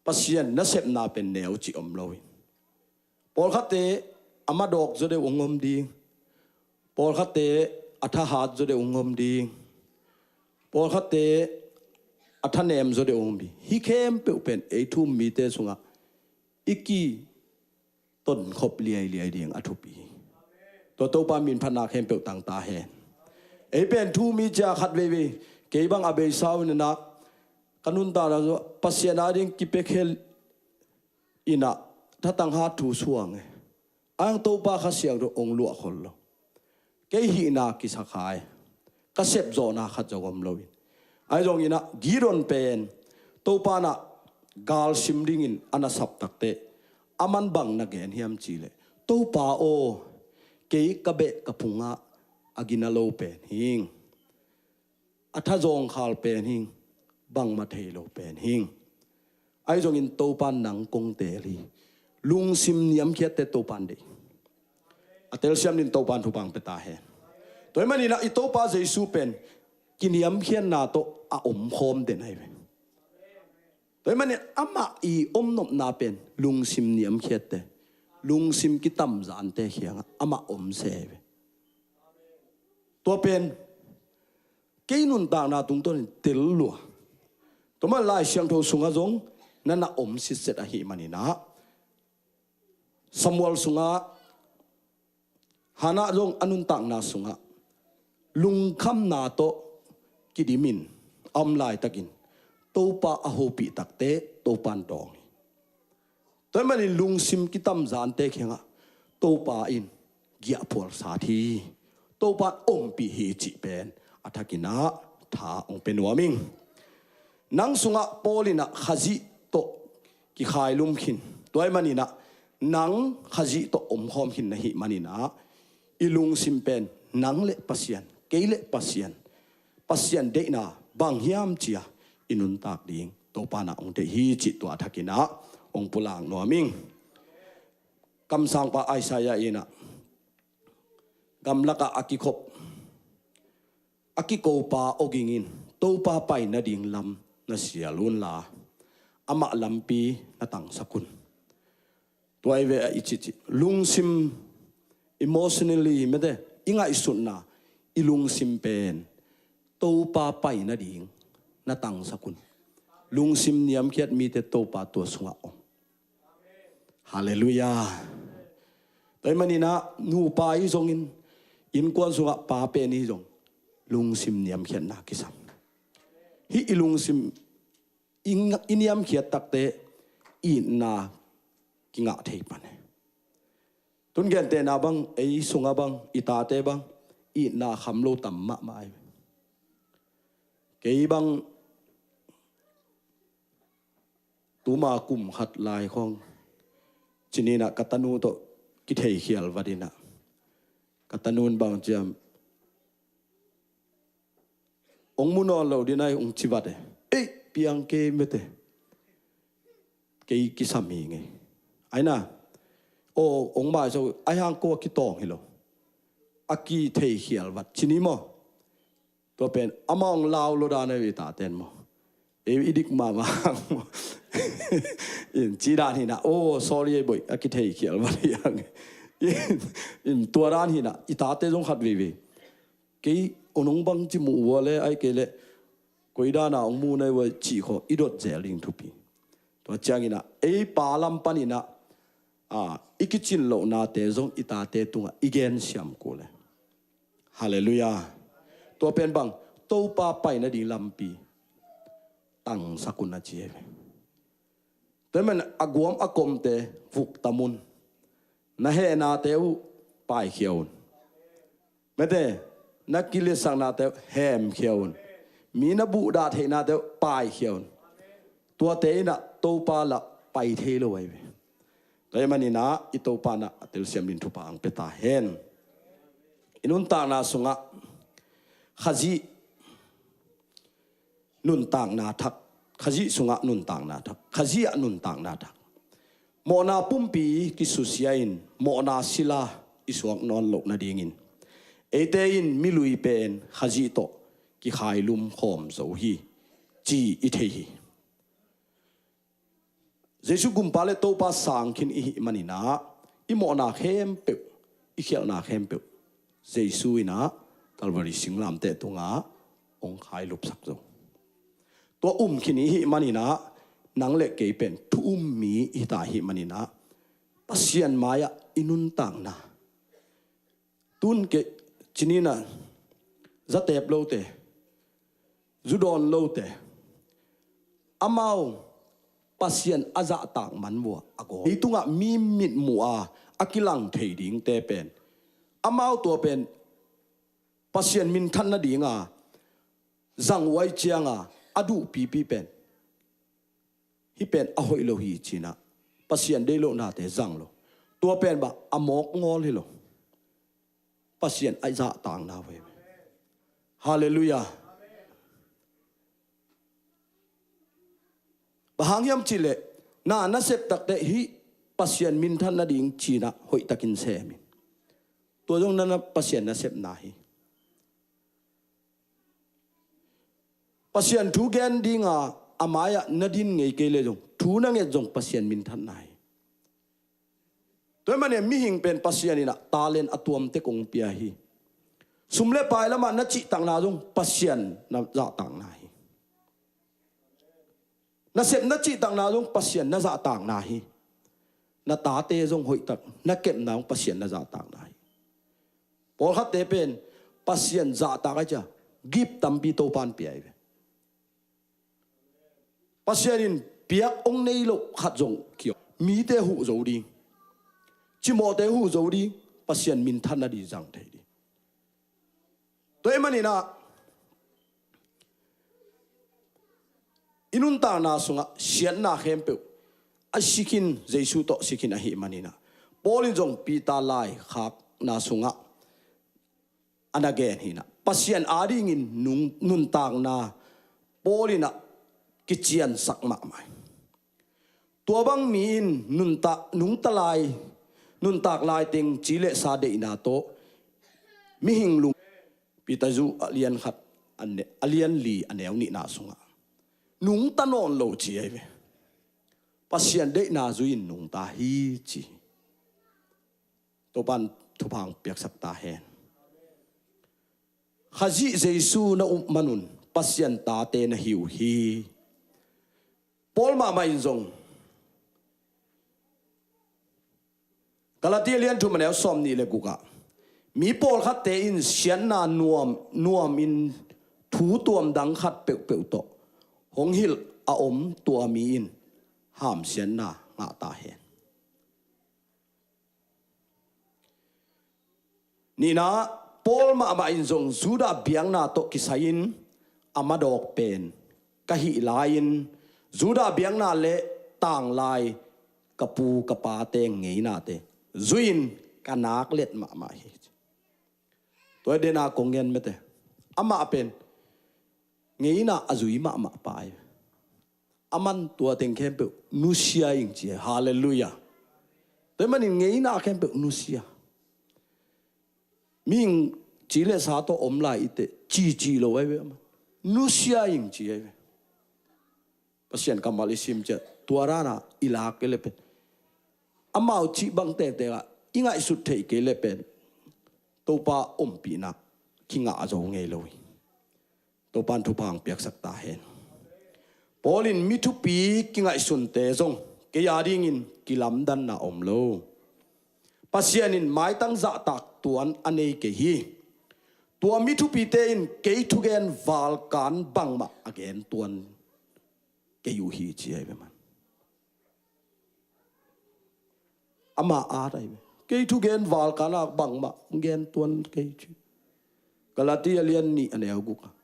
Pasian nasepna pen neu cih om lo hi. Pawlkhatte a madawk zaw deuh hong om ding. Pawlkhatte a thahat zaw deuh hong om ding. Pawlkhatte a thanem zaw deuh hong om ding. Hih khempeuh pen ei thu-um mite sungah i kitonkhop liailiai ding a thupi hi. Tua Topa min phatna khempeuh tangta hen. Ei pen thu-um i cia khat veivei kei bang a beisa uh inah ka nuntakna Pasian ading kipia khel inah thatang hat thu suang e. Ang Topa Kha Siangtho hong luah khol lo. Kei hihna kisakha e. Ka sepzawhna khat zong om loin. Ahi zonginah Gideon pen Topa nah galsim dingin a na sap takteh aman bang na gen hiam cihleh, Topa aw, kei ka beh ka phungah a gina lo pen hing. A thazawngkhal pen hing, bangmah thei lo pen hing. Ahi zongin Topa nang kong teel hi. Lungsim niamkhiatte Topa in deih. A telsiam din Topa in thupha pia ta hen. Tua i maninah i Topa Jesu pen kiniamkhiatna tawh a omkhawm den ahi ve. Tua i manin amah i omnopna pen lungsim niamkhiatte, lungsim kitamzante kiangah amah om se ahi ve. Tua pen kei nuntakna tungtawnin tel lua. Tua man Lai Siangtho sungah zong na na om sitset ahih maninah Samuel sungah Hannah zong a nuntakna sungah lungkhamna tawh kidimin a om laitakin Topa a hopih takte Topa in dawng hi. Tua ahih manin lungsim kitamzante kiangah Topa in giahphual sat hi. Topa in ompih hi cih pen a thakin ah tha hong pia nuam ing. Nang sungah Paul in ah Khazih tawh kikhailum khin. Tua ahih manin ah nang Khazih tawh omkhawm khin na hih manin ah i lungsim pen nang le Pasian, kei le Pasian, Pasian deihna bang hiam ci-a i nuntak ding Topa in ah hong deih hi cih tua a thakin ah hong pulak nuam ing. Kamsangpa Isaiah in ah gamlakah a kikhop a kikopa awging in Topa pai nading lam na sial unla, amah lampi na tangsak un. Tua hi ve a i cihcih lungsim, emotionally, mete, i ngaihsutna, i lungsim pen Topa pai nading na tangsak un. Lungsim niamkhiat mite Topa tua sungah om. Halleluiah. Tua ahih manin ah nupa hi zongin, innkuan sungah pa pen hi zong, lungsim niamkhiatna kisam. Hih i lungsim i, i niamkhiat takte itna kingah thei pan hi. Tun gentehna bang, ei sungah bang, i tate bang itna kham lo tam mahmah hi. Kei bang tuma kum khat lai khawng, ci-in ah ka tanu tawh kitheikhial vat in ah, ka tanun bang ciam, "Hong mu nawn lo ding ahi," hong ci vat e. "Ei, piang kei," mete. "Kei kisam hi ing ei." Aina, "O, hong mai so, ahi hang ko a kitawng hi lo, a kitheikhial vat," ci ni maw. Tua pen amah hong lau lo dan ahi ve, i taten maw. Ei i dik mahmah hang maw. In ci dan hi in ah, "O, sorry ei boih, a kitheikhial vat hi hang." In, in tua dan hi in ah, i tate zong khat veivei. "Kei hong nong bang ci mu ua le, ahih kei leh koi dan a hong mu na hi ua," cih khawng i dot zel ding thupi. Tua ciangin ah ei pa lam panin ah, a, i kicin lohnate zong i tate tungah i gensiam kul e. Halleluiah. Tua pen bang, Topa pai nading lampi tangsak un a ci hi ve. Tua ahih manin a guam a komte vuktam un. Na hehnate uh paikhia un. Mete, na kiliatsaknate uh hemkhia un. Mi na buhdah theihnate uh paikhia un. Tuate in ah Topa lah pai thei lo ahi ve. Tua ahih manin ah i Topa in ah a telsiam ding thupha hong pia ta hen. I nuntakna sungah Khazih nuntakna thak, Khazih sungah nuntakna thak, Khazih ah nuntakna thak. Mawhna pumpi kisusia in mawhna sila i suak nawn loh nadingin eite in milui pen Khazih tawh kikhailum khawm zo hi, ci i thei hi. Jesu Gumpa le Topa sang khin i hih manin ah i mawhna khempeuh, i khialhna khempeuh Jesu in ah Calvary singlamteh tungah hong khailupsak zo. Tua um khin i hih manin ah nang le kei pen thu um mi i hita i hih manin ah Pasian mai-ah i nuntakna, tun kei, ci-in ah, zatep lote, zu dawn lote, amau Pasian a zahtak man uh a, a gaw. Leitungah mi mitmuh a, a kilang thei dingte pen, amau tua pen Pasian minthan nading a zang uh ahih ciangin a duhpipi pen, "Hih pen a hoih lo hi," ci-in ah Pasian deih lohnate zang lo. Tua pen bang a mawk ngawl hi lo. Pasian a zahtakna uh hi. Halleluiah. Bang hang hiam cih leh, na, na sep takteh hih Pasian minthan nading ci-in ah hoihtakin sem in. Tua zong na, na Pasian nasepna hi. Pasian thu gen ding a, a mai-ah na din ngei kei leh zong, thu na nget zong Pasian minthanna hi. Tua ahih manin mihing pen Pasian in ah talent a tuamtek hong pia hi. Sum le pai lamah na cihtakna zong Pasian na zahtakna hi. Na sep na cihtakna zong Pasian na zahtakna hi. Na tate zong hoihtak, na kepna zong Pasian na zahtakna hi. Pawlkhatte pen Pasian zahtak ahih ciang gift tampi Topa in pia hi ve. Pasian in piak hong nei loh khat zong kiom. Mite huh zo ding, cimawhte huh zo ding, Pasian minthanna ding zang thei ding. Tua ahih manin ah i nuntakna sungah siatna khempeuh a si khin, Jesu tawh si khin ahih manin ah, Paul in zong Peter laikhakna sungah a na gen hi in ah, Pasian adingin nung, nuntakna Paul in ah kiciansak mahmah hi. Tua bang mi in nuntak, nungta lai, nuntak lai teng ci le sa deihna tawh mihing lung, Peter zu a lian khat, a ne-, a lian li a neu nihna sungah nungta nawn lo ci ahi ve. Pasian deihna zui-in nungta hi ci. Topa'n thupha hong piaksak ta hen. Khazih Jesu na up manun Pasian tate na hi uh hi. Paul mahmah in zong Galati a lian thum a neu sawmnih le guk ah, mi pawlkhatte in siatna nuam, nuamin thu tuam dang khat peuhpeuh tawh hong hilh a om tua mi in hamsiatna ngah ta hen. Nihna, Paul mahmah in zong Judah biakna tawh kisai-in a madawk pen ka hih lai-in Judah biakna le tanglai ka pu ka pate ngeinate zui-in ka nak let mahmah hi. Tua hi dena kong gen mete. Amah pen ngeina a zui mahmah pa hi. Aman tua teng khempeuh nusia ing ci hi. Halleluiah. Tua ahih manin ngeina khempeuh nusia. Mihing ci le sa tawh om lai i teh cici lo ahi ve. Aman nusia ing ci ahi ve. Pasian kammal i sim ciang tua dana i lak kei le pen, amau cih bang tektek ah i ngaihsut theih kei le pen, Topa ompihna kingah zo ngei lo hi. Topa'n thupha hong piaksak ta hen. Paul in mi thupi kingaihsunte zong kei adingin kilamdanna om lo. Pasian in maitang zahtak tuan a nei kei hi. Tua mi thupite in kei thugen valkan bangmah a gen tuan kei uh hi ci ahi ve man. Amah at ahi ve. Kei thugen valkan a bangmah gen tuan kei ci. Galati a lian nih a neu guk ah.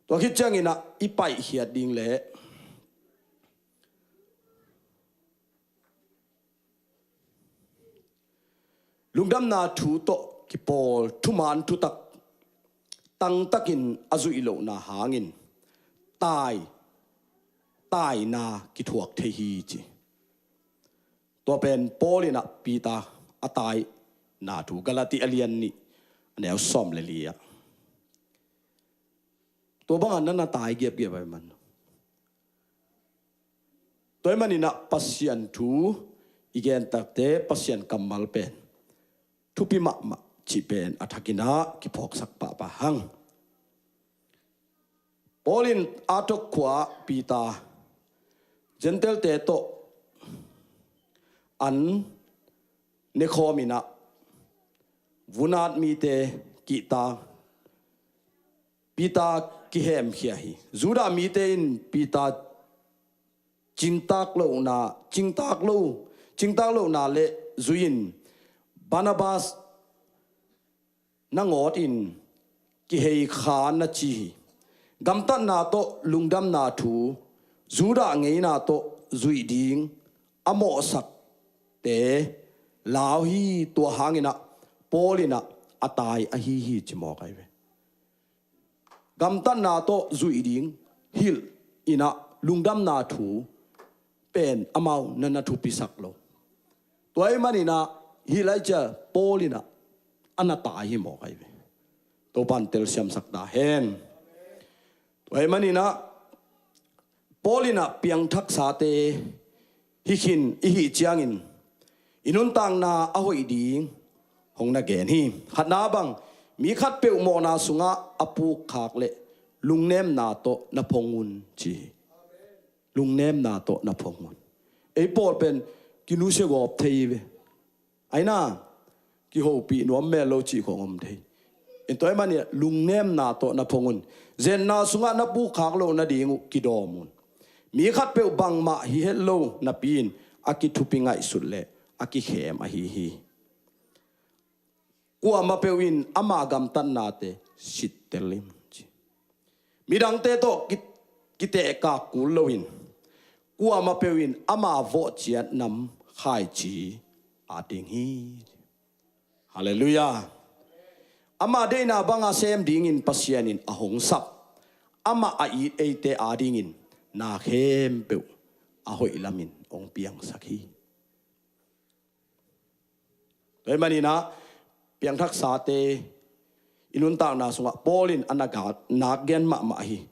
Tua khit ciangin ah i paihkhiat ding leh lungdamna thu tawh kipawl thuman thutak tangtakin a zuih lohna hangin tai, taina kithuak thei hi ci. Tua pen Paul in ah Peter a taina thu, Galati a lian nih a neu sawm le li ah. Tua bangah na na tai giapgiap ahi man. Tua ahih manin ah Pasian thu i gen takte Pasian kammal pen thupi mahmah cih pen a thakin ah kiphawksak pahpah hang. Paul in Antiok khua-ah Peter Gentile-te tawh an nekhawm in ah vunat mite kihtak, Peter kihemkhia hi. Judah mite in Peter cingtak lohna, cingtak lo, cingtak lohna le zui-in Barnabas na ngawtin kihei kha na ci hi. Gamtatna tawh lungdamna thu Judah ngeina tawh zuih ding a mawhsakte lau hi. Tua hangin ah Paul in ah a tai ahi hi ci mawk ahi ve. Gamtatna tawh zuih ding hilh in ah lungdamna thu pen amau na na thupisak lo. Tua ahih manin ah hilh lai cia Paul in ah a na tai hi mawk ahi ve. Topa'n telsiamsak ta hen. Tua ahih manin ah Paul in ah piangthaksate hi khin i hih ciangin i nuntakna a hoih ding hong na gen hi. Khatna bang, mi khatpeuh mawhna sungah a pukkhak le lungnemna tawh na phong un ci hi. Lungnemna tawh na phong un. Ei pawl pen kinusia gawp thei hi ve. Aina, kihopih nuam mel lo cih khong om thei. Tua ahih manin lungnemna tawh na phong un. Zenna sungah na pukkhak loh nading uh kidawm un. Mi khatpeuh bangmah hi het lo napi-in a kithupi ngaihsut le a kikhem ahi hi. Kuamah peuh in ama gamtatnate sittel in ci. Midangte tawh ki, kitehkak kul loin kuamah peuh in ama vawhciat nam khaici at ding hi. Halleluiah. Ama deihna banga sem dingin Pasian in a hong sap, amah a it eite adingin na khempeuh a hoih lamin hong piangsak hi. Tua ahih manin ah piangthaksate i nuntakna sungah Paul in a na ga-, nak gen mahmah hi.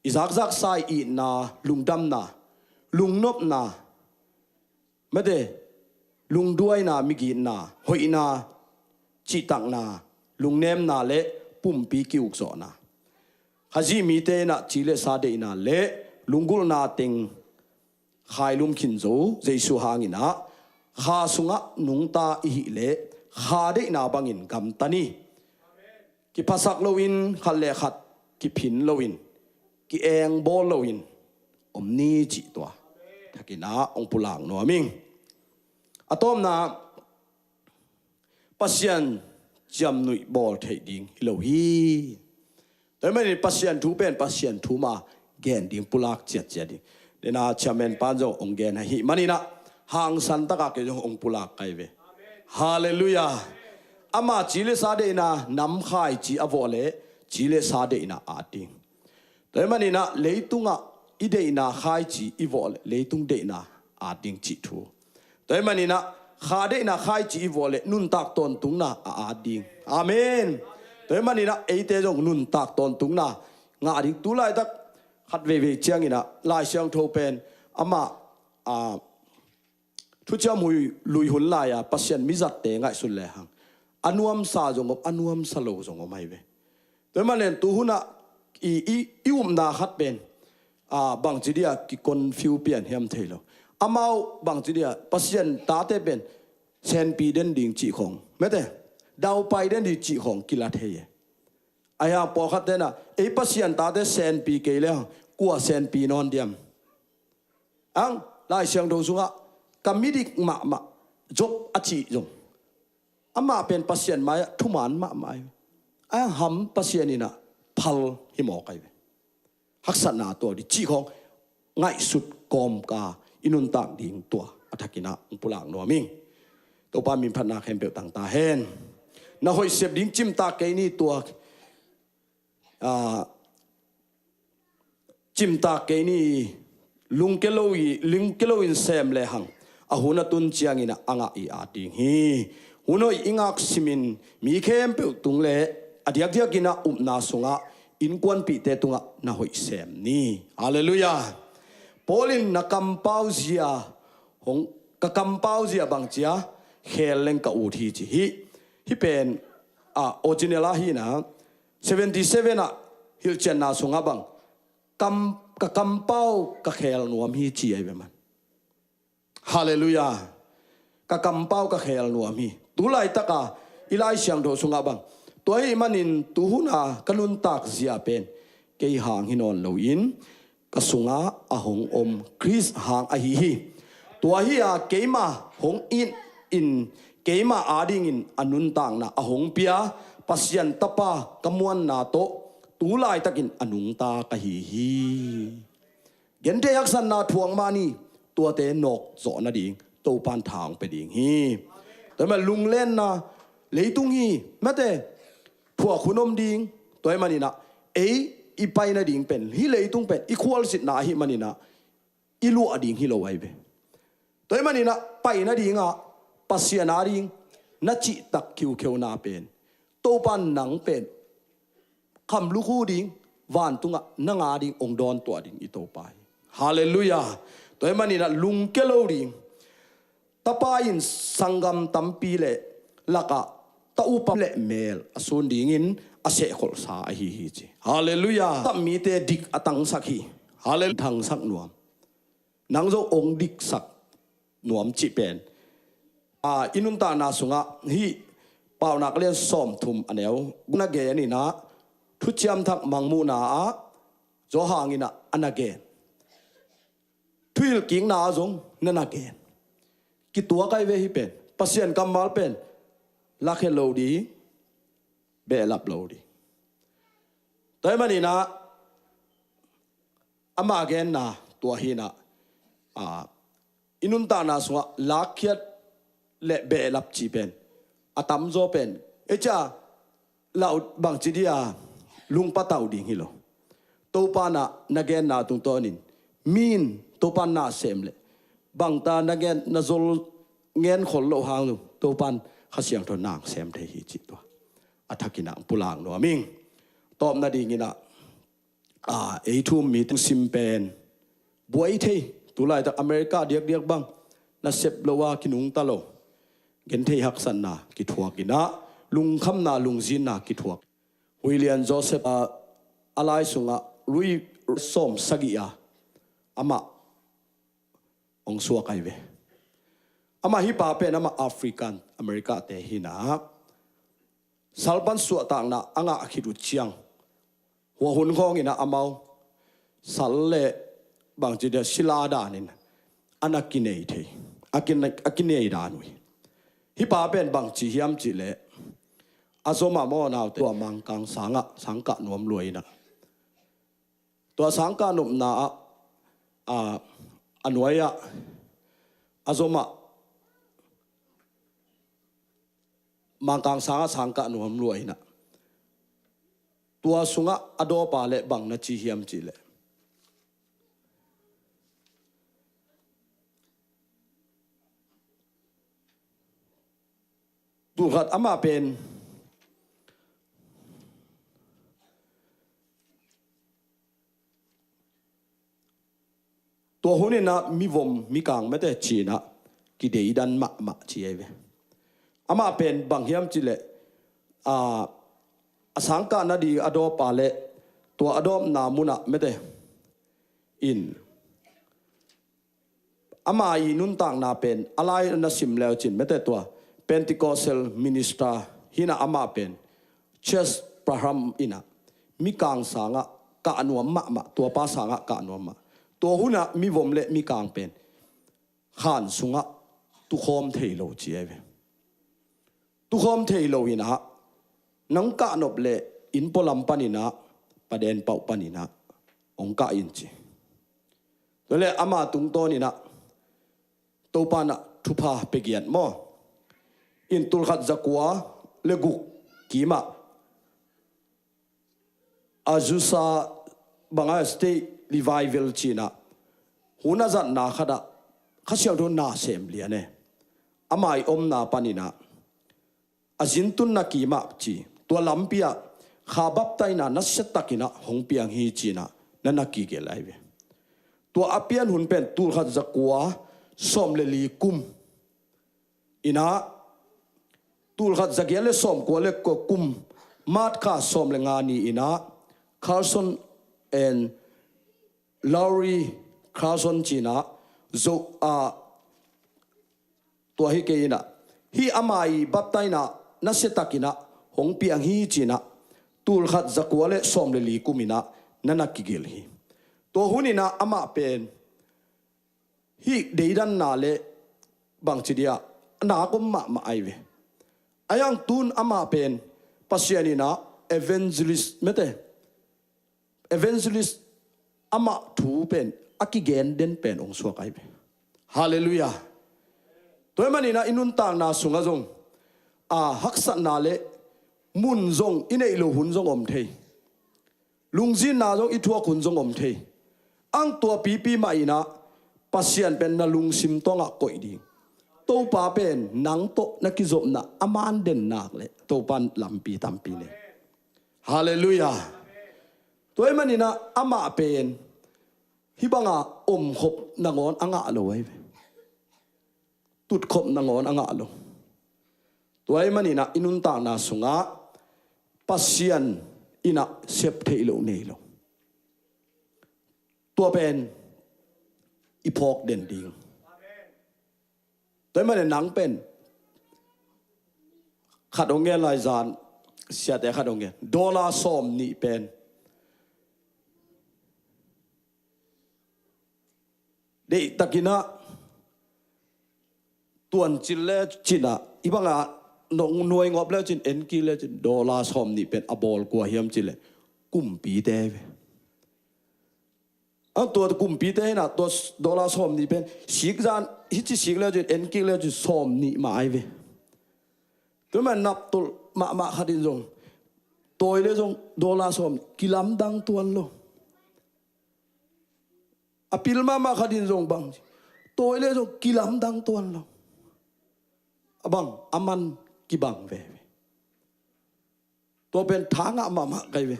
I zakzaksa i itna, lungdamna, lungnopna, mate, lungduaina, migitna, hoihna, cihtakna, lungnemna le pumpi ki-ukzawhna, Khazih mite in ah ci le sa deihna le lunggulhna teng khailum khin zo Jesu hangin ah, Kha sungah nungta i hih leh Kha deihna bangin gamta ni. Kiphasak loin, khat le khat kiphin loin, ki-eng bawl loin om ni cih tua thakin ah hong pulak nuam ing. A tawpna, Pasian ciamnuih bawl theih ding hi lo hi. Tua ahih manin Pasian thu pen Pasian thu mah gen ding, pulak ciatciat ding. Dena chairman pan zong hong gen ahih manin ah hangsan takah kei zong hong pulak kai ve. Halleluiah. Ama ci le sa deihna nam khaici a vawh leh ci le sa deihna at ding. Tua ahih manin ah leitungah i deihna khaici i vawh leh leitung deihna at ding cih thu. Tua ahih manin ah Kha deihna khaici i vawh leh nuntak tawntungna a at ding. Amen. Tua ahih manin ah eite zong nuntak tawntungna ngah ding. Tu laitak khat veivei ciangin ah Lai Siangtho pen amah, a, thuciam lui hun lai-a Pasian mizatte ngaihsun lehang a nuamsa zong om, a nuamsa lo zong om ahi ve. Tua ahih manin tu hunah i, i, i upna khat pen, a, bangci dia ki-confuse pian hiam thei lo. Amau bangci dia Pasian tate pen senpi den ding cih khawng, mate, daupai den ding cih khawng kila thei e. Ahi hang pawlkhat ten ah ei Pasian tate senpi kei lehang kua senpi nawn diam? Ang Lai Siangtho sungah ka midik mahmah Job a cih zong, amah pen Pasian mai-ah thuman mahmah ahi ve. Ahi hang ham Pasian in ah phal hi mawk ahi ve. Haksatna tuak ding cih khawng ngaihsut kawmka i nuntak ding tua a thakin ah hong pulak nuam ing. Topa min phatna khempeuh tang ta hen. Na hoih sep ding cimtak kei ni tua, a, cimtak kei ni, lungke lo i, lungke lo in sem lehang a hun a tun ciangin ah a ngah i at ding hi. Hun hoih i ngak simin mi khempeuh tung le a diakdiakin ah upna sungah innkuanpihte tungah na hoih sem ni. Halleluiah. Paul in na kampau zia hong, ka kampau zia bangci a khel leng ka ut hi ci hi. Hih pen, a, original ah hi na, seventy seven ah hilhcianna sungah bang, kam, ka kampau ka khel nuam hi ci ahi ve man. Halleluiah. Ka kampau ka khel nuam hi. Tu laitaka i Lai Siangtho sungah bang, tua ahih manin tu huna ka nuntak zia pen kei hang hi nawn loin ka sunga a hong om Khrist hang ahi hi. Tua hi-a keima hong it in keima adingin a nuntakna a hong pia Pasian Tapa ka muanna tawh tu laitakin a nungta ka hi hi. Genthei haksatna thuak mah ni, tuate nawk zawh nading Topan tha hong pia ding hi. Tua ahih manin lunglenna, leitung hi, mate, thuak hun om ding. Tua ahih manin ah ei i pai nading pen, hih leitung pen i khualzinna ahih manin ah i luah ding hi lo ahi ve. Tua ahih manin ah pai nadingah Pasian ading na cihtak khiukheuna pen, Topan nang pen kham lukhu ding, vantungah nang ading hong dawntuah ding i Topa hi. Halleluiah. Tua ahih manin ah lungke lo ding. Tapa in sanggam tampi le lakah ta upa le mel a sun dingin a sehkholhsa ahi hi ci. Halleluiah. Tap mite dik a tangsak hi. Hallel-, thangsak nuam. Nang zong hong diksak nuam cih pen, a, i nuntakna sungah hih Paunak lian sawmthum a neu guk na gen in ah, thuciam thak mangmuhna ah Johan in ah a na gen, thuhilhkikna ah zong na na gen. Kituak ahi ve hih pen. Pasian kammal pen lakhia lo ding, behlap lo ding. Tua ahih manin ah ama genna tua hi in ah, a, i nuntakna sungah lakkhiat le behlap cih pen a tamzaw pen, ei cia, lau bangci dia lungpatau ding hi lo. Topa in ah na genna tungtawnin, mi in Topa in na sem leh, bangta na gen, na zol ngen khol loh hang lo, Topa in Kha Siangtho in na sem thei hi cih tua a thakin ah pulak nuam ing. Tawpna dingin ah, a, ei thu-um mite lungsim pen buai thei, tulaitak America diakdiak bang nasep lo a kinungta lo, genthei haksatna kithuak in ah, lungkhamna lungzinna kithuak. William Joseph, a, a lai sungah lui sawm sagih a amah hong suak ahi ve. Amah hih pa pen amah African America te hi in ah, sal pan suahtakna a ngah khit uh ciang, hua hun khawng in ah amau sal le bangci dia sila danin a na kinei thei, a kin-, a kinei dan uh hi. Hih pa pen bangci hiam cih leh, a zom ah maw, naute, tua Mangkang sang ah sang kah nuam lua in ah, tua sang kah nopna ah, a, a nuai ah a zom ah Mangkang sang ah sang kah nuam lua in ah, tua sungah a dawpa le bang na ci hiam cih leh, tul khat amah pen, tua hun in ah mivom mikang mete ci in ah kideidan mahmah ci ahi ve. Amah pen bang hiam cih leh, a, a sang kah nading a dawpa le tua a dawpna mun ah mete in, ama i nuntakna pen a lai na sim leu cin mete, tua Pentecostal minister hi in ah, amah pen Chester Parham in ah mikang sang ah kah nuam mahmah, tuapa sang ah kah nuam mah. Tua hun ah mivom le mikang pen khan sungah tukhawm thei lo ci ahi ve. Tukhawm thei lo in ah, nang kah nop leh inn pualam panin ah, paden pauh panin ah hong kah in ci. Tua leh ama tungtawn in ah Topa in ah thupha pia giat maw. In tul khat za kua le guk kim ah Azusa bang a State Revival ci in ah, hun a zatna khat ah Kha Siangtho in na sem lian e. Ama i omna panin ah a zintun na kim ah ci, tua lampi ah kha baptaina nasia takin ah hong piang hi ci in ah na na kigelh ahi ve. Tua a pian hun pen tul khat za kua sawm le li kum in ah, tul khat za giat le sawm kua le kua kum March kha sawm le nga ni in ah, Carson and Lori Carson ci in ah, Zo, a, tua hi kei in ah, hih ama i baptaina nasia takin ah hong piang hi ci in ah, tul khat za kua le sawm le li kum in ah na na kigelh hi. Tua hun in ah amah pen hih deidanna le bangci dia a nak om mahmah ahi ve. A yang tun amah pen Pasian in ah evangelist mete, evangelist, amah thu pen a kigen den pen hong suak ahi ve. Halleluiah. Tua ahih manin ah i nuntakna sungah zong, a, haksatna le mun zong i neih loh hun zong om thei. Lungzinna zong i thuak hun zong om thei. Ang tua pipi mah in ah Pasian pen na lungsim tawngah koih ding. Topa pen nang tawh na kizopna a man den nak leh Topa in lampi tampi nei. Halleluiah. Tua ahih manin ah amah pen hih banga omkhop nangawn a ngah lo ahi ve. Tutkhop nangawn a ngah lo. Tua ahih manin ah i nuntakna sungah Pasian in ah sep theih loh nei lo. Tua pen i phawk den ding. Tua ahih manin nang pen Khat hong gen lai zan, siate khat hong gen. Dollar sawm nih pen deihtakin ah tuancil le cin ah, i bang ah nuai ngawp le cin, enkik le cin, dollar sawm nih pen a bawl kua hiam cih leh kumpite hi ve. Ang tua kumpite hi na, tua dollar sawm nih pen sik zan, hici sik le cin, enkik le cin sawm nih mah ahi ve. Tua man naptolh mahmah khat in zong tawi le zong dollar sawm nih, kilamdang tuan lo. A pil mahmah khat in zong bang, tawi le zong kilamdang tuan lo. A bang, a man kibang veve. Tua pen thangah mahmah kai ve.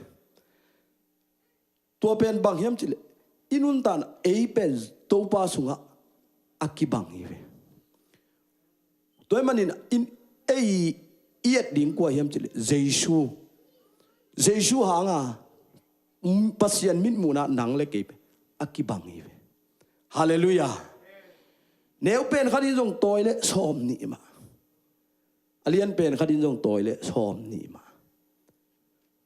Tua pen bang hiam cih leh i nuntakna, ei pen Topa sungah a kibang hi ve. Tua ahih manin in ei i et ding kua hiam cih leh Jesu. Jesu hanga, mm, Pasian mitmuhna nang le kei pen a kibang hi ve. Halleluiah. Neu pen khat in zong tawi le sawm nih mah. A lian pen khat in zong tawi le sawm nih mah.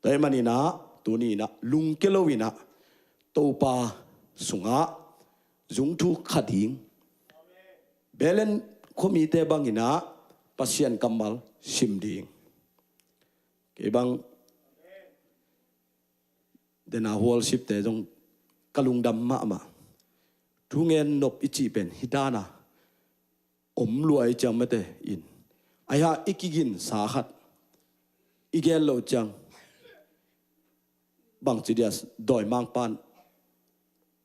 Tua ahih manin ah, tuni in ah lungkia lo in ah Topa sungah zungthuk kha ding. Belen khuamite bangin ah Pasian kammal sim ding. Kei bang dena worship te zong ka lungdam mahmah. Thungen nop i cih pen hi dan a om lua i ciang mate in. Ahi hang i kiginsa khat i gen loh ciang bangci dia dawimangpa'n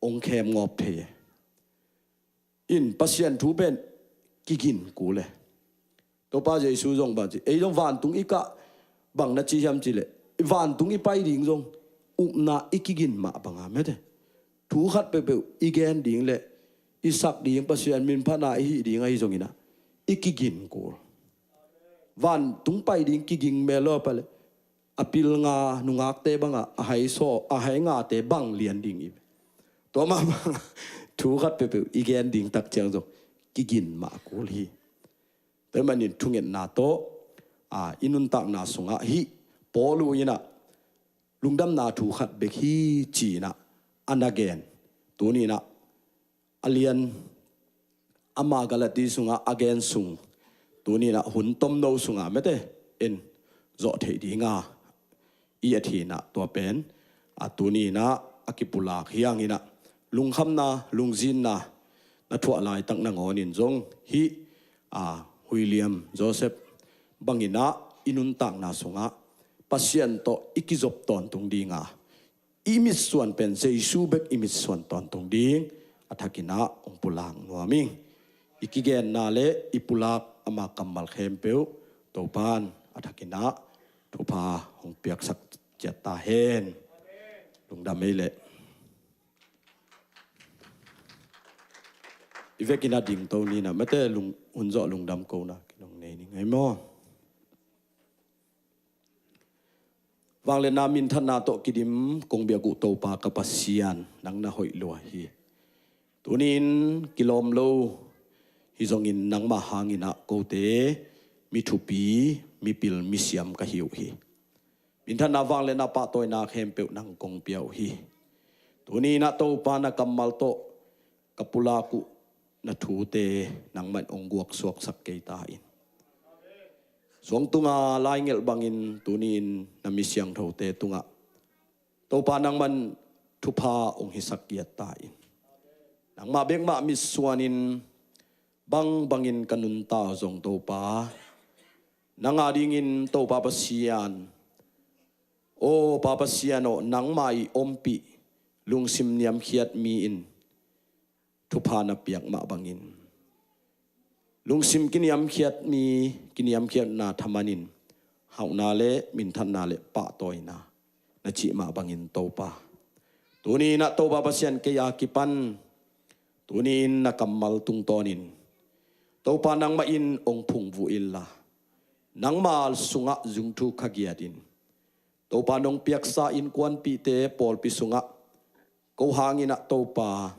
ong khem ngawp thei e. In Pasian thu pen kigin kul e. Topa Jesu zong bangci, ei zong vantung i kah bang na ci hiam cih leh, vantung i pai ding zong upna i kigin mah banga mate. Thu khat peuhpeuh i gen ding le i sak ding, Pasian min phatna i hih ding ahi zongin ah i kigin kul. Vantung pai ding kiging mel lo a pale, a pilnga nungakte banga a hai saw, a hai ngate bang lian ding i ve. Tua mah banga thu khat peuhpeuh i gen ding tak ciang zong kigin mah kul hi. Tua ahih manin thungetna tawh, a, i nuntakna sungah hih Paul in ah lungdamna thu khat bek hi ci-in ah a na gen. Tuni in ah a lian ama Galati sungah a gen sung, tuni in ah hun tomno sungah mate in zawh theih dinga i et hi in ah, tua pen, a, tuni in ah a kipulak hi hang in ah lungkhamna, lungzinna na thuah laitak nangawnin zong hih, a, William Joseph bangin ah i nuntakna sungah Pasian tawh i kizop tawntung dinga, i mitsuan pen Jesu bek i mitsuan tawntung ding a thakin ah hong pulak nuam ing. I kigenna le i pulak ama kammal khempeuh Topa'n a thakin ah thupha hong piaksak ciat ta hen. Lungdam ei leh. I vekin a dingto ni in ah mate, lung, hun zawh lungdam kona kinong nei ning ei maw. Vangliatna minthanna tawh kidim kong biak uh Topa ka Pasian, nang na hoih lua hi. Tuni-in kilawm lo hi zongin nangmah hangin ah kote mi thupi, mi pil, mi siam ka hi uh hi. Minthanna, vangliatna, pahtawina khempeuh nang kong pia uh hi. Tuni-in ah Topa na kammal tawh ka pulak uh na thute nangmah in hong guaksuaksak kei ta in. Suangtunga lai ngelh bangin tuni-in na mi siangthote tungah Topa nangmah in thupha hong hisak kiat ta in. Nangmah bek mah mitsuanin bangbangin ka nuntak zong Topa, nang a dingin Topa Pasian, aw Pa Pasian aw, nangmah i ompih lungsim niamkhiat mi in thupha na piak mah bangin, lungsim kiniamkhiat mi, kiniamkhiatna thaman in hauhna le minthanna le pahtawina na cih mah bangin Topa, tuni-in ah Topa Pasian, kei a kipan tuni-in na kammal tungtawnin Topa nangmah in hong phungvuh inla, nangma sungah zungthuk kha giat in. Topa nong piaksa innkuanpihte, pawlpi sungah ko hangin ah Topa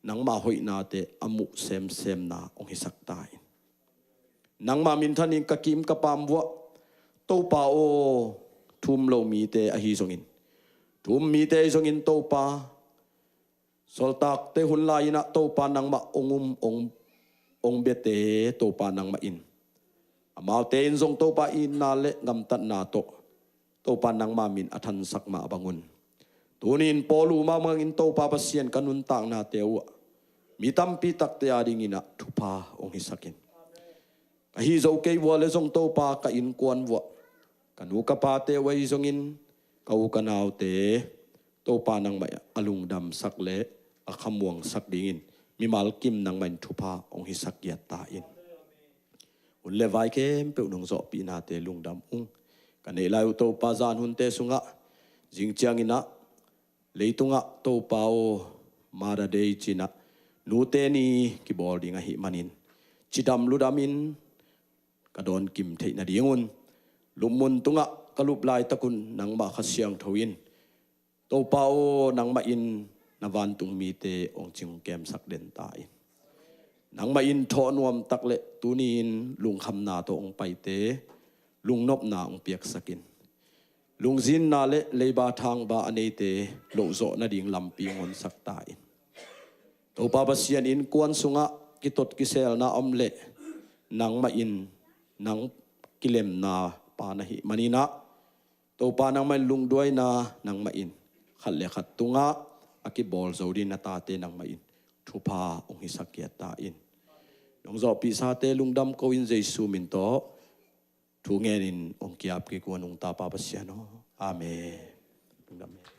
nangma hoihnate a muh semsemna hong hisak ta in. Nangma minthanin ka kim ka pam vuah, Topa aw, thu um lo mite ahi zongin, thu um mite ahi zongin Topa, sawltakte hun lai-in ah Topa nangmah hong um, hong, hong biate Topa nangmah in, amaute in zong Topa itna le gamtatna tawh Topa nangma min a thansak mah bangun, tuni-in Paul uh mah bangin Topa Pasian, ka nuntaknate uh ah mi tampi takte adingin ah thupha hong hisak in. Ka hih zo kei uh a le zong Topa, ka innkuan uh ah, ka nu ka pate uh ahi zongin, ka u ka naute Topa nangmah a lungdamsak le a khamuangsak dingin mimal kim nangmah in thupha hong hisak giat ta in. Hun le vai khempeuh nong zawhpihnate lungdam ung. Ka neih lai uh Topa, zan hunte sungah, zing ciangin ah leitungah Topa aw, Mother Day ci-in ah, nute ni kibawl ding ahih manin, cidam ludamin ka dawnkim theih nadingun, lupmun tungah ka lup laitakun nangmah Kha Siangtho in, Topa aw, nangmah in na vantung mite hong cing kemsak den ta in. Nangmah in thawh nuam tak le tuni-in lungkhamna tawh hong paite lungnopna hong piaksak in. Lungzinna le leiba thangba a neite lohzawh nading lampi hong honsak ta in. Topa Pasian, innkuan sungah kitot kiselna om leh nangmah in nang kilemna pa na hih manin ah, Topa nangmah in lungduaina, nangmah in khat le khat tungah a kibawl zo ding na tate nangmah in thupha hong hisak giat ta in. Nong zawhpihsate lungdam ko in, Jesu min tawh thu ngenin hong ki-ap kik uh a nungta Pa Pasian aw. Amen. Lungdam hi.